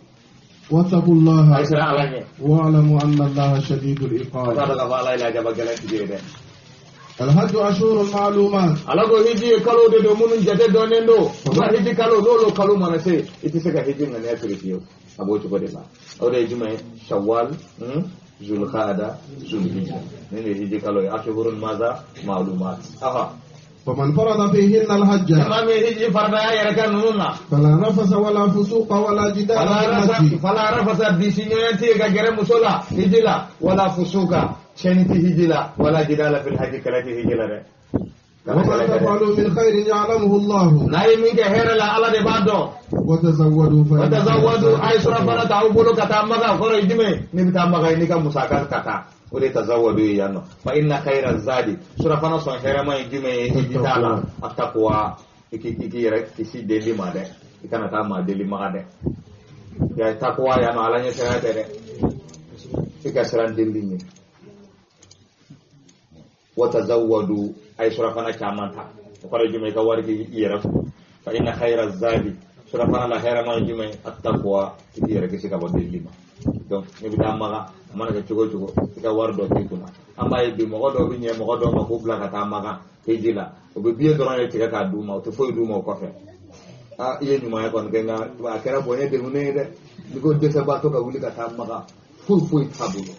واتقوا الله a ye siran ala ɲɛ واعلموا أن الله شديد a العقاب t'a dɔn k'a fɔ ala ye lajaba gɛlɛn tigi ye dɛ الحج أشهر معلومات ala ko hiji ye kalo de don minnu jate dɔnnen don nka hiji kalo n'olu kalo mana se i tɛ se ka hiji ŋaniya siri fiyewu a b'o cogo de la o de ye jumɛn ye shawwal zulqa'ada zulhijja ne de hiji kalo ye ashhurun maza ma'lumat aha فمن فرض فيهن الحج ما من هجي فرض يا ركن نونا فلا رفث ولا فسوق ولا جدال في الحج فلا رفث بسنيتي غير مسولا هجلا ولا فسوق شنتي هجلا ولا جدال في الحج كلاتي هجلا وما تفعلوا من خير يعلمه الله لا يمكن هير لا الله دي بادو وتزودوا وتزودوا اي سورة بنا تعبولو كتا مغا خور يجمي نبتا مغا نيكا مساكا كتا ولي تزودوا يانو فإن خير الزاد سورة فنا سون خير ما يجمي هجتالا التقوى إكي كيسي دلي ما ده إكنا تا ما دلي ما ده يا تقوى يانو على نيسرا ده إكسران دلي ني Wa tazawwadu, ay surafana caman ta. O kɔrɔ ye jumɛn? I ka wari k'i yɛrɛ fo. Fa inna khayra zadi, surafana la hɛrɛma ye jumɛn? At-taqwa, i k'i yɛrɛ kisi ka bɔ delili ma. Donc n'i bɛ taa Maga, a mana kɛ cogo o cogo, i ka wari dɔ k'i kunna. An b'a ye bi mɔgɔ dɔw bɛ ɲɛ mɔgɔ dɔw ma k'u bila ka taa Maga hiji la, u bɛ biye dɔrɔn de tigɛ k'a d'u ma, u tɛ foyi d'u ma o kɔfɛ. Aa, i ye ɲumanya kɔni kɛ, nka a kɛra bonya degunnen ye dɛ. N'i ko dɛsɛbaatɔ ka wuli ka taa Maga, foyi foyi t'a bolo,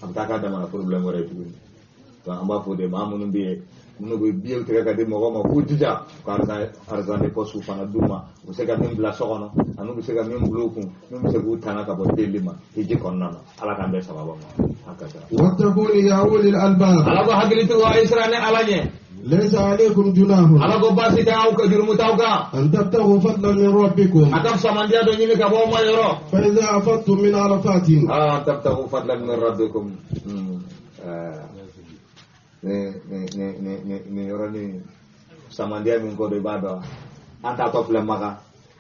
a bɛ taa k'a dama na problème wɛrɛ ye tuguni. Donc an b'a fɔ de, maa minnu bɛ yen, minnu bɛ biyew tigɛ ka di mɔgɔw ma, k'u jija ka argent de poche fana d'u ma, u bɛ se ka min bila so kɔnɔ, ani u bɛ se ka min bila u kun, min bɛ se k'u tanga ka bɔ delili ma hiji kɔnɔna na. Ala k'an bɛɛ sababa ma. Hakada. واتقون يا أولي الألباب. Ala ko hakilitigiw, a ye siran ne Ala ɲɛ. ليس عليكم جناح Ala ko baasi tɛ aw ka, jurumu t'aw kan أن تبتغوا فضلا من ربكم. A ka fisamandiya dɔ ɲini ka bɔ aw ma yɔrɔ. فإذا أفضتم من عرفات. Ah, tabtagu fadlan min rabbikum. Ni ni ni ni ni ni yɔrɔnin samandiya min ko don, i b'a dɔn an taatɔ filɛ Maga.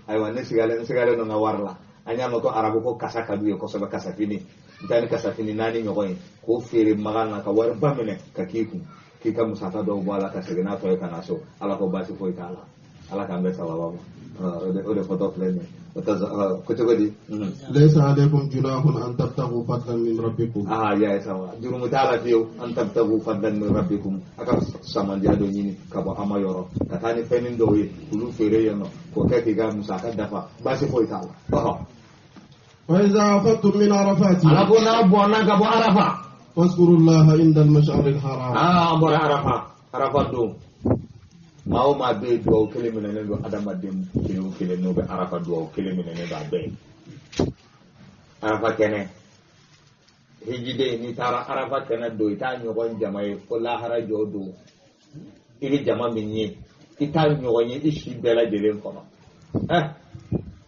Ayiwa, ne sigalen, n sigalen don n ka wari la. An y'a mɛn ko arabu ko kasa ka d'u ye kosɛbɛ, kasafini. N taa ni kasafini 4 ɲɔgɔn ye k'o feere Maga na ka wariba minɛ ka k'i kun, k'i ka musaka dɔw bɔ a la ka segin n'a tɔ ye ka na so. Ala ko baasi foyi t'a la. Ala k'an bɛɛ sababa ma. O de fɔtɔ filɛ nin ye. O tɛ ko cogo di? ليس عليكم جناح أن تبتغوا فضلا من ربكم. Ah, ya ye sawa, jurumu t'a la fiyewu. An tabtagu fadlan min rabbikum, a ka samandiya dɔ ɲini ka bɔ an ma yɔrɔ, ka taa ni fɛnnin dɔw ye k'olu feere yen nɔ, k'o kɛ k'i ka musaka dafa, baasi foyi t'a la. Ɔhɔ. فإذا أفضتم من عرفات Ala ko n'a bɔnna ka bɔ Arafa, فاذكروا الله عند المشعر الحرام. Aa, an bɔra Arafa. Arafa don, maa o maa bɛ yen, duwawu kelen minɛnen don. Adamaden kelen o kelen n'o bɛ Arafa, duwawu kelen minɛnen don a bɛɛ ye. Arafa kɛnɛ, hijiden, n'i taara Arafa kɛnɛ don, i t'a ɲɔgɔn jama ye fo lahara jɔ don. I bɛ jama min ye, i t'a ɲɔgɔn ye i si bɛɛ lajɛlen kɔnɔ. Ɛ,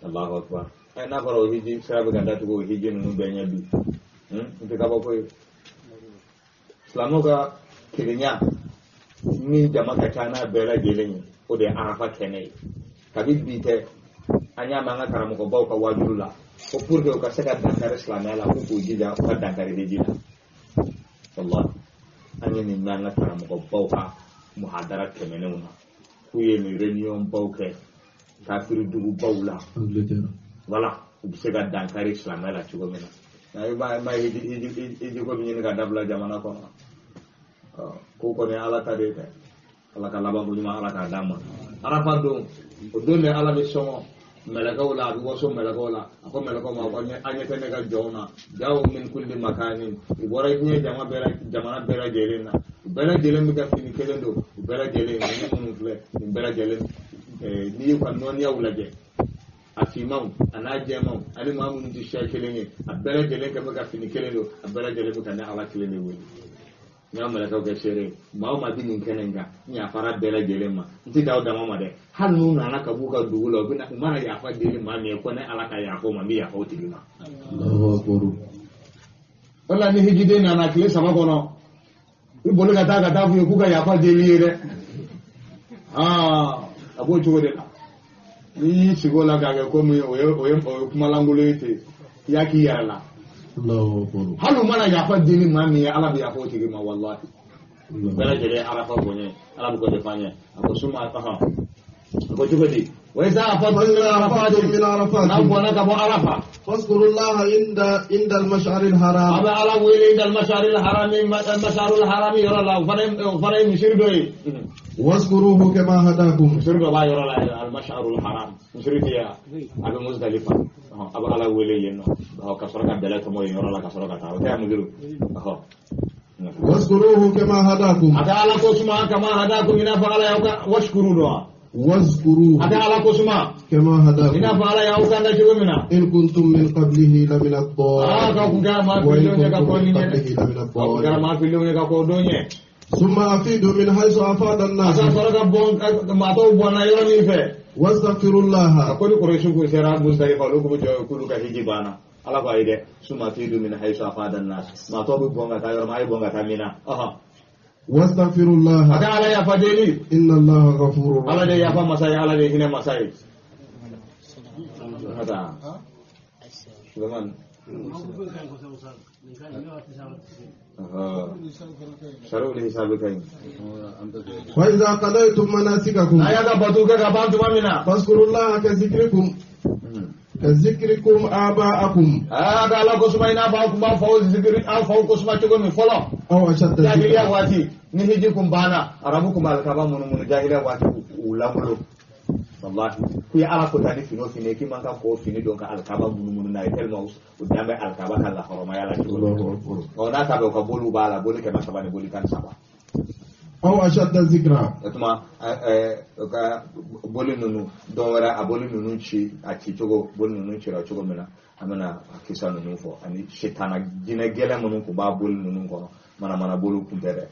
Alahu akbar! Ɛ, n'a fɔra o hiji sira bɛ ka datugu, o hiji ninnu bɛɛ ɲɛ bi, n tɛ kabako ye. Silamɛw ka kelenya min jama ka ca n'a bɛɛ lajɛlen ye, o de ye Arafa kɛnɛ ye. Kabi bi tɛ, an y'a mɛn an ka karamɔgɔbaw ka wajulu la ko pour que u ka se ka dankari silamɛya la, k'u k'u jija u ka dankari hiji la. Wallahi, an ye nin mɛn an ka karamɔgɔbaw ka muhadara tɛmɛnenw na, k'u ye nin réunion baw kɛ kafiri dugubaw la. Angleterre. Wala u bɛ se ka dankari silamɛya la cogo min na. Nka i b'a ye hiji ko bɛ ɲini ka dabila jamana kɔnɔ. Ko kɔni ye Ala ta de ye dɛ. Ala ka labanko ɲuman, Ala k'a d'an ma. Arafa don, o don de Ala bɛ sɔngɔ mɛlɛkɛw la, a bɛ waso mɛlɛkɛw la. A ko mɛlɛkɛw ma ko an ɲɛ tɛ ne ka jɔnw na, jawo min kulli makanin, u bɔra diɲɛ jama bɛɛ, jamana bɛɛ lajɛlen na, u bɛɛ lajɛlen bɛ ka fini kelen don, u bɛɛ lajɛlen ni minnu filɛ nin bɛɛ lajɛlen, n'i y'u ka nɔniyaw lajɛ, a finmanw a n'a jɛmanw ani maa minnu tɛ siya kelen ye, a bɛɛ lajɛlen kɛ bɛ ka fini kelen don, a bɛɛ lajɛlen bɛ ka ne Ala kelen de wele. N y'a mɛlɛkɛw kɛ seere ye, maa o maa bɛ nin kɛnɛ in kan, n yafara bɛɛ lajɛlen ma. N tɛ da o dama ma dɛ, hali n'u nana ka b'u ka dugu la, u bɛna, u mana yafa deli maa min ye ko ne Ala ka yafa o ma, n bɛ yafa o tigi ma. الله أكبر. O la ni hijiden nana tile 3 kɔnɔ, i boli ka taa ka taa f'u ye k'u ka yafa deli ye dɛ. Aa, a b'o cogo de la. N'i y'i sigi o la k'a kɛ komi o ye kumalankolon ye ten, i y'a k'i yɛrɛ la. الله أكبر. Hali u mana yafa deli maa min ye, Ala bɛ yafa o tigi ma, walahi. Bɛɛ lajɛlen ye Arafa bonya ye. Ala bɛ k'o de f'an ye. A ko suma, ɔhɔn, a ko cogo di? Wa iza afadtum min فإذا arafatin, أفضتم من n'a عرفات bɔnna ka bɔ Arafa, فاذكروا الله عند المشعر a الحرام. Bɛ Ala wele inda almasharil harami, masharul harami yɔrɔ la. O fana ye misiri dɔ ye. واذكروه كما هداكم. Misiri dɔ b'a yɔrɔ la, almasharul haram, misiri tɛ yan, a bɛ Muzdalifa. Ɔhɔn, a bɛ Ala wele yen nɔ. Ɔhɔn, ka sɔrɔ ka bɛlɛ tɔmɔ yen yɔrɔ la ka sɔrɔ ka taa. O tɛ yan misiri? Ɔhɔn. واذكروه كما هداكم. A ka Ala ko suma, kama hadakum, i n'a fɔ Ala y'aw ka washkuru dɔn wa. واذكروه A ka Ala ko suma كما i n'a هداكم fɔ Ala y'aw kan cogo min na. إن كنتم من قبله لمن Aa, k'aw kun الضالين. kɛra maa وإن fililenw ye ka كنتم kɔn من nin ɲɛ dɛ. قبله لمن Aw kun kɛra الضالين. maa fililenw ye ka kɔn o don ɲɛ. ثم أفيدوا من حيث أفاض A الناس. ka sɔrɔ ka bɔn, maa tɔw bɔnna yɔrɔ min fɛ. واستغفروا A الله. ko ni Kɔrɔsi kun sera Muzdalifa, olu kun bɛ jɔ yen k'olu ka hiji banna. Ala ko ayi dɛ, summa afidu min haythu afada an-nas, maa tɔw bɛ bɔn ka taa yɔrɔ min, a ye bɔn ka taa min na. Ɔhɔn. واستغفروا A الله ka Ala yafa deli. إن الله غفور Ala de رحيم. yafa masa ye, Ala de hinɛ masa ye. Hata Suleiman. Sari'ul hisabi ka ɲi. Wa idha qadaytum manasikakum. A y'a ka bato kɛ ka ban tuma min na. Fazkurullaha ka zikrikum. Ka zikrikum aba'akum. Aa ka Ala ko suma i n'a fɔ aw tun b'a faw zikiri aw faw ko suma cogo min fɔlɔ. Aw ashadda zikra. Jahiliya waati ni hiji kun banna arabu kun bɛ alikaba munumunu jahiliya waati u lankolon. Wallahi k'u ye Ala kota ni fini o fini ye k'i man kan k'o fini don ka alikaba munumunu n'a ye tellement u dan bɛ alikaba ka lahɔrɔmaya la cogo min na. Ɔ n'a ta bɛ u ka boliw b'a la boli 300 ni boli 13. Aw ashadda zikra. O tuma u ka boli ninnu dɔn wɛrɛ a boli ninnu ci a ci cogo boli ninnu cira cogo min na an bɛna a kisa ninnu fɔ ani sitana jinɛ gɛlɛn minnu tun b'a boli ninnu kɔnɔ manamana boliw tun tɛ dɛ.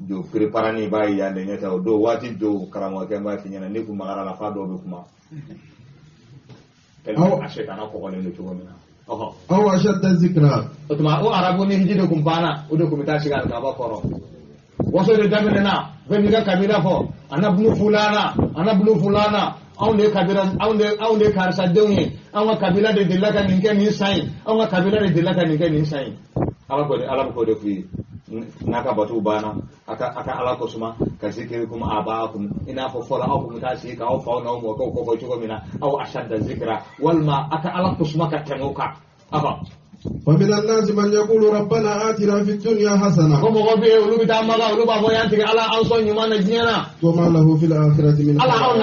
Jo préparani b'a ye yan de ɲɛ tɛ o don waati jo karamɔgɔkɛ b'a f'i ɲɛna n'i kun magara la f'a dɔw bɛ kuma. Tellement a sitana kɔgɔlen don cogo min na. Aw ashadda zikra. O tuma o arabu ni hiji de kun banna o de kun bɛ taa sigi alikaba kɔrɔ. Waso de daminɛna bɛɛ b'i ka kabila fɔ ana bunu fulana ana bunu fulana anw de kabila anw de karisa denw ye anw ka kabila de delila ka nin kɛ nin san ye anw ka kabila de delila ka nin kɛ nin san ye. Ala ko ala ko de f'i ye n'a ka bato banna a ka Ala ko suma ka zikirikum abaakum i n'a fɔ fɔlɔ aw kun bɛ taa sigi k'aw faw n'aw mɔkɛw kɔfɔ cogo min na aw ashadda zikra walima a ka Ala ko suma ka tɛmɛ o kan. ومن الناس من يقول ربنا آتنا في الدنيا حسنة. وما له في الآخرة من خلاق.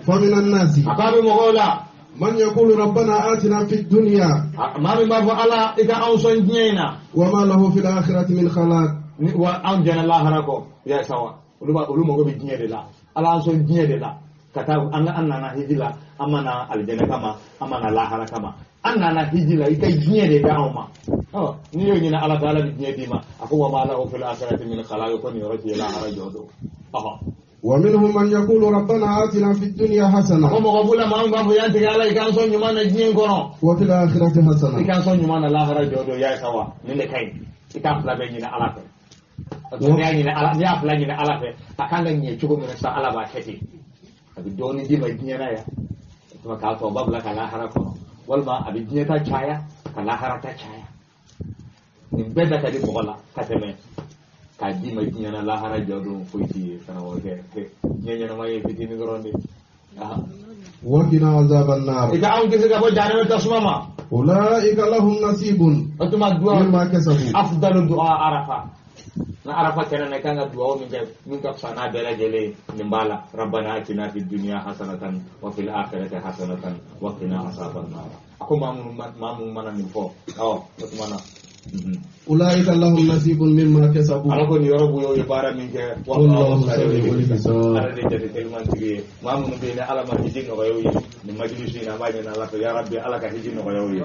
فمن الناس من يقول ربنا آتنا في الدنيا وما له في الآخرة من خلاق. ومنهم من يقول ربنا آتنا في الدنيا حسنة وفي الآخرة حسنة. Ka di ma diɲɛ na lahara jɔ don foyi t'i ye karamɔgɔkɛ diɲɛ ɲɛnama ye fitinin dɔrɔn de. Wakina azaban nar. I ka anw kisi ka bɔ jahanama tasuma ma. Ulaika lahum nasibun. O tuma duwa mimma kasabu. Afdalu du'a arafa. Na arafa kɛnɛ na i kan ka duwawu min kɛ min ka fisa n'a bɛɛ lajɛlen ye nin b'a la. Rabbana atina fid dunya hasanatan wa fil akhirati hasanatan wa qina azaban nar. A ko maa minnu mana nin fɔ ɔ o tuma na. Ulaika lahum nasibun mimma kasabu. Ala ko nin yɔrɔ b'u ye o ye baara min kɛ. Wallahu sari'ul hisab. Ala de jate telimantigi ye maa minnu bɛ yen ni Ala ma hiji nɔgɔya u ye nin majilisi in na an b'a ɲini Ala fɛ ya Rabbi Ala ka hiji nɔgɔya u ye.